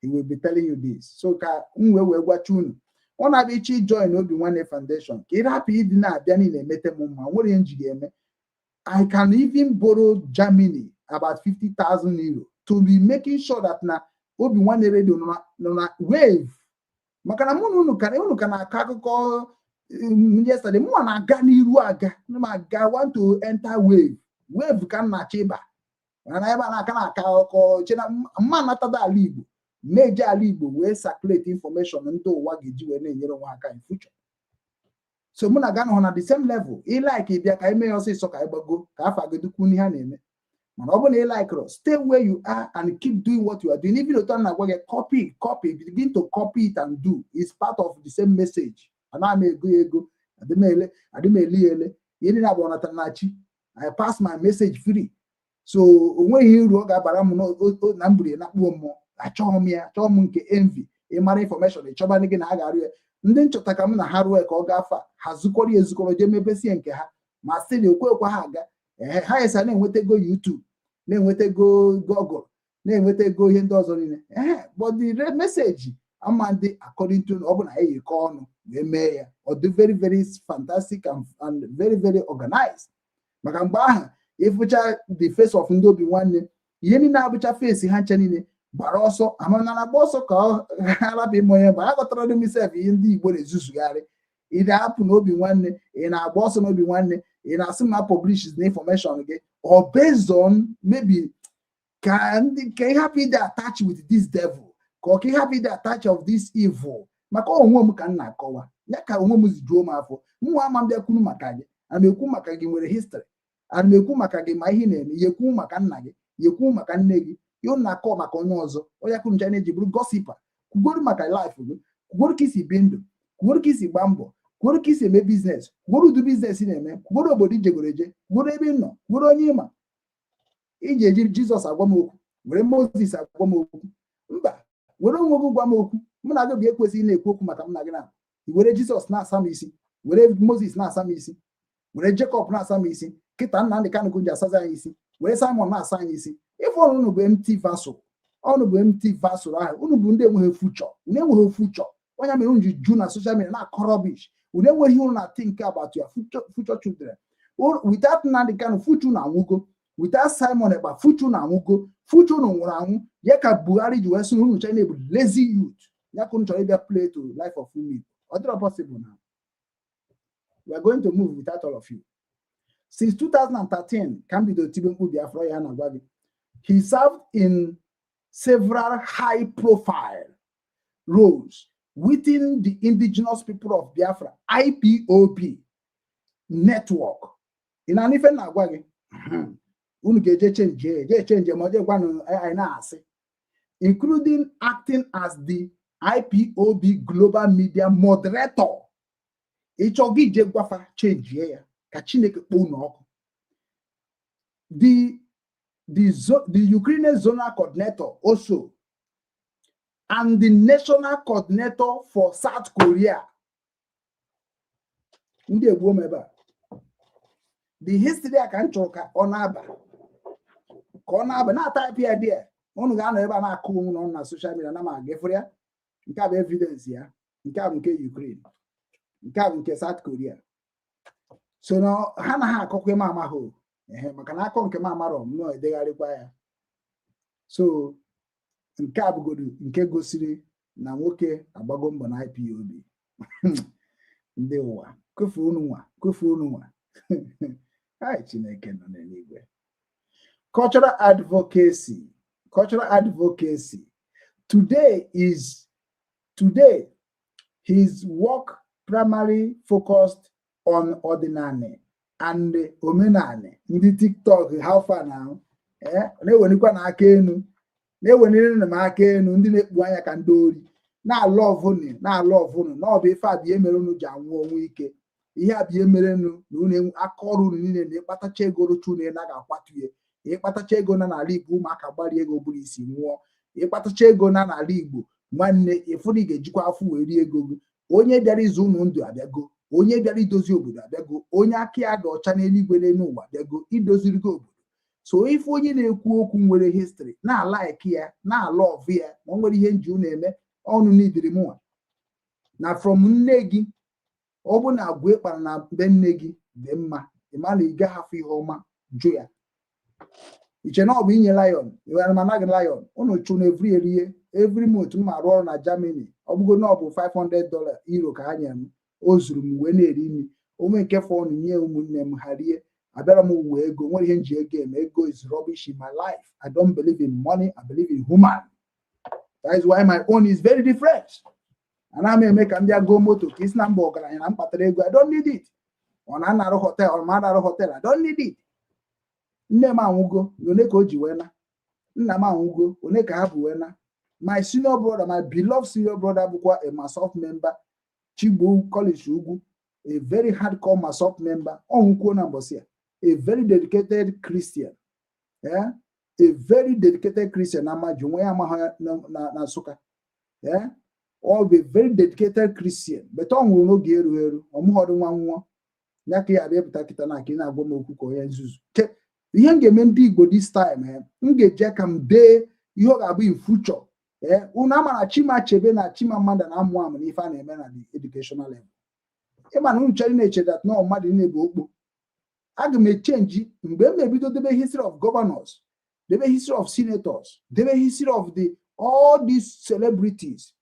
it will be telling you this. So ka m wee gwacha unu, ọ na-abịa iche join Obi Nwanne Foundation ka ị rapụ ịdị na-abịa niile emete m mma nwere ihe nji ga-eme. I can even borrow Germany about €50,000 to be making sure that na Obi Nwanne Radio nọ na wave, maka na mụ na unu ka na-akọ akụkọ yesterday. Mụnwa na-aga n'iru aga m aga want to enter wave ka m na-achọ ịba. Mana ebe a na-aka na-aka akụkọ che na mma natada ala Igbo, meje ala Igbo wee circulate information ndị ụwa ga-eji wee na-enyere onwe aka in future. So mụ na gị anọghị na the same level. Ị like, bịa ka anyị mee ya ọsịsọ, ka anyị gbago, ka afọ agidukwu n'ihe a na-eme. Mana ọ bụrụ na ị like, stay where you are and keep doing what you are doing. Even otu a na-agwa gị, copy, copy, begin to copy it and do. It's part of the same message. Ana m ego ya ego, adịm eli ya ele. Ihe niile abụọ natara na chi. I pass my message free, so o nweghị uru ọ ga-abara m na m buru ya na kpuo mmụọ. Achọghị m ya, achọghị m nke envy. Ịmara information, ịchọba gị na ha ga-arụ ya. Ndị nchọta ka m na ha rụọ ya ka ọ gaa afa ha zukọrọ ya, ezukọrọ, jee mebesie nke ha, ma sị na okwe ekwe ha aga. Ee, ha esa na-enweta ego YouTube, na-enweta ego Google, na-enweta ego ihe ndị ọzọ niile. Ee, but the message ama ndị according to ọ bụ na anyị yikọ ọnụ wee mee ya, ọ dị very very fantastic and very very organized. Maka mgbe ahụ, ịfụcha the face of ndị Obi Nwanne, ihe niile abụcha face ha nche niile gbara ọsọ amana na agba ọsọ ka ọ harapụ ime onye mgbe a ghọtara dị misef. Ihe ndị Igbo na-ezuzugharị, ị na-apụ n'Obi Nwanne, ị na-agba ọsọ n'Obi Nwanne, ị na-asị m na publish na information gị, or based on maybe ka ndị ka ị hapụ ịdị attach with this devil, ka ọ ka ị hapụ ịdị attach of this evil. Maka onwe m ka m na-akọwa ya, ka onwe m zijuo m afọ. Mụnwa ama m bịakwuru maka gị, ana m ekwu maka gị nwere history, ana m ekwu maka gị ma ihe ị na-eme ya, ekwu maka nna gị ya, ekwu maka nne gị. Ihe unu na-akọ maka onye ọzọ, onye kwuru ncha na-eji bụrụ gossiper. Kwugoro maka life gị, kwugoro ka isi bi ndụ, kwugoro ka isi gbaa mbọ, kwugoro ka isi eme business, kwugoro ụdị business ị na-eme, kwugoro obodo ijegoro eje, kwugoro ebe ị nọ, kwugoro onye ịma. Iji eji Jizọs agwa m okwu, were Moses agwa m okwu, mba, were onwe gị gwa m okwu. Mụ na gị bụ ekwesịghị na-ekwu okwu maka m na gị na i were Jizọs na-asa m isi, were Moses na-asa m isi, were Jacob na-asa m isi. Kịta Nnamdị Kanụ ji asazi anyị isi, were Simon na-asa anyị isi. Ife ọnụ unu bụ empty vessel, ọnụ bụ empty vessel ahụ. Unu bụ ndị enweghị future, unu enweghị future. Onye mere unu ji ju na social media na-akọ rubbish. Unu enweghị ihe unu na think about your future children. Without Nnamdị Kanụ, future unu anwụgo. Without Simon Ekpa, future unu anwụgo. Future unu nwụrụ anwụ. Ya ka Buhari ji wee sị na unu China bụ lazy youth. Ya ka unu chọrọ ịbịa play to life of ụmụ Igbo. Ọ dịrọ possible now. We are going to move without all of you. Since 2013 ka m bido tibe mkpu Biafra ya na-agwa gị. He served in several high profile roles within the Indigenous People of Biafra, IPOB network. Ị na ife na-agwa gị, unu ga-eje change, eje change, ma ọ je gwanụ anyị na-asị, including acting as the IPOB Global Media Moderator. Ịchọ gị ije gwafa change ya ka Chineke kpọọ unu ọkụ. The Ukrainian zonal coordinator also and the national coordinator for South Korea. Ndị egbuo m ebe a. The history a ka m chọrọ ka ọ na-aba, ka ọ na-aba na-atype ya dị. Unu ga-anọ ebe a na-akụ onwe unu na social media na ma aga efere ya. Nke a bụ evidence ya. Nke a bụ nke Ukraine, nke a bụ nke South Korea. So na ha anaghị akọkwa ime amaghị ehe, maka na akọ nke m amarọ m nọ edegharịkwa ya. So nke a bụgodu nke gosiri na nwoke agbago mbọ na IPOB. Ndị ụwa kwefu unu nwa, kwefu unu nwa. Ai, Chineke nọ n'eluigwe. Cultural advocacy, cultural advocacy. Today is today his work primarily focused on Ọdịnanị and omenanị. Ndị TikTok, how far now? Eh, na-ewelikwa na aka enu, na-eweliri m aka enu. Ndị na-ekpu anya ka ndị ori na-alụ ọvụnụ, na-alụ ọvụnụ na ọ bụ ife abịa emere unu ji anwụ ọnwụ ike. Ihe abịa emerenu na unu aka ọrụ unu niile na ịkpatacha ego rụcha unu na ga-akwatu ya. Ịkpatacha ego na n'ala Igbo, ụmụaka gbarie ego bụrụ isi nwụọ. Ịkpatacha ego na n'ala Igbo, nwanne, ịfụrụ ị ga-ejikwa afọ wee rie ego gị. Onye bịara ịzụ ụnụ ndụ abịago, onye bịara idozi obodo abịago, onye aka ya dị ọcha n'eluigwe n'elu ụwa abịago idoziri gị obodo. So ife onye na-ekwu okwu nwere history na-alike ya, na-ala ọvụ ya, ma o nwere ihe nji unu eme ọnụ n'idiri mụnwa na from nne gị. Ọ bụ na agwa ịkpara na be nne gị dị mma, ị ma na ị gaghị afụ ihe ọma jụ ya. Iche na ọ bụ inye lion ịwara ma anaghị lion unu chụ na every erie every month. M arụ ọrụ na Germany, ọ bụgo na ọ bụ $500 euro ka ha nyere m, o zuru m wee na-eri nri onwe nke fọ ọnụ nye ụmụnne m ha rie. Abịara m uwe ego nwere ihe nji ego eme. Ego is rubbish in my life. I don't believe in money, I believe in human. That is why my own is very different. Ana m eme ka m bịa goo moto ka isi na mba ọgaranya na m kpatara ego. I don't need it. Ọ na arụ hotel, ọ ma arụ hotel, I don't need it. Nne m anwụgo, one ka o ji wee na. Nna m anwụgo, one ka ha bụ wee na. My senior brother, my beloved senior brother, bụkwa a MASSOB member, Chigbo College Ugwu, a very hardcore MASSOB member, ọ nwụkwuo na mbọsị a, a very dedicated Christian, yeah? A very dedicated Christian na amaji onwe ya amaghị na Nsụka, yeah? Ọ bụ a very dedicated Christian, but ọ nwụrụ n'oge erughị eru. Ọ mụghọdụ nwa nwụọ ya ka ya abịa pụta kịta na ka ị na-agwa m okwu ka onye nzuzu. Ihe m ga-eme ndị Igbo this time, m ga-eji aka m dee ihe ọ ga-abụ in future. Ee, unu ama na Chimachebe na Chimamanda na-amụ amụ n'ife a na-eme na the educational level. Ịma na unu chere na-eche that na mmadụ na-ebu okpo. Aga m echange mgbe m na-ebido debe history of governors, debe history of senators, debe history of the all these celebrities,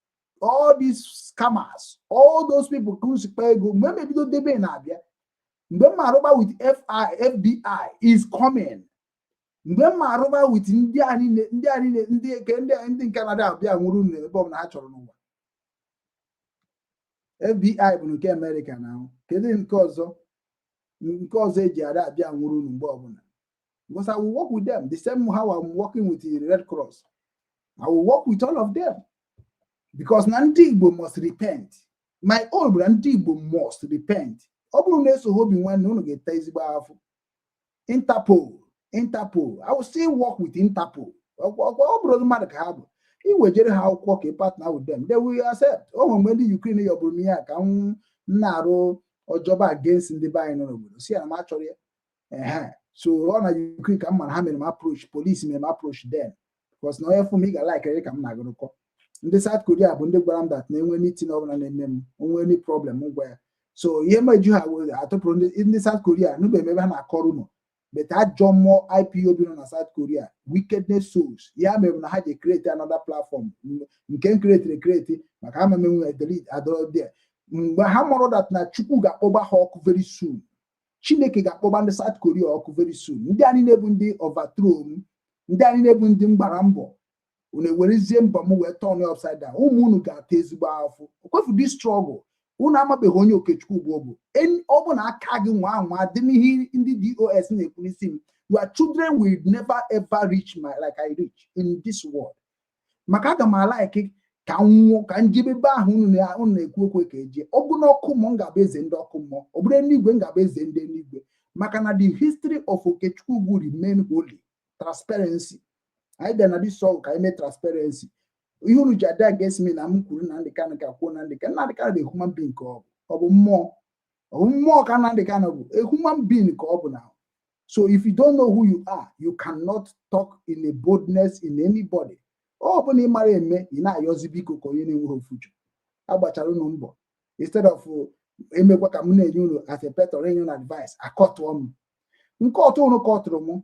all these scammers, all those people kpa ego. Mgbe m ebido debe na-abịa, mgbe m arụba with FBI is coming, mgbe m arụba with ndị a niile, ndị a niile, ndị nke ndị nke na abịa nwụrụ unu ebe ọbụla ha chọrọ n'ụwa. FBI bụ nke Amerịka na ahụ. Kedu nke ọzọ, nke ọzọ eji ada abịa nwụrụ unu mgbe ọbụla? Because I will work with them the same how I'm working with the Red Cross. I will work with all of them because na ndị Igbo must repent. My own bụ na ndị Igbo must repent. Ọ bụrụ na eso Obi Nwanne, unu ga-eta ezigbo afụ. Interpol, Interpol, I will still work with Interpol. Ọ bụrụ mmadụ ka ha bụ iwejere ha akwụkwọ ka ị partner with them, they will accept. O nwere mgbe ndị Ukraine yọbụrụ m ihe a ka m na-arụ ọjọba against ndị be anyị nọ n'obodo, si ya na m achọrọ ya. Ehe, so ọ na Ukraine ka m mara ha mere m approach, police mere m approach then, because na onye fụ m ị ga-like ka m na-agụrụkọ. Ndị South Korea bụ ndị gwara m that na enwe meeting ọbụla na-eme m onwe any problem m gwa ya. So ihe meju ha atụpụrụ ndị South Korea nụbeghị ebe ha na-akọrọ ụnụ, but ajọ mmụọ IPOB nọ na South Korea, wickedness souls ya mere na ha ji create another platform nke m create create maka ama m enwe delete adọrọ there. Mgbe ha mụrụ that na Chukwu ga-akpọba ha ọkụ very soon, Chineke ga-akpọba ndị South Korea ọkụ very soon. Ndị a niile bụ ndị overthrow m, ndị a niile bụ ndị m gbara mbọ, unu ewerezie mbọ m wee turn upside down. Ụmụ unu ga-ata ezigbo afụ okwefu this struggle. Unu amabeghị onye Okechukwu bụ. Bụ ọ bụ na aka gị nwa anwa dị n'ihe ndị DOS na-ekwu n'isi m, your children will never ever reach my like I reach in this world. Maka aga m alike ka m nwụọ ka njebe ebe ahụ unu na-ekwu okwu ka eje. Ọ bụ na ọkụ mmụọ, m ga-abụ eze ndị ọkụ mmụọ. Ọ bụrụ eluigwe, m ga-abụ eze ndị eluigwe. Maka na the history of Okechukwu will remain holy. Transparency anyị bịa na this song ka anyị mee transparency. Ihe unu ji ada against me na m kwuru na Nnamdi Kanu ka kwuo na Nnamdi Kanu, Nnamdi Kanu bụ human being ka ọ bụ. Ọ bụ mmụọ, ọ bụ mmụọ ka Nnamdi Kanu bụ, a human being ka ọ bụ na. So if you don't know who you are, you cannot talk in a boldness in anybody. Ọ bụ na ị mara eme, ị na-ayọzi biko ka onye na-enweghị future. Agbachara unu mbọ instead of emekwa ka m na-enye unu as a pastor, enye unu advice, akọtụọ m nke ọtụ unu kọtụrụ m.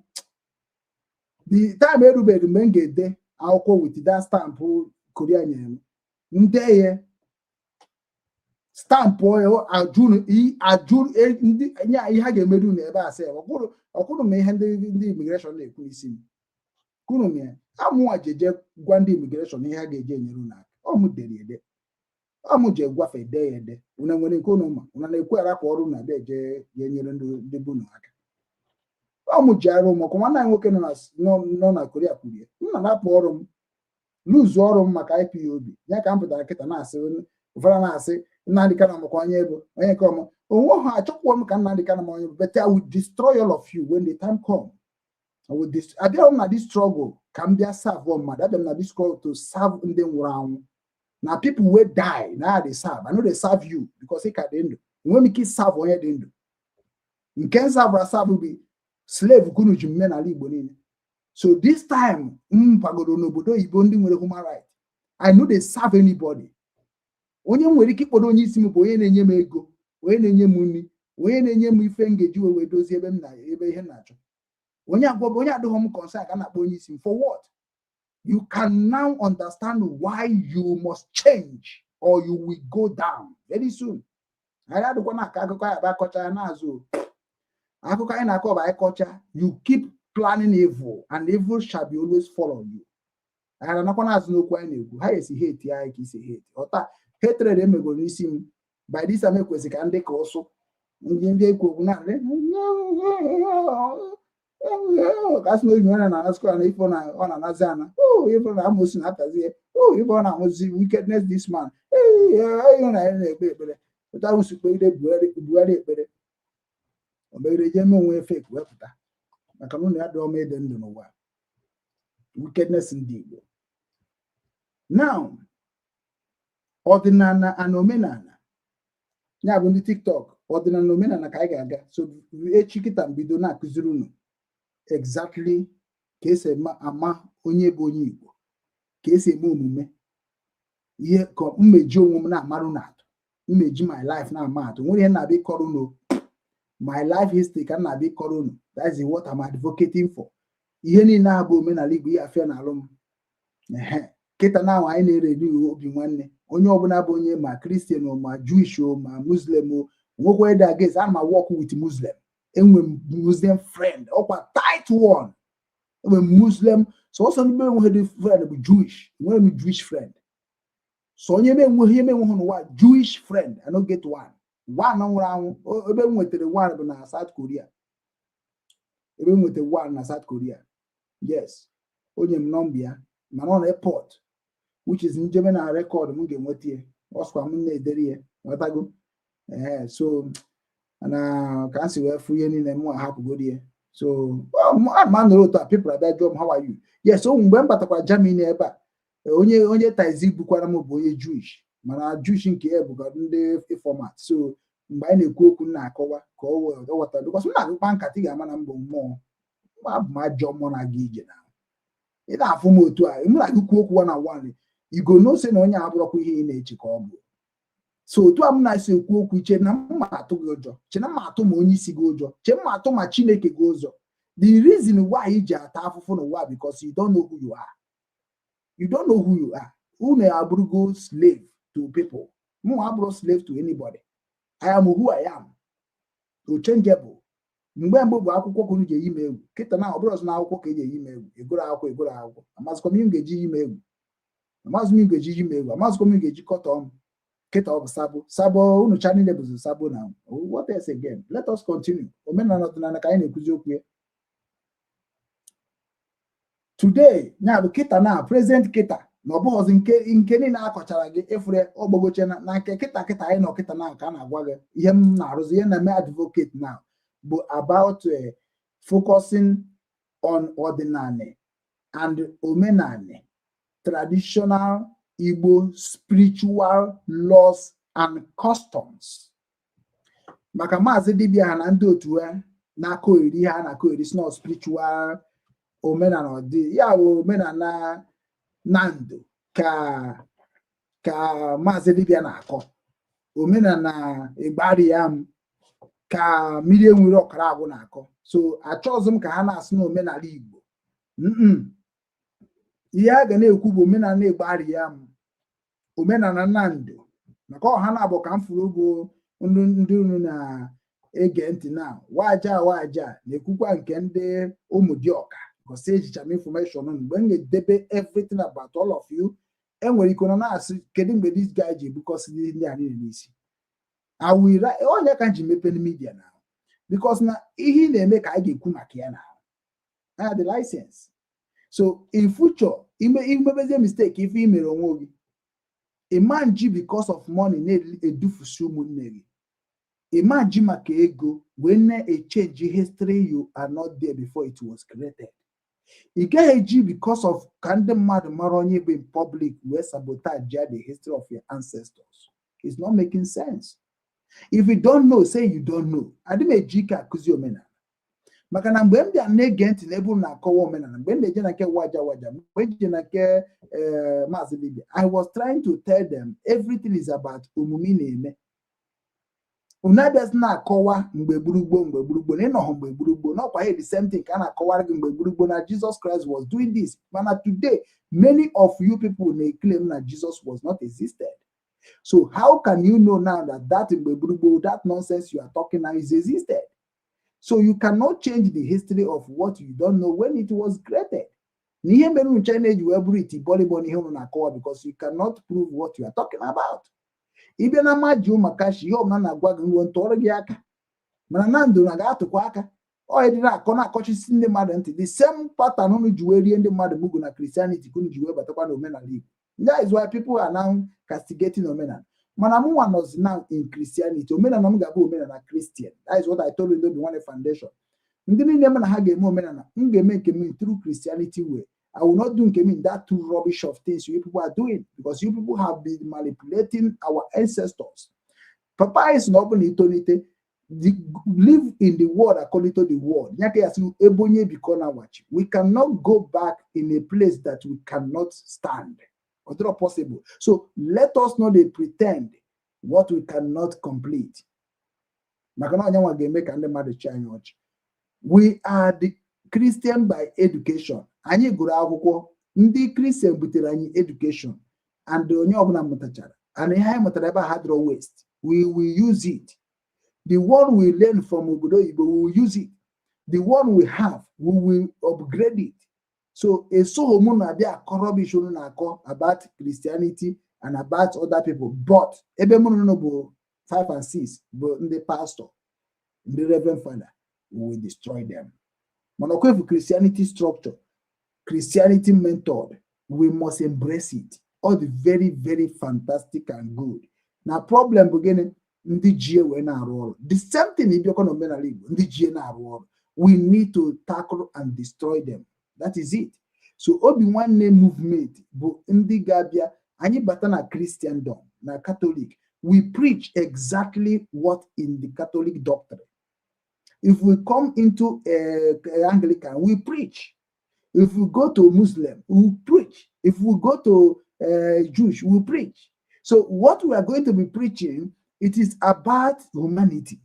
The time erubeghị mgbe m ga-ede akwụkwọ with that stamp Korea nyere m. Nde ya stamp ajụ ajụ ndị nye ihe ha ga-emedu unu ebe a sị ọkwụrụ m ihe ndị immigration na-ekwu n'isi m kwuru m ya amụnwa jeje gwa ndị immigration ihe ha ga-eji enyere unu aka. Ọ mụ dere ede, ọ mụ je gwafe ede ya ede. Unu nwere nke unu ma unu na-ekwu arapụ ọrụ na abịa eje je enyere ndị bụ unu aka. Ọ mụ ji arụ m ọkụ. Nwanne anyị nwoke nọ na Korea kwuru ya, m na-anapụ ọrụ m, luzu ọrụ m maka IPOB ya ka m pụtara kịta na-asị ụfọdụ na-asị Nnamdi Kanu makwa onye bụ onye nke ọma onwe ha. Achọkwuo m ka Nnamdi Kanu ma onye bụ, but I will destroy all of you when the time come. Abịara m na this struggle ka m bịa serve mmadụ. Abịa m na this struggle to serve ndị nwụrụ anwụ na people wey die na I dey serve. I no dey serve you because ị ka dị ndụ. Enweghị m ike serve onye dị ndụ. Nke m serve serve bụ slave kunu ji mme n'ala Igbo niile. So this time m kwagoro n'obodo oyibo ndị nwere human right, I no dey serve anybody. Onye m nwere ike ịkpọrọ onye isi m bụ onye na-enye m ego, onye na-enye m nri, onye na-enye m ife m ga-eji wee dozie ebe m na ebe ihe m na-achọ. Onye agwa onye adịghị m concern ka a na-akpọ onye isi m for what? You can now understand why you must change or you will go down very soon. Anyị adịkwa na aka akụkọ ya bụ akọcha ya n'azụ. Akụkọ anyị na-akọ bụ anyị kọcha, you keep planning evil and evil shall be always follow you. Anyị na-anakwa n'azụ n'okwu anyị na-ekwu. Ha esi hate anyị ka isi hate ọta hatred emegoro n'isi m. By this time ekwesị ka ndị ka ụsụ ndị ekwu okwu na ka sị na Obi Nwanne na-anazikwa na ife ọ na-anazi ana o ife na amosi na-atazi ya o ife ọ na-amụzi wickedness, this man ee na ya na-ekpe ekpere otu ahụ si kpegide Buhari ekpere, o megide jee mee onwe fake wepụta maka na ụnụ ya dị ọma ịdị ndụ n'ụwa wickedness ndị Igbo. Now, ọdịnala and omenala ya bụ ndị TikTok, ọdịnala na omenala ka anyị ga-aga. So echi kịta mbido na-akụziri unu exactly ka esi ama onye bụ onye Igbo, ka esi eme omume ihe, ka mmeji onwe m na-amarụ na atụ mmeji my life na-ama atụ. Nwere ihe na-abịa ịkọrọ unu, my life history ka m na-abịa ịkọrọ unu. That is what I'm advocating for. Ihe niile a bụ omenala Igbo, ihe afịa na alụ m ehe kịta na ahụ anyị na-ere Obi Nwanne. Onye ọbụla bụ onye ma Christian o, ma Jewish o, ma Muslim o, nwekwa ede against. Ana m work with Muslim, enwe m Muslim friend, ọkwa tight one. Enwe m Muslim sọsọ ndị enweghị dị friend bụ Jewish. Enweghị m Jewish friend. So onye ebe enweghị ihe enweghị n'ụwa Jewish friend, I no get one. One nwụrụ anwụ. Ebe m nwetara one bụ na South Korea. Ebe m nwetara one na South Korea, yes, onye m nọmba ya mana ọ na airport, which is njebe na record m ga-enweta ya. Ọ sịkwa m na-edere ya nwetago. Ee, so na ka m si wee fụ ihe niile m ahapụgoro ya. So ana m anọrọ otu a, people abịa jụọ m, "How are you?" Yes. O mgbe m batakwara Germany ebe a, onye taxi bukwara m bụ onye Jewish, mana Jewish nke ya bụkwa ndị format. So mgbe anyị na-ekwu okwu m na-akọwa ka ọ ghọtara, because m na-agụkpa nkata, ị ga-ama na mbụ mmụọ abụ m, ajọ mmụọ na-aga ije na ị na-afụ m otu a. M na-agụkwu okwu one on one, igo n'ose na onye abụrọkwa ihe ị na-eche ka ọ bụ. So otu a m na-esi ekwu okwu, iche na mma atụ gị ụjọ, che na mma atụ ma onye isi gị ụjọ, che mma atụ ma Chineke gị ụzọ. The reason why ị ji ata afụfụ n'ụwa, because you don't know who you are. You don't know who you are. Unu abụrụgo slave to people. Mụ abụrụ slave to anybody. I am who I am, unchangeable. Mgbe mbụ bụ akwụkwọ ka unu ji eyi m egwu. Kịta na ọ bụrụ ọzọ na akwụkwọ ka eji eyi m egwu. Egoro akwụkwọ, egoro akwụkwọ. Amazịkwa m ihe m ga-eji yi m egwu, amazị m ihe m ga-eji yi m egwu, amazịkwa m ihe m ga-eji kọtọọ m. Kịta ọ bụ sabo sabo, unu cha niile bụzi sabo na. What else again? Let us continue. Omenala, ọdịnala ka anyị na-ekwuzi okwu ya today. Ya bụ kịta na present kịta na ọ bụghọzi nke niile akọchara gị ịfụrụ ọgbagoche na nke kịta. Kịta anyị nọ kịta na ka a na-agwa gị ihe m na-arụzi, ihe na-eme advocate now bụ about focusing on ọdịnala and omenala, traditional Igbo spiritual laws and customs, maka maazị dibịa ha na ndị otu ha na-akọ eri ha na-akọ eri si na spiritual omenala ọdị ya bụ omenala na ndụ ka maazị dibịa na-akọ omenala ịgbari ya m ka mmiri enwere ọkara agwụ na-akọ. So achọghịzị m ka ha na-asị na omenala Igbo. Ihe a ga na-ekwu bụ omenala ịgbari ya m, omenala Nnamdị, maka ọha na-abụ ka m furu bụ ndị unu na-ege ntị na waja waja na-ekwukwa nke ndị ụmụdịọka gosi ejicha m information mgbe m ga-edebe everything about all of you. Enwere ike nọ na-asị, "Kedu mgbe this guy ji ebukọsị ndị a niile n'isi?" Onye ka m ji mepe media na because na ihe ị na-eme ka anyị ga-ekwu maka ya na I the license. So in future, ime imebezie mistake ife i mere onwe gị, ịma nji because of money na-edufusi ụmụnne gị, ịma ji maka ego wee na-echange history. You are not there before it was created. Ị gaghị eji because of ka ndị mmadụ mara onye bụ in public wee sabotage the history of your ancestors. It's not making sense. If you don't know, say you don't know. Adị m eji ike akụzi omenala maka na mgbe m bịa na-ege ntị n'ebe unu na-akọwa omenala, mgbe m na-eje na nke waja waja, mgbe m je na nke Maazị Libia, I was trying to tell them everything is about omume ị na-eme. Unu abịazi na-akọwa mgbe gburugburu, mgbe gburugburu na ịnọghọ mgbe gburugburu n'ọkwa ihe. The same thing ka a na-akọwara gị mgbe gburugburu na Jesus Christ was doing this, mana today many of you people na-claim na Jesus was not existed. So how can you know now that that mgbe gburugburu, that nonsense you are talking now is existed? So you cannot change the history of what you don't know when it was created. Na ihe mere unu China eji wee bụrụ iti bọlịbọ n'ihe unu na-akọwa, because you cannot prove what you are talking about. Ịbịa na mmaji ụmụakashi, ihe ọbụla na-agwa gị nruo ntụọrọ gị aka, mana na ndụ na ga-atụkwa aka ọ dị na-akọ na-akọchisi ndị mmadụ ntị. The same pattern unu ji wee rie ndị mmadụ mugu na Christianity ka unu ji wee batakwa na omenala Igbo. That is why people are now castigating omenala. Mana mụnwa nọzi now in Christianity. Omenala m ga-abụ omenala Christian. That is what I told you. Obi Nwanne Foundation, ndị niile m na ha ga-eme omenala, m ga-eme nke m through Christianity way. I will not do nke m in that two rubbish of things you people are doing, because you people have been manipulating our ancestors. Papa anyị sị na ọ bụ na itolite, live in the world according to the world. Ya ka ya sị ebe onye bikọ na wachi. We cannot go back in a place that we cannot stand. It's not possible. So let us not dey pretend what we cannot complete. Maka na onye nwa ga-eme ka ndị mmadụ chị anyị ọchị. We are the Christian by education. Anyị gụrụ akwụkwọ, ndị Christian butere anyị education, and onye ọbụla mụtachara. And ihe anyị mụtara ebe a ha dịrọ waste. We will use it. The one we learn from obodo oyibo, we will use it. The one we have, we will upgrade it. So esoghị mụ na-abịa akọ rubbish unu na-akọ about Christianity and about other people, but ebe mụ nọ bụ 5 and 6 bụ ndị pastor, ndị reverend father, we will destroy them. Mana ọkwa efu Christianity structure, Christianity method, we must embrace it. All the very, very fantastic and good. Na problem bụ gịnị? Ndị ji wee na-arụ ọrụ. The same thing ịbịakwa n'omenala Igbo, ndị ji na-arụ ọrụ. We need to tackle and destroy them. That is it. So Obi Nwanne movement bụ ndị ga-abịa anyị bata na Christendom, na Catholic, we preach exactly what in the Catholic doctrine. If we come into Anglican, we preach. If we go to Muslim, we preach. If we go to Jewish, we preach. So what we are going to be preaching, it is about humanity.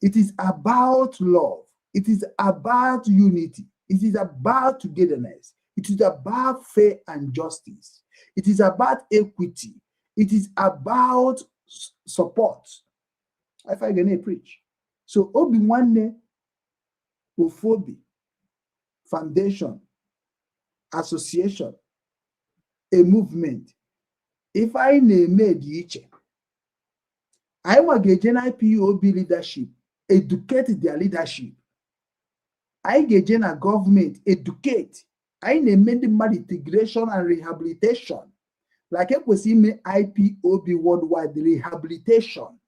It is about love. It is about unity. It is about togetherness. It is about fair and justice. It is about equity. It is about support. If I gonna preach. So Obi Nwanne Ofobi Foundation Association, a movement. If I na-eme dị iche, anyị nwa ga-eje na IPOB leadership, educate their leadership. Anyị ga-eje na gọọmenti, educate. Anyị na-eme ndị mmadụ integration and rehabilitation. Like ekwesị ime IPOB worldwide rehabilitation.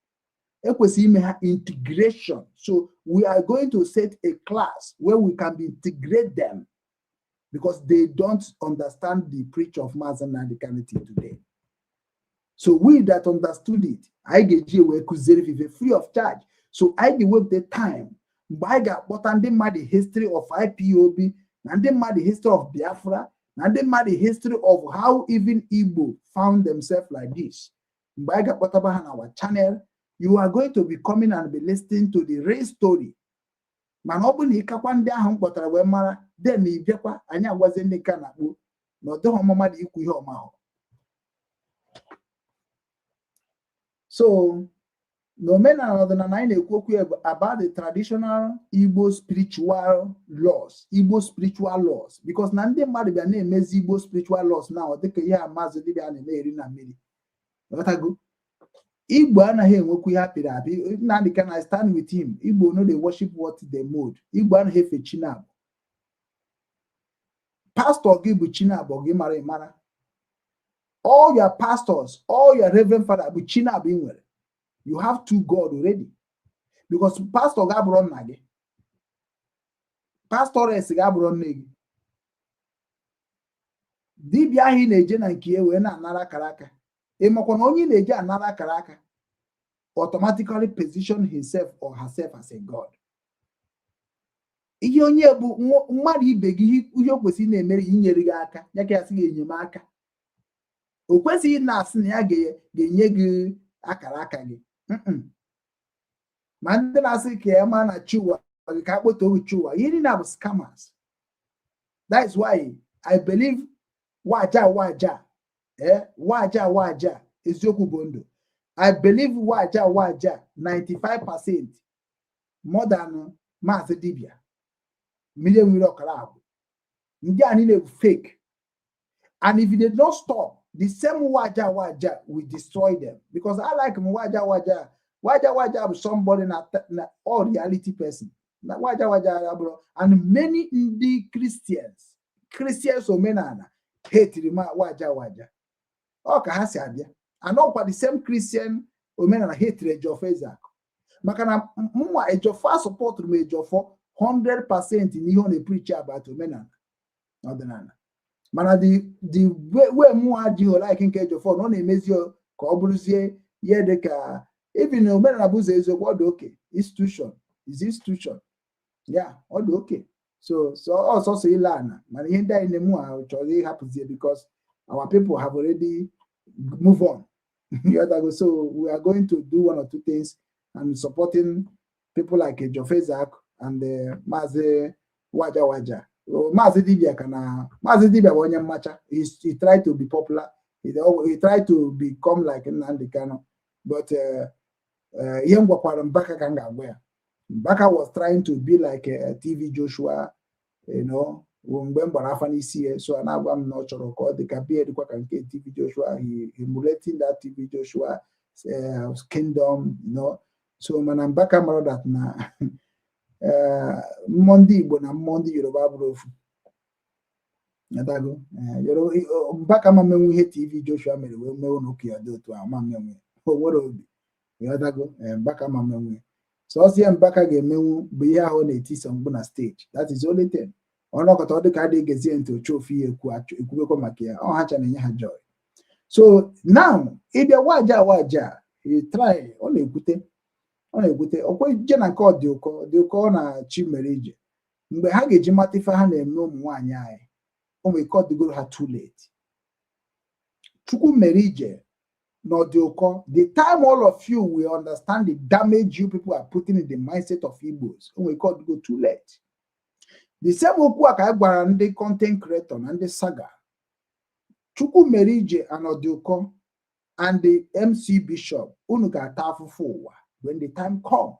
Ekwesị ime ha integration. So we are going to set a class where we can integrate them, because they don't understand the preach of Mazi Nnamdi Kanu today. So we that understood it, anyị ga-eji wee kụziere ife free of charge. So anyị ga-ewepụta time mgbe anyị ga-akpọta ndị mmadụ history of IPOB, na ndị mmadụ history of Biafra, na ndị mmadụ history of how even Igbo found themselves like this. Mgbe anyị ga-akpọtaba ha na our channel, you are going to be coming and be listening to the real story. Mana ọ bụrụ na ịkakwa ndị ahụ m kpọtara wee mara, then ị bịakwa, anyị agwazie ndị nke a na-akpọ na ọ dịghị ọma mmadụ ikwu ihe ọma hụ. So n'omenala ọdịnala anyị na-ekwu okwu ya bụ about the traditional Igbo spiritual laws, Igbo spiritual laws, because na ndị mmadụ bịa na-emezi Igbo spiritual laws na ọ dịka ihe a maazị dibịa na-eme eri na mmiri. Ghọtago? Igbo anaghị enwekwu ihe apịrị apị. Nnamdi Kanu, I stand with him. Igbo no dey worship what they mode. Igbo anaghị efe Chinabụ. Pastor gị bụ Chinabụ gị mara ịmara. All your pastors, all your reverend father bụ Chinabụ ị nwere. You have two God already. Because pastor ga-abụrụ nna gị. Pastoress ga-abụrụ nne gị. Dibịa ahụ ị na-eje na nke ya wee na-anara akara aka. Ị makwa na onye ị na-eje anara akara aka automatically position himself or herself as a god. Ihe onye bụ mmadụ ibe gị, ihe o kwesịrị na-emere inyere gị aka, ya ka ya sị gị enyemaka. O kwesịghị na-asị na ya ga-enye gị akara aka gị. Ma ndị na-asị ka ya ma na chiwa gị ka akpọta oge chiwa, ihe niile bụ scammers. That is why I believe waja waja, waja waja, eziokwu bụ ndụ. I believe waja waja 95% more than Maazị Dibia mmiri enwere ọkara agwụ, ndị a niile bụ fake. And if they don't stop, the same Waja Waja will destroy them, because I like him. Waja Waja, Waja Waja bụ somebody na all reality person na Waja Waja abụrụ. And many ndị Christians omenala hatiri ma Waja Waja ọ ka ha si abịa. And ọkwa the same Christian omenala hatiri Ejiofor Ezeaku, maka na mụnwa Ejiofor supportụrụ m Ejiofor 100% n'ihe ọ na-epreach about omenala na ọdịnala. Mana the way mụnwa adịghị like nke Ejiofor na ọ na-emezi ka ọ bụrụzie ihe dị ka even omenala bụ ụzọ eziokwu. Ọ dị oke institution is institution ya, ọ dị oke. So ọsọsọ ile ana, mana ihe ndị anyị na-emu ahụ chọrọ ịhapụzie because our people have already move on. You understand? So we are going to do one or two things and supporting people like Ejiofor Ezeaku and Maazị Waja Waja. Oh, Maazị Dibia ka na Maazị Dibia bụ onye mmacha. He tried to be popular. He tried to become like Nnamdi Kanu, but ihe m gwakwara Mbaka ka m ga-agwa ya. Mbaka was trying to be like TV Joshua mgbe m gbara afa n'isi ya. So a na-agwa m na ọ chọrọ ka ọ dị ka bie dịkwa ka nke TV Joshua. He emulating that TV Joshua kingdom. So mana Mbaka mara that na mmụọ ndị Igbo na mmụọ ndị Yoruba bụrụ ofu. Ghọtago? Mbaka ma menwu ihe TV Joshua mere wee mee ụlọ ụka ya dị otu ahụ, ma menwu ya. O nwere obi. Ghọtago? Mbaka ma menwu ya. Sọsọ ihe Mbaka ga-emenwu bụ ihe ahụ ọ na-etisa mkpu na stage. That is the only thing. Ọnọkọta ọ dịka adịghị egezie ntị ochu ofu ihe ekwu ekwubekwa maka ya, ọ hacha na-enye ha joy. So now ịbịa Waja Waja, he try, ọ na-ekwute, ọ na-ekwute ọkwa ije na nke ọ dị ụkọ dị ụkọ na chi mere ije. Mgbe ha ga-eji mata ife ha na-eme ụmụ nwaanyị anyị, o nwere ike ọ dịgoro ha too late. Chukwu mere ije na ọ dị ụkọ. The time all of you will understand the damage you people are putting in the mindset of Igbos, o nwere ike ọ dịgo too late. The same okwu a ka anyị gwara ndị content creator na ndị saga. Chukwu mere ije and ọ dị ụkọ and the MC Bishop, unu ga-ata afụfụ ụwa when the time come.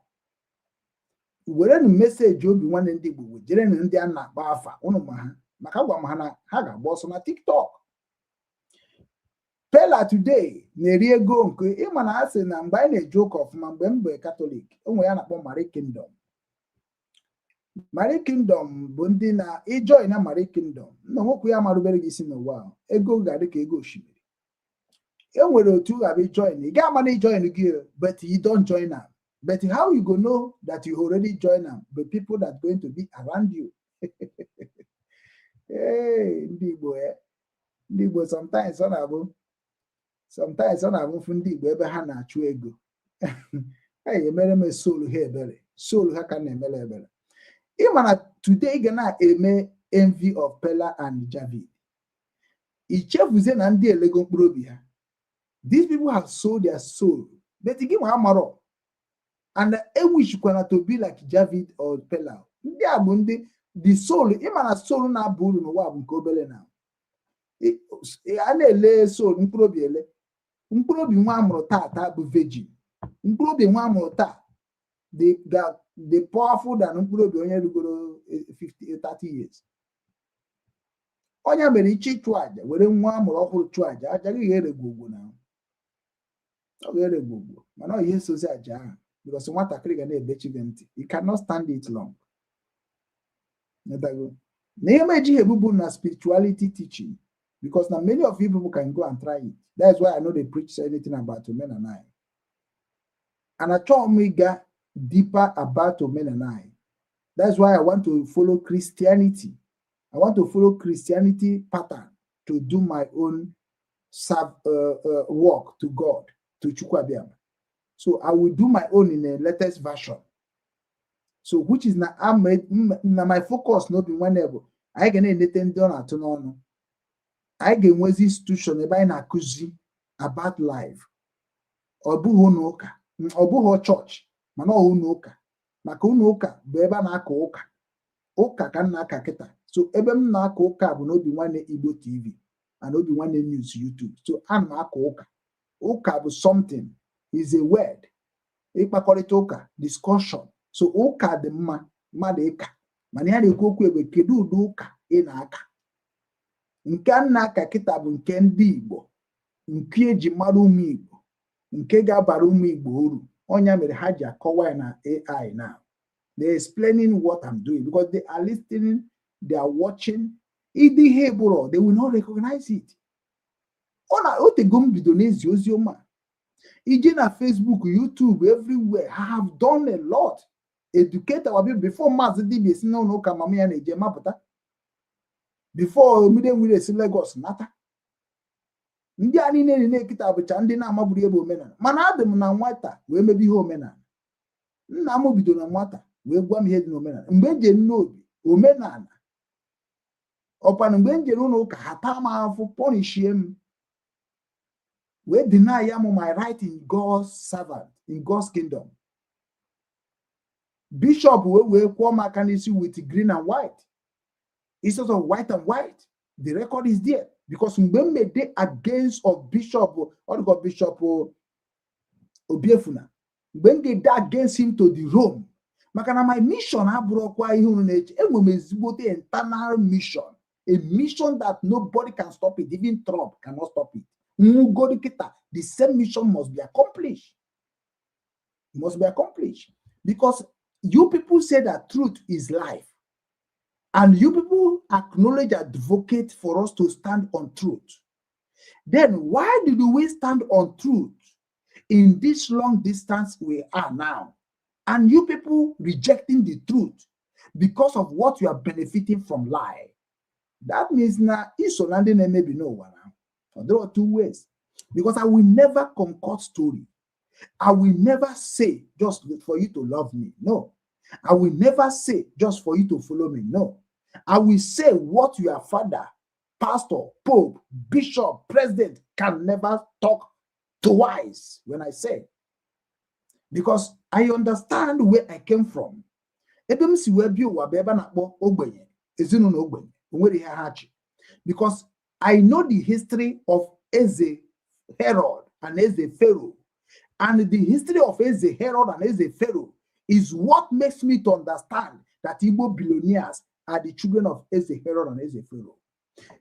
Werenụ message Obi Nwanne ndị Igbo wejerenụ ndị a na-akpọ afa unu ma ha, maka gwa m ha na ha ga-agba ọsọ na TikTok. Pela today na-eri ego nke ịma na ha sị na mgbe anyị na-eje ụka ọfụma, mgbe m bụ Katọlik, o nwere ya na-akpọ Mary Kingdom. Mary Kingdom bụ ndị na ijoin na Mary Kingdom nna nwoke ya marubere gị isi n'ụwa ahụ, ego ga-adị ka ego osimiri. E nwere otu ga-abịa join, ị ga-ama na join gị o, but you don't join am. But how you go know that you already join am? The people that going to be around you. Hey, ndị Igbo, ndị Igbo, sometimes ọ na-abụ mfu ndị Igbo ebe ha na-achụ ego. Hey, emere m soul ha ebere, soul ha ka na-emere ebere. Ịma na today ị ga na-eme envy of Pela and Javid, ichefuzie na ndị elego mkpụrụ obi ha. These people have sold their soul, but gị nwa amarọ and ewishkwana to be like Javid or Pela. Ndị a bụ ndị the soul. Ịma na soul na-aba uru n'ụwa bụ nke obere na a na-ele soul, mkpụrụ obi, ele mkpụrụ obi nwa amụrụ taa bụ virgin. Mkpụrụ obi nwa amụrụ taa the powerful than mkpụrụ obi onye rugoro 50 30 years. Onye mere iche ịchụ àjà, were nwa amụrụ ọhụrụ chụọ àjà, aja gị ga-eregwu na ọ ga-eregwu ugwo, mana ọ ihe sozi àjà ahụ, because nwatakịrị ga na-ebechi gị ntị. You cannot stand it long. Na ihe m ejighị ebubu na spirituality teaching, because na many of you people can go and try it. That's why I no dey preach anything about omenala, and achọghị m ịga deeper about omenala. That's why I want to follow Christianity. I want to follow Christianity pattern to do my own serve, work to God, to Chukwu. So I will do my own in a latest version. So which is na na my focus no be whenever anyị ga na-enete ndị ọ na-atụ n'ọnụ. Anyị ga-enwezi institution ebe anyị na-akụzi about life. Ọ bụghị ụlọ ụka, ọ bụghị chọọchị, mana ọ ụlọ ụka, maka ụlọ ụka bụ ebe a na-aka ụka. Ụka ka m na-aka kịta. So ebe m na-aka ụka bụ n'Obi Nwanne Igbo TV and Obi Nwanne News YouTube. So ana m aka ụka. Ụka bụ something, is a word, ịkpakọrịta ụka, discussion. So ụka dị mma. Mmadụ ịka mana ya na-ekwu okwu ebe, kedu ụdị ụka ị na-aka? Nke a na-aka kịta bụ nke ndị Igbo, nke eji mara ụmụ Igbo, nke ga-abara ụmụ Igbo uru. Ọnya mere ha ji akọwa ya na AI now. They explaining what I'm doing because they are listening, they are watching. Ịdị ihe bụrụ, they will not recognize it. Ọ na otego m bido n'ezi ozi ọma. Ije na Facebook, YouTube, everywhere, I have done a lot, educate our people before Maazị Dibia esi n'ụlọ ụka mama ya na-eje mapụta, before mmiri nwere esi Lagos nata. Ndị a niile na-ekịta bụcha ndị na-amaburu ebe omenala, mana adị m na nwata wee mebe ihe omenala. Nna m bido na nwata wee gwa m ihe dị n'omenala. Mgbe m jere n'obi omenala ọkwanụ, mgbe m jere ụlọ ụka, ha taa m afụ, punishie m, wee deny ya m my right in God's servant, in God's kingdom. Bishop wee kwụọ m aka n'isi with green and white instead of white and white. The record is there, because mgbe m mede against of bishop, ọ dịka Bishop Obiefuna, mgbe m ga-ede against him to the Rome, maka na my mission abụrụkwa ihe unu na-eche. Enwere m ezigbote internal mission, a mission that nobody can stop it. Even Trump cannot stop it. Nwugodi kịta, the same mission must be accomplished, must be accomplished, because you people say that truth is life, and you people acknowledge, advocate for us to stand on truth. Then why did we stand on truth in this long distance we are now, and you people rejecting the truth because of what you are benefiting from lie? That means na iso na ndị na-emebi n'ụwa now. There are two ways, because I will never concoct story. I will never say just for you to love me. No. I will never say just for you to follow me. No. I will say what your father, pastor, pope, bishop, president can never talk twice when I say. Because I understand where I came from. Ebe m si wee bịa ụwa bụ ebe a na-akpọ ogbenye, ezinụlọ ogbenye, o nwere ihe ha chi. Because I know the history of Eze Herod and Eze Pharaoh. And the history of Eze Herod and Eze Pharaoh is what makes me to understand that Igbo billionaires are the children of Eze Herod and Eze Pharaoh.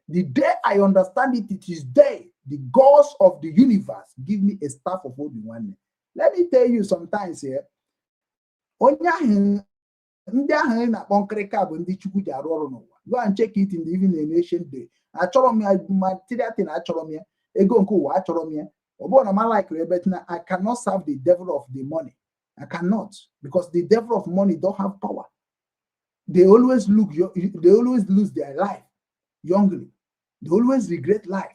The day I understand it, it is day the gods of the universe give me a staff of Obi Nwanne. Let me tell you, sometimes here, onye ahụ, ndị ahụ ị na-akpọ nkịrịka bụ ndị Chukwu ji arụ ọrụ n'ụwa. Go and check it in the even in ancient day. Achọrọ m ya material thing, achọrọ m ya ego nke ụwa, achọrọ m ya. Ọ bụrụ na m like ebe na I cannot serve the devil of the money. I cannot, because the devil of money don't have power. They always look, they always lose their life youngly. They always regret life.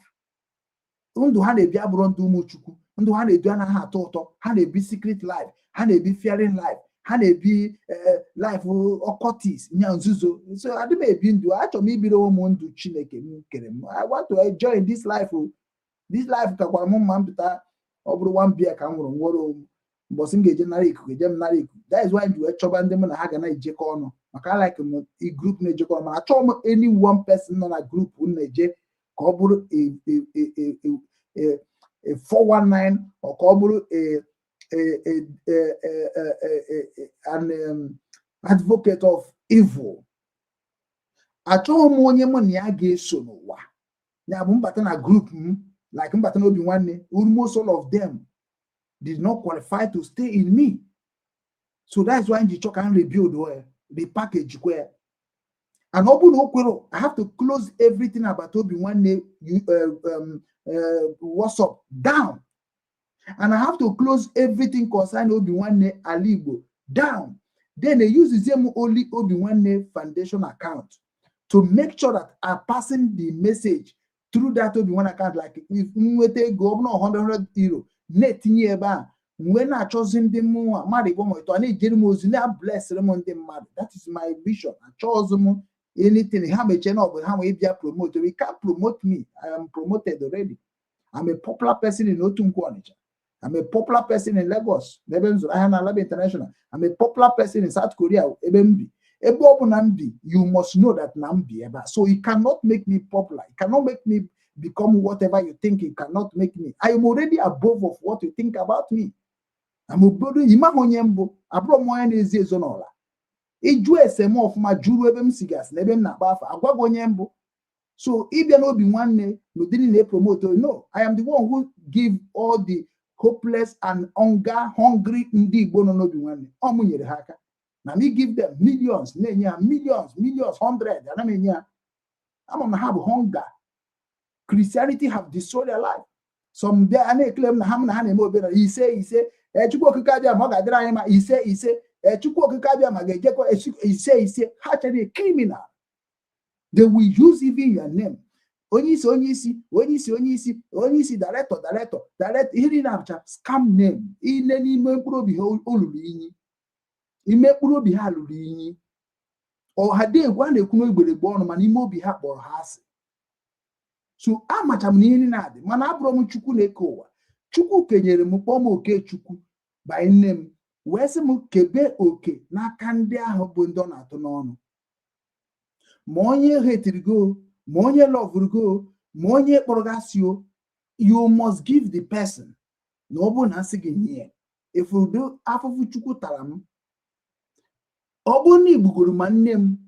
Ndụ ha na-ebi abụrụ ndụ ụmụ Chukwu. Ndụ ha na-ebi anaghị atọ ụtọ. Ha na-ebi secret life, ha na-ebi fearing life, ha na-ebi life occultist nya nzuzo. So adị m ebi ndụ. Achọrọ m ibiri ụmụ ndụ Chineke m kere m. I want to enjoy this life o. This life kakwara m mma. Mpụta, ọ bụrụ one beer ka m nwụrụ nwere onwe mbọsị m ga-eje nara ikuku, eje m nara ikuku. That is why m ji wee chọba ndị mụ na ha ga na-ejekọ ọnụ, maka I like m group na-ejekọ ọnụ. Mana achọghị m any one person nọ na group m na-eje ka ọ bụrụ a 419 or ka ọ bụrụ a an advocate of evil. Achọghị m onye mụ na ya ga-eso n'ụwa ya bụ mbata na group m, like mbata n'Obi Nwanne. Almost all of them did not qualify to stay in me, so that's why m ji chọ ka m rebuild well, repackage kwa ya. And ọ bụrụ na o kwere, I have to close everything about Obi Nwanne WhatsApp down, and I have to close everything concerning Obi Nwanne Ala Igbo down. Then they use the same only Obi Nwanne Foundation account to make sure that I'm passing the message through that Obi Nwanne account. Like if m nweta ego, ọ bụrụ na €100 na-etinye ebe a, mgbe na-achọzi ndị mmụọ mmadụ igbo ma ịtọ na-ejere m ozi, na-blessịrị m ndị mmadụ. That is my vision. Achọghịzị m anything ha mechie na ọ bụ ha nwee bịa promote. We can't promote me. I am promoted already. I'm a popular person in Otu Nkwọ Onitsha. I'm a popular person in Lagos, n'ebe m zụrụ ahịa na Alaba International. I'm a popular person in South Korea, ebe m bi. Ebe ọ bụ na m bi, you must know that na m bi ebe a. So you cannot make me popular. You cannot make me become whatever you think. You cannot make me. I am already above of what you think about me. I'm obodo ịmaghị onye mbụ. Abụrụ m onye na-ezi ezo n'ọla. Ịjụ ese m ọfụma, jụrụ ebe m sigasị na ebe m na-akpa afa, agwa gị onye mbụ. So ịbịa n'obi nwanne n'ụdịrị na-epromote, no, I am the one who give all the hopeless and hunger hungry ndị Igbo nọ n'obi nwanne. Ọ mụ nyere ha aka na me give them millions, na-enye ha millions, millions, hundred, ana m enye ha. Ama m na ha bụ hunger. Christianity have destroyed their life. Some bịa a na-ekele m na ha m na ha na-eme obenala. Ise ise, ee, Chukwu Okike abịa ma ọ ga-adịrị anyị ma. Ise ise, ee, Chukwu Okike abịa ma ga-ejekwa. Ise ise, ha chere criminal. They will use even your name. Onye isi, onye isi, onye isi, onye isi, onye isi, director, director, director, ihe niile abụcha scam name. Ile n'ime mkpụrụ obi ha olulu inyi, ime mkpụrụ obi ha lụrụ inyi. Ọha dị egwu a na-ekwu n'egberegbe ọnụ, mana ime obi ha kpọrọ ha asị. So amacha m na ihe niile adị, mana abụrụ m Chukwu na-eke ụwa. Chukwu kenyere m, kpọọ m oke Chukwu by nne m, wee sị m kebe oke n'aka ndị ahụ bụ ndị ọ na-atụ n'ọnụ. Ma onye hetiri go, ma onye loverụ go, ma onye kpọrọ gị asị o, you must give the person. Na ọ bụrụ na asị gị nye ya efurudo afụfụ Chukwu tara m, ọ bụrụ na igbugoro ma nne m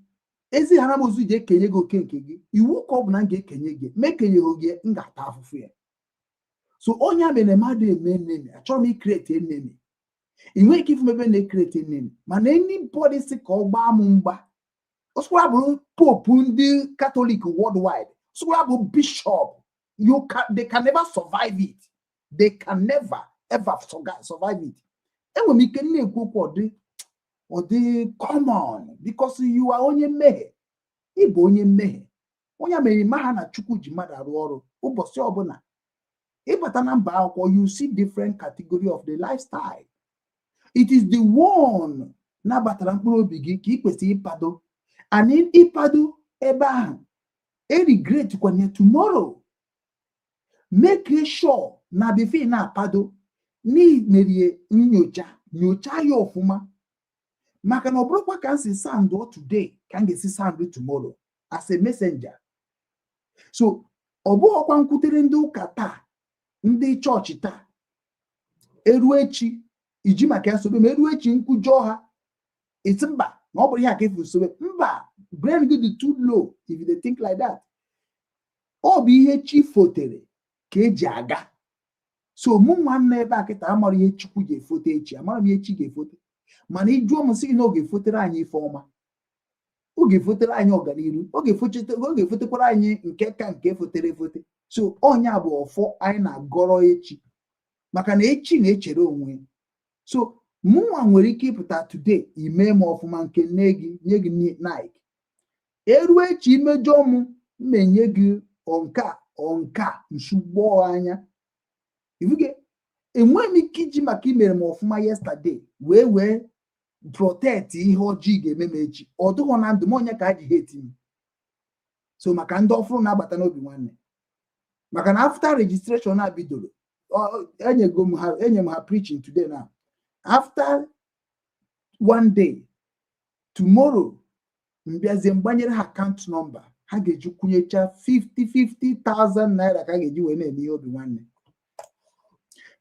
ezi hara m ozu ji ekenye gị oke nke gị, iwu ka ọ bụ na m ga-ekenye gị. Ma ekenyeghị gị, m ga-ata afụfụ ya. So onye a mere mmadụ eme enemy. Achọrọ m icreate enemy. Ị nweghị ike ifu m ebe na-ecreate enemy, mana anybody si ka ọ gbaa m mgba, ọsụkwara bụrụ pope ndị Catholic worldwide, ọsụkwara bụ bishop, you can they can never survive it. They can never ever survive it. Enwere m ike na-ekwu okwu, ọ dị common because you are onye mmehie. Ị bụ onye mmehie. Onye mere ma ha na Chukwu ji mmadụ arụ ọrụ. Ụbọchị ọbụla ịbata na mba akwụkwọ, you see different category of the lifestyle. It is the one nabatara mkpụrụ obi gị ka ị kwesịrị ịpado, and ịpado ebe ahụ e regret kwanye tomorrow. Make sure na before ị na-apado n'imerie nyocha, nyocha ya ọfụma, maka na ọ bụrụkwa ka m si sound today ka m ga-esi sound tomorrow as a messenger. So ọ bụghịkwa nkwutere ndị ụka taa, ndị chọọchị taa, eruo echi iji maka ya sobe ma eruo echi nkwujọ ha esi mba na ọ bụrụ ihe a ka efu sobe mba. Brain gị dị too low if you dey think like that. Ọ bụ ihe chi fotere ka eji aga. So mụ nwanne ebe a kịta amara ihe Chukwu ga-efote echi, amara m ihe chi ga-efote, mana ịjụọ m sị gị na ọ ga-efotere anyị ife ọma, ọ ga-efotere anyị ọganiru, ọ ga-efotekwara anyị nke ka nke fotere efote. So ọnya bụ ọfọ anyị na-agọrọ echi, maka na echi na-echere onwe. So mụnwa nwere ike ịpụta today, ime m ọfụma nke nne gị nye gị Nike. Eruo echi imejọ m, mmenye gị ọnka ọnka nsugbo anya ifuge. Enweghị m ike iji maka imere m ọfụma yesterday wee protect ihe ọjọọ ị ga-eme m echi. Ọ dịghọ na ndụ m. Onye ka a ji hate m. So maka ndị ọfụrụ na-abata n'obi nwanne, maka na after registration a bidoro, enyego m ha, enye m ha preaching today. Now after one day, tomorrow, mbịazie mgbanyere ha account number ha ga-eji kwụnyecha 50 50,000 naira ka a ga-eji wee na-eme ihe obi nwanne.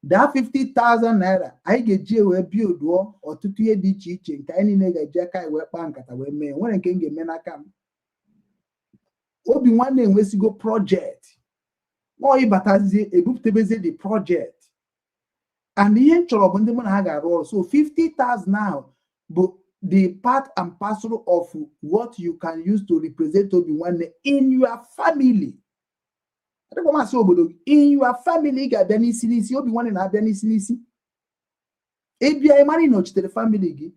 Daa 50,000 naira anyị ga-eji wee builduo ọtụtụ ihe dị iche iche nke anyị niile ga-eji aka anyị wee kpaa nkata wee mee. Nwere nke m ga-eme n'aka m. Obi nwanne enwesigo project ọ ịbatazie ebupụtabezie the project, and ihe m chọrọ bụ ndị mụ na ha ga-arụ ọrụ. So 50,000 ahụ bụ the part and parcel of what you can use to represent obi nwanne in your family. Adịkwa m asị obodo gị, in your family. Ị ga-abịa n'isi n'isi, obi nwanne na-abịa n'isi n'isi. Ịbịa, ịmara ị nọchitere family gị.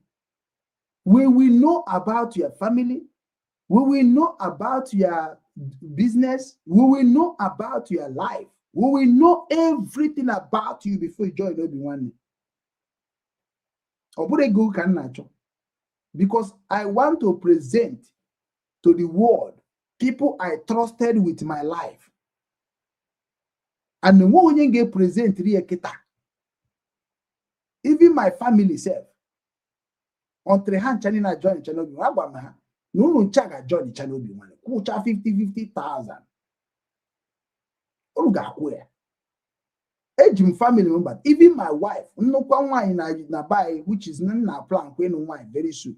We will know about your family, we will know about your business, we will know about your life, we will know everything about you before you join obi nwanne. Ọ bụrụ ego ka m na-achọ, because I want to present to the world people I trusted with my life, and enweghị onye ga-epresent ya kịta, even my family sef, until ha ncha niile join ncha n'obi. Agwa m ha na unu ncha ga-join ncha n'obi nwanne, kwụcha 50 50,000, unu ga-akwụ ya. Eji m family m but even my wife, nnukwu nwaanyị na na buy, which is nna plan kwa ịnụ nwaanyị very soon.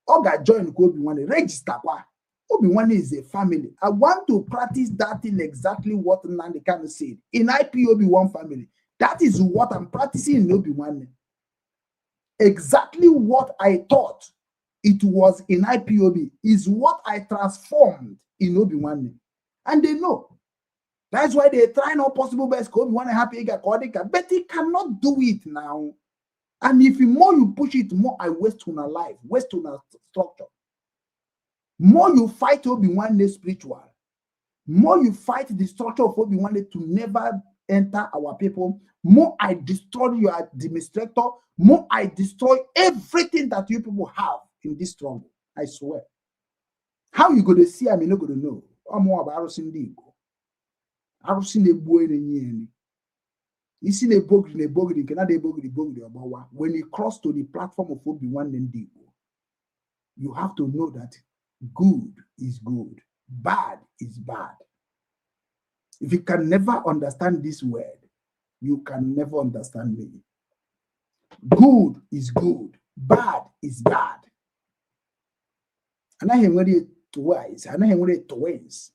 Ọ ga-join ka Obi Nwanne register kwa. Obi Nwanne is a family. I want to practice that thing, exactly what Nnamdi Kanu said in IPOB, one family. That is what I'm practicing in Obi Nwanne. Exactly what I thought it was in IPOB is what I transformed in Obi Nwanne, and they know. That's why they try all possible best ka Obi Nwanne hapụ ịga ka ọ dị ka, but he cannot do it now. And if the more you push it, more I waste una life, waste una structure. More you fight Obi Nwanne spiritual, more you fight the structure of Obi Nwanne to never enter our people, more I destroy your administrator, more I destroy everything that you people have in this struggle. I swear. How you go to see am, you no go to know. Ọmụ bụ arụsị ndị Igbo. Arụsị na-egbu onye na-enye ya nri. Isi na-ebu ogiri na-ebu ogiri nke na-ebu ogiri ogiri ọgbawa. When you cross to the platform of Obi Nwanne ndị Igbo, you have to know that good is good, bad is bad. If you can never understand this word, you can never understand me. Good is good, bad is bad. Anaghị enwere twice, anaghị enwere twins.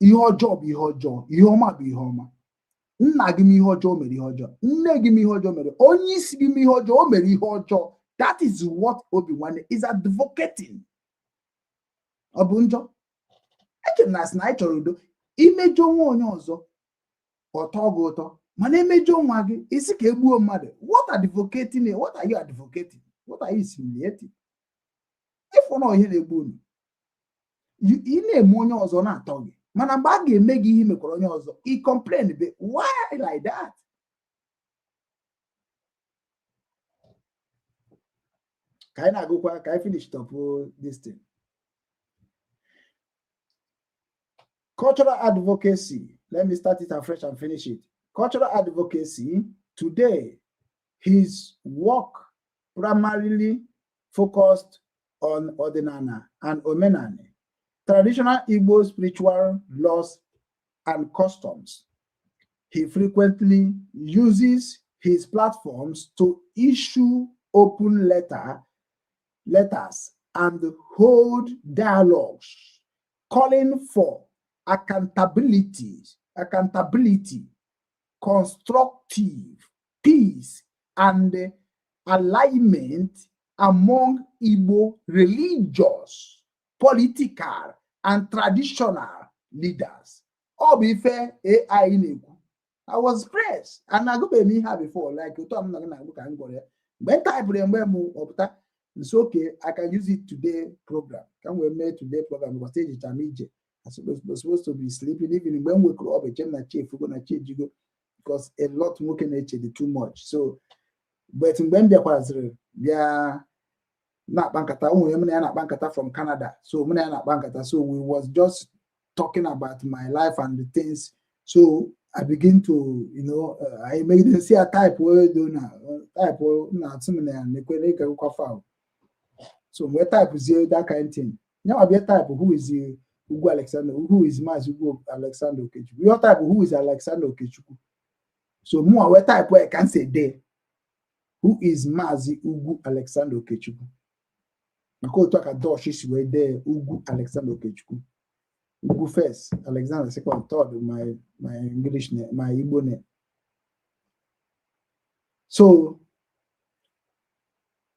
Ihe ọjọọ bụ ihe ọjọọ, ihe ọma bụ ihe ọma. Nna gị m ihe ọjọọ mere ihe ọjọọ, nne gị m ihe ọjọọ mere, onye isi gị m ihe ọjọọ o mere ihe ọjọọ. That is what Obi Nwanne is advocating. Ọ bụ njọ? Echere na asị na anyị chọrọ udo. Imejọ nwa onye ọzọ, ọtọ gị ụtọ, mana emejọ nwa gị, isi ka egbuo mmadụ. What advocating? What are you advocating? What are you simulating? Ịfụ na ihe na-egbu unu, ị na-eme onye ọzọ na-atọ gị, mana mgbe a ga-eme gị ihe mekwara onye ọzọ, ị complain be. Why like that? Ka anyị na-agụkwa, ka anyị finish top this thing. Cultural advocacy. Let me start it afresh and finish it. Cultural advocacy. Today, his work primarily focused on Odinana and Omenani, traditional Igbo spiritual laws and customs. He frequently uses his platforms to issue open letters and hold dialogues calling for accountability, constructive peace, and alignment among Igbo religious, political, and traditional leaders. Ọ bụ ife AI na-ekwu. I was pressed and agụbeghị m ihe a before, like otu a m nọ na-agụ ka m gwara ya. Mgbe m taịpụrụ ya, mgbe m ọpụta nso, okay, I can use it today program, ka m wee mee today program, because ejicha m ije. I supposed to be sleeping. Even mgbe m wekọrọ ọ bụ eche m na chi efugo na chi ejigo, because a lot nwoke na-eche dị too much. So but mgbe m bịakwazịrị bịa na-akpa nkata, o nwere mụ na ya na-akpa nkata from Canada, so mụ na ya na-akpa nkata, so we was just talking about my life and the things. So I begin to I megide si ya type wey do na type na atụ m na ya na-ekwere ịgakwa foul. So mgbe type zie that kind thing, nyawa bịa type who is Ugwu Alexander, who is Maazị Ugwu Alexander Okechukwu. Your type, who is Alexander Okechukwu. So mụnwa wee type wee ka m si dee who is Maazị Ugwu Alexander Okechukwu, maka otu a ka Dutch si wee dee Ugwu Alexander Okechukwu. Ugwu first, Alexander second, third, my English name, my Igbo name. So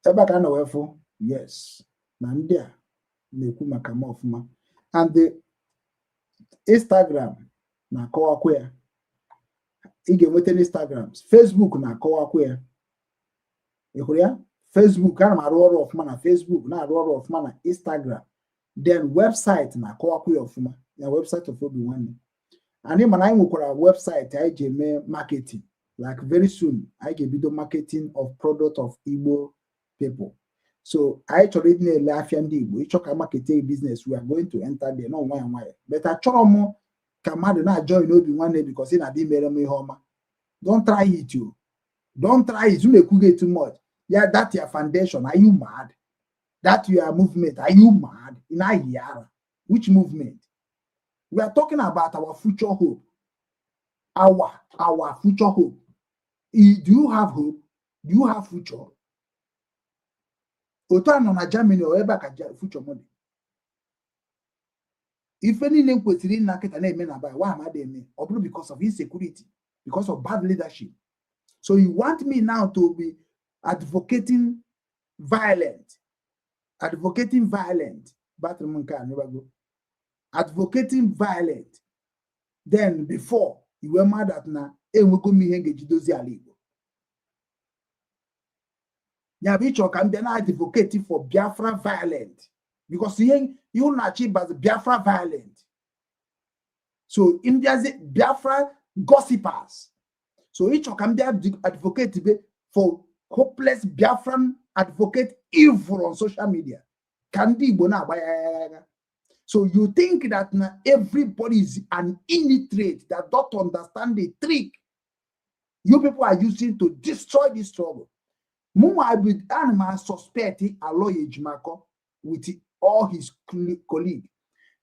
ebe a ka a na wee fụ, yes, na ndị a na-ekwu maka m ọfụma. And the Instagram na-akọwakwa ya. Ị ga-enweta n'Instagram, Facebook na-akọwakwa ya. Ị hụrụ ya? Facebook, ana m arụ ọrụ ọfụma na Facebook, na-arụ ọrụ ọfụma na Instagram. Then website na-akọwakwa ya ọfụma, na website of Obi Nwanne anyị. Mana anyị nwekwara website anyị ji eme marketing. Like very soon anyị ga-ebido marketing of product of Igbo people. So anyị chọrọ ịdị na-ele afịa ndị Igbo. Ịchọ ka marketing business, we are going to enter there. No, nwayọ nwayọ, but achọrọ m ka mmadụ na-ajoin Obi Nwanne because ị na-abịa imere m ihe ọma. Don't try it o, don't try it. Unu ekwughị too much. Yeah, that your foundation, are you mad? That your movement, are you mad? Ị na-ayị ara? Which movement? We are talking about our future hope, our future hope. Do you have hope? Do you have future? Otu a nọ na Germany, ọ ebe a ka future m dị. Ife niile m kwesịrị ịna kịta na-eme na bai why am I eme? Ọ bụrụ because of insecurity, because of bad leadership. So you want me now to be advocating violent, advocating violent battery m nke a n'ịgbago, advocating violent. Then before iwe mad that na enwego m ihe m ga-eji dozie ala Igbo, ya bụ ịchọ ka m bịa na advocate for Biafra violent, because ihe unu na-achọ ịbazi Biafra violent. So mbịazi Biafra gossipers, so ịchọ ka m bịa advocate be for hopeless Biafran, advocate evil on social media ka ndị Igbo na-agba ya ya ya. So you think that na everybody is an illiterate that don't understand the trick you people are using to destroy this struggle. Mụnwa bụ ana m suspect Aloy Ejimakor with all his colleague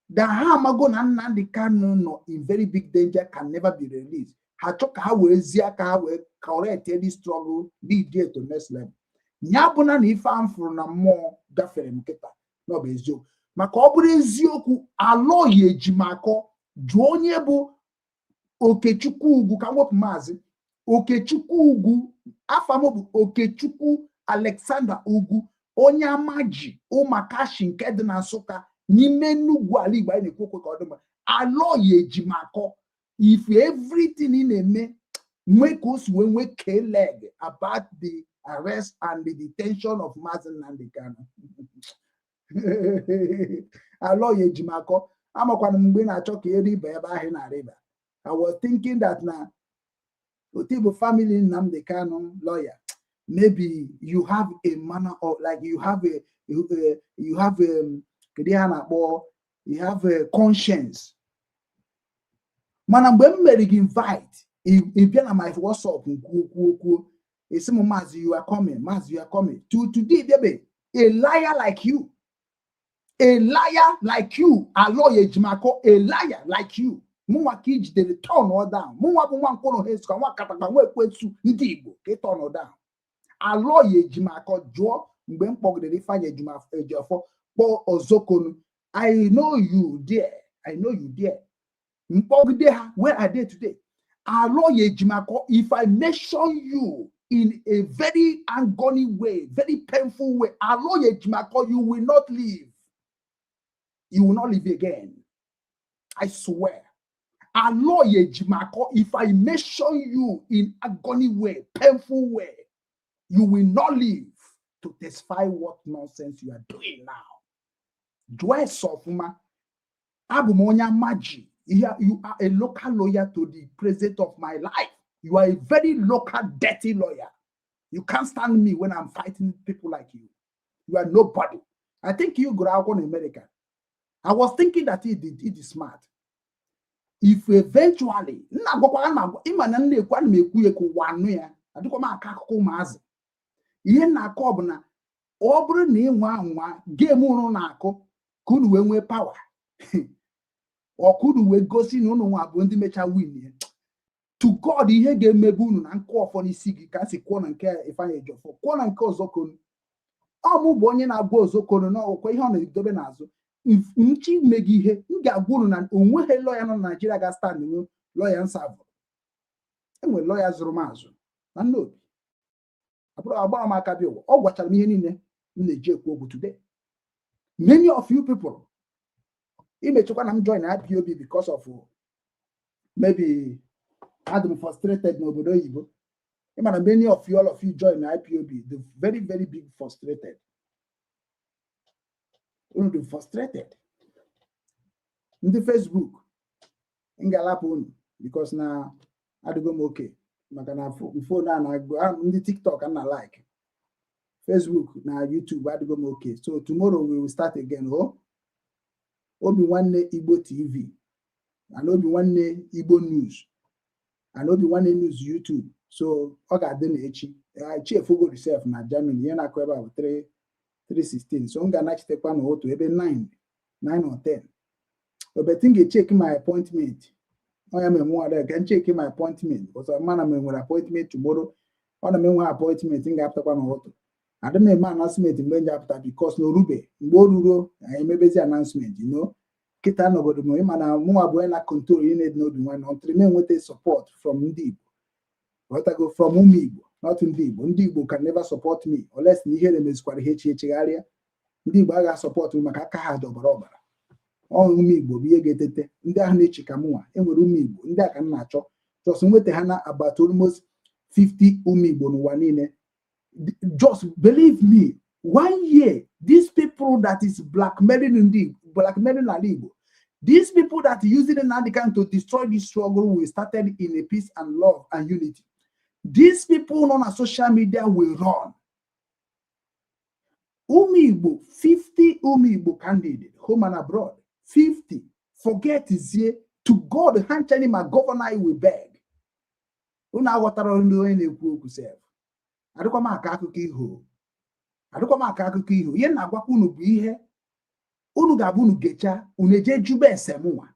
that ha amago na Nnamdi Kanu nọ in very big danger, can never be released. Ha chọ ka ha wee zie aka ha wee correct this struggle, lead it to next level. Ya bụ na ife a m fụrụ na mmụọ gafere m kịta na ọ bụ eziokwu, maka ọ bụrụ eziokwu, Aloy Ejimakor, jụọ onye bụ Okechukwu Ugwu, ka m wepụ Maazị Okechukwu Ugwu. Afa m bụ Okechukwu Alexander Ugwu, onye amaji ụmakashi nke dị na Nsụka n'ime Enugwu, ala Igbo. Anyị na-ekwu okwu ka ọ dị mma. Aloy Ejimakor, if everything ị na-eme nwee ka o si wee nwee k-leg about the arrest and the detention of Mazi Nnamdi Kanu, Aloy Ejimakor, amakwana m mgbe ị na-achọ ka eriba ebe ahụ ị na-arịba. I was thinking that na Otibu family Nnamdi Kanu lawyer, maybe you have a manner of, like, you have a, kedu ihe a na-akpọ, you have a conscience. Mana mgbe m mere gị invite, ị bịa na my WhatsApp, kwuo kwuo kwuo, esi m, "Maazị, you are coming. Maazị, you are coming." To today bịabe. A liar like you, a liar like you, Aloy Ejimakor, a liar like you, mụnwa ka i jidere turn ọ down. Mụnwa bụ nwa mkpụrụ ha esu nwa katakpa nwa ekwensu ndị Igbo ka ị turn down. Aloy Ejimakor, jụọ mgbe m kpọgidere Ifeanyị Ejiofor, kpọọ Ozokonu. I know you there, I know you there. Mkpọgide ha, where are they today? Aloy Ejimakor, if I mention you in a very agony way, very painful way, Aloy Ejimakor, you will not live. You will not live again, I swear. Aloy Ejimakor, if I mention you in agony way, painful way, you will not live to testify what nonsense you are doing now. Jụọ ese ọfụma. Abụ m onye amaji. You are a local lawyer to the president of my life. You are a very local dirty lawyer. You can't stand me when I'm fighting people like you. You are nobody. I think you gụrụ akwụkwọ na America. I was thinking that he did it is smart. If eventually nna agwakwa na ịma na nna ekwu, ana m ekwu ya ka ụwa anụ ya. Adịkwa m aka akụkọ ụmụazị. Ihe m na-akọ bụ na ọ bụrụ na ị nwa anwa game unu na-akụ ka unu wee nwee power, ọka unu wee gosi na unu nwa bụ ndị mecha win ya, to God, ihe ga-emebe unu na nkụ ọfọ n'isi gị ka a si kwụọ na nke Ifeanyị Ejiofor, kwụọ na nke Ozokonu. Ọ mụ bụ onye na-agwa Ozokonu na ọkwa ihe ọ na-edobe n'azụ nchi ime gị. Ihe m ga-agwa unu na onweghị lọya nọ na Naijiria ga-stand nwu lọya nsavụ. Enwere lọya zụrụ m azụ na nnobi abụrụ agbara m aka bịa ụwa. Ọ gwachara m ihe niile m na-eji ekwu okwu today. Many of you people imechekwa na m join IPOB because of maybe adị m frustrated n'obodo oyibo. Ịma na many of you, all of you join IPOB, the very very big frustrated, unu dị frustrated. Ndị Facebook, m ga-alapụ unu because na adịgo m oke maka na phone a na-agụ ndị TikTok na like Facebook na YouTube, adịgo m oke. So tomorrow we will start again. Oh, Obi Nwanne Igbo TV and Obi Nwanne Igbo News and Obi Nwanne News YouTube. So ọ ga-adị na echi chiefugo sef na Germany. Ihe na-akụ ebe a bụ 3 3:16, so m ga-anachitekwa n'otu ebe 9 9 or 10, but m ga-echeck my appointment. Ọ ya mere mụ ka m check my appointment because mana m enwere appointment tomorrow. Ọ na m enwe appointment, m ga-apụtakwa n'ụtụ. Adị m eme announcement mgbe m ji apụta, because na orube mgbe o ruro, anyị emebezi announcement. Kịta nọgodo m, ịma na mụnwa bụ onye na control ihe na-edi n'obi nwanne ọntịrị m enweta support from ndị Igbo, ghọtago, from ụmụ Igbo, not ndị Igbo. Ndị Igbo can never support me unless na ihere mezikwara ihe echi echegharịa. Ndị Igbo agha support m maka aka ha dị ọbara ọbara. Ọ ụmụ Igbo bụ ihe ga-etete ndị ahụ na-eche ka mụnwa enwere. Ụmụ Igbo ndị a ka m na-achọ, just nweta ha na about almost 50 ụmụ Igbo n'ụwa niile. Just believe me, one year, these people that is blackmailing ndị blackmailing ala Igbo, these people that using Nnamdi Kanu to destroy this struggle we started in a peace and love and unity, these people nọ na social media will run. Ụmụ Igbo 50, ụmụ Igbo candidate, home and abroad, 50, forget zie to God ha nchani ma governor anyị will beg. Unu aghọtara ndị onye na-ekwu okwu sef. Adịkwa m aka akụkọ iho, adịkwa m aka akụkọ iho. Ihe na-agwakwa unu bụ ihe unu ga-abụ unu gecha, unu eje jube ese m nwa,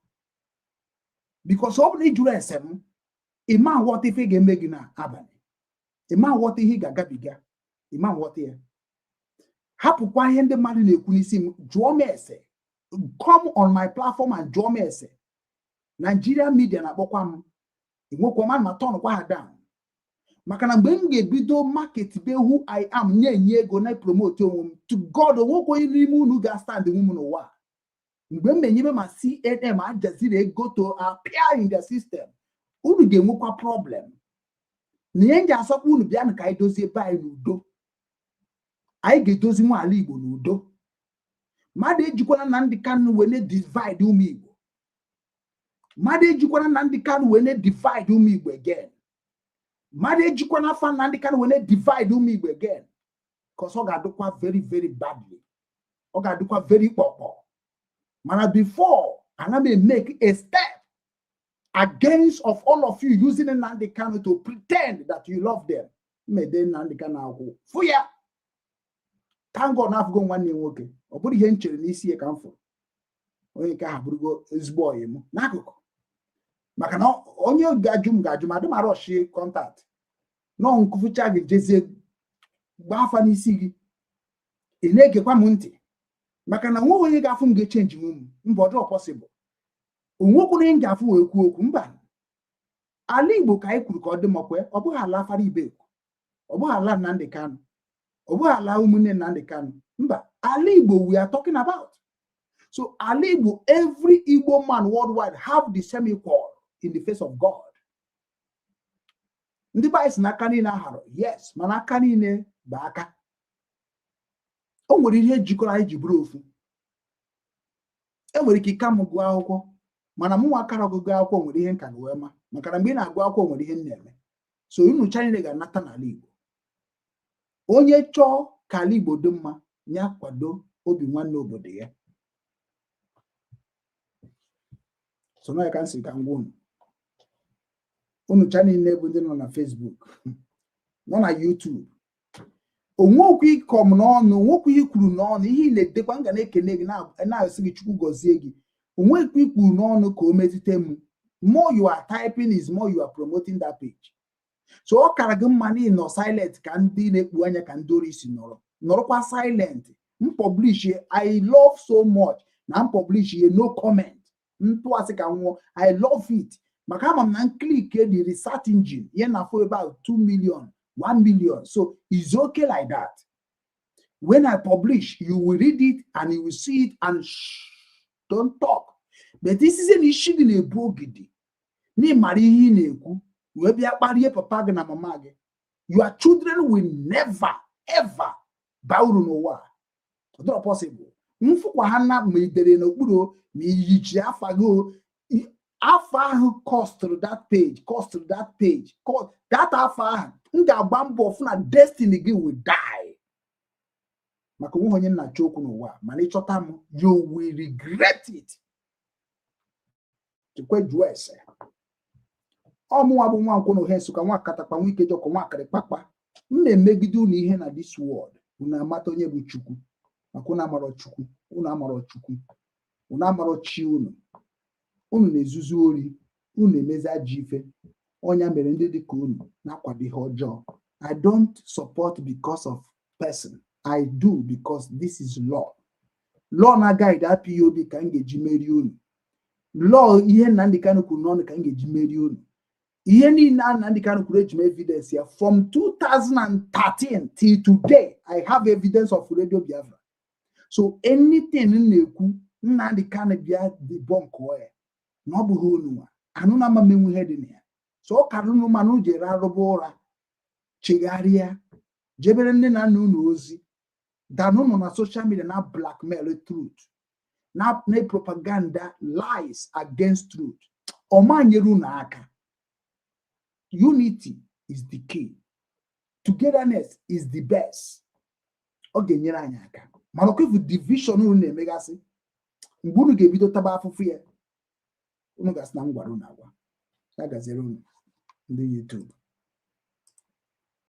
because ọ bụrụ na ị jụrụ ese m, ịma nghọta ife ga-eme gị n'abalị, ịma nghọta ihe ị ga-agabiga, ịma nghọta ya. Hapụkwa ihe ndị mmadụ na-ekwu n'isi m. Jụọ m ese, come on my platform and jụọ m ese. Nigeria media na-akpọkwa m, enwekwa ma ma tọnụkwa ha down, maka na mgbe m ga-ebido market be who I am, na-enye ego na promote onwe m to God, onwekwa onye n'ime unu ga-stand nwe m n'ụwa. Mgbe m na-enyebe ma CNN, Al Jazeera ego to appear in their system, unu ga-enwekwa problem. Na ihe m ji asọkwa unu, bịanụ ka anyị dozie ebe anyị n'udo. Anyị ga-edozi nwa ala Igbo n'udo. Mmadụ ejikwana Nnamdi Kanu wee na-divide ụmụ Igbo. Mmadụ ejikwana Nnamdi Kanu wee na-divide ụmụ Igbo again. Mmadụ ejikwana afa Nnamdi Kanu wee na-divide ụmụ Igbo again, cause ọ ga-adịkwa very very badly, ọ ga-adịkwa very kpọkpọ. Mana before ana m make a step against of all of you using Nnamdi Kanu to pretend that you love them, mmede Nnamdi Kanu akwụ fụ ya. Thank God na afụgo nwanne ya nwoke. Ọ bụrụ ihe m chere n'isi ya ka m fụrụ, onye nke ahụ bụrụgo ezigbo ọyị m n'akụkụ, maka na onye ga-ajụ m ga-ajụ m, adị m arọshi contact nọ nkụfụcha gị, jezie gbaa afa n'isi gị. Ị na-egekwa m ntị, maka na nweghị onye ga-afụ m ga-e change m mba. Ọ dịrọ possible. Onwekwuru onye m ga-afụ wee kwuo okwu mba. Ala Igbo ka anyị kwuru ka ọ dị mmakwe. Ọ bụghị ala Afara Ibeku, ọ bụghị ala Nnamdi Kanu, ọ bụghị ala ụmụnne Nnamdi Kanu, mba. Ala Igbo we are talking about. So ala Igbo, every Igbo man worldwide have the same equal in the face of God. Ndị be anyị si n'aka niile aharụ, yes, mana aka niile bụ aka. O nwere ihe jikọrọ anyị ji bụrụ ofu. E nwere ike ịka m gụọ akwụkwọ, mana mụ nwa akara ọgụgụ akwụkwọ nwere ihe nka na wee ma, maka na mgbe ị na-agụ akwụkwọ nwere ihe m na-eme. So unu niile ga-anata n'ala Igbo. Onye chọọ ka ala Igbo dị mma, ya kwado obi nwanne obodo ya. So na ya ka m si ka m gwa unu, unu cha niile bụ ndị nọ na Facebook, nọ na YouTube, onwekwu ịkọ m n'ọnụ, onwekwu ihe kwuru n'ọnụ, ihe ị na-edekwa, m ga na-ekele gị, na-asị gị Chukwu gọzie gị. Onwekwu ikwuru n'ọnụ ka o metụta m. More you are typing is more you are promoting that page. So ọ kara gị mma na ị nọ silent, ka ndị na-ekpu anya ka ndị ori si nọrọ, nọrọkwa silent. M publish, I love so much na m publish ihe, no comment, ntụasị ka nwụọ. I love it, maka ama m na n click the research engine, ihe na afọ about 2 million, 1 million, so it's okay like that. When I publish, you will read it and you will see it and shh, don't talk. But this is an issue gị na-ebu ogidi na ịmara ihe ị na-ekwu wee bịa kparie papa gị na mama gị. Your children will never ever baa uru n'ụwa a. Ọ dịrọ possible. Mfụkwa ha na ma idere n'okpuru ma iyichi afa gị o, afa ahụ costụrụ that page, costụrụ that page, that afa ahụ, m ga-agba mbọ fụ na destiny gị will die, maka onwe onye nna-achọ okwu n'ụwa. Mana ịchọta m, you will regret it. Chekwe jụọ ese. Ọmụnwa bụ nwa nkwụ na ohe Nsụka, nwa katakpa, nwa ike jọkọ, nwa akịrịkpakpa. M na-emegide unu ihe na this world, unu amata onye bụ Chukwu, maka unu amarọ Chukwu, unu amarọ Chukwu, unu amarọ chi unu. Unu na-ezuzu ori, unu na-emezi ajọ ife. Ọnya mere ndị dị ka unu na-akwado ihe ọjọọ. I don't support because of person. I do because this is law. Law na guide IPOB ka m ga-eji merie unu. Law ihe Nnamdi Kanu kwuru n'ọnụ ka m ga-eji merie unu. Ihe niile a Nnamdi Kanu kwuru, eji m evidence ya. From 2013 till today, I have evidence of Radio Biafra. So anything m na-ekwu, Nnamdi Kanu bịa debunk ya na ọ bụghị unu nwa anụ na ama menwu ihe dị na ya. So ọ karịrị unu, mana unu jere arụba ụra, chegharịa, jebere nne na nna unu ozi than unu na social media na blackmail truth na propaganda lies against truth. Ọma nyere unu aka. Unity is the key, togetherness is the best. Ọ ga-enyere anyị aka, mana ọkwa division unu na-emegasị, mgbe unu ga-ebido taba afụfụ ya, unu ga-asị na m gwara unu agwa. Ya gaziere unu, ndị YouTube.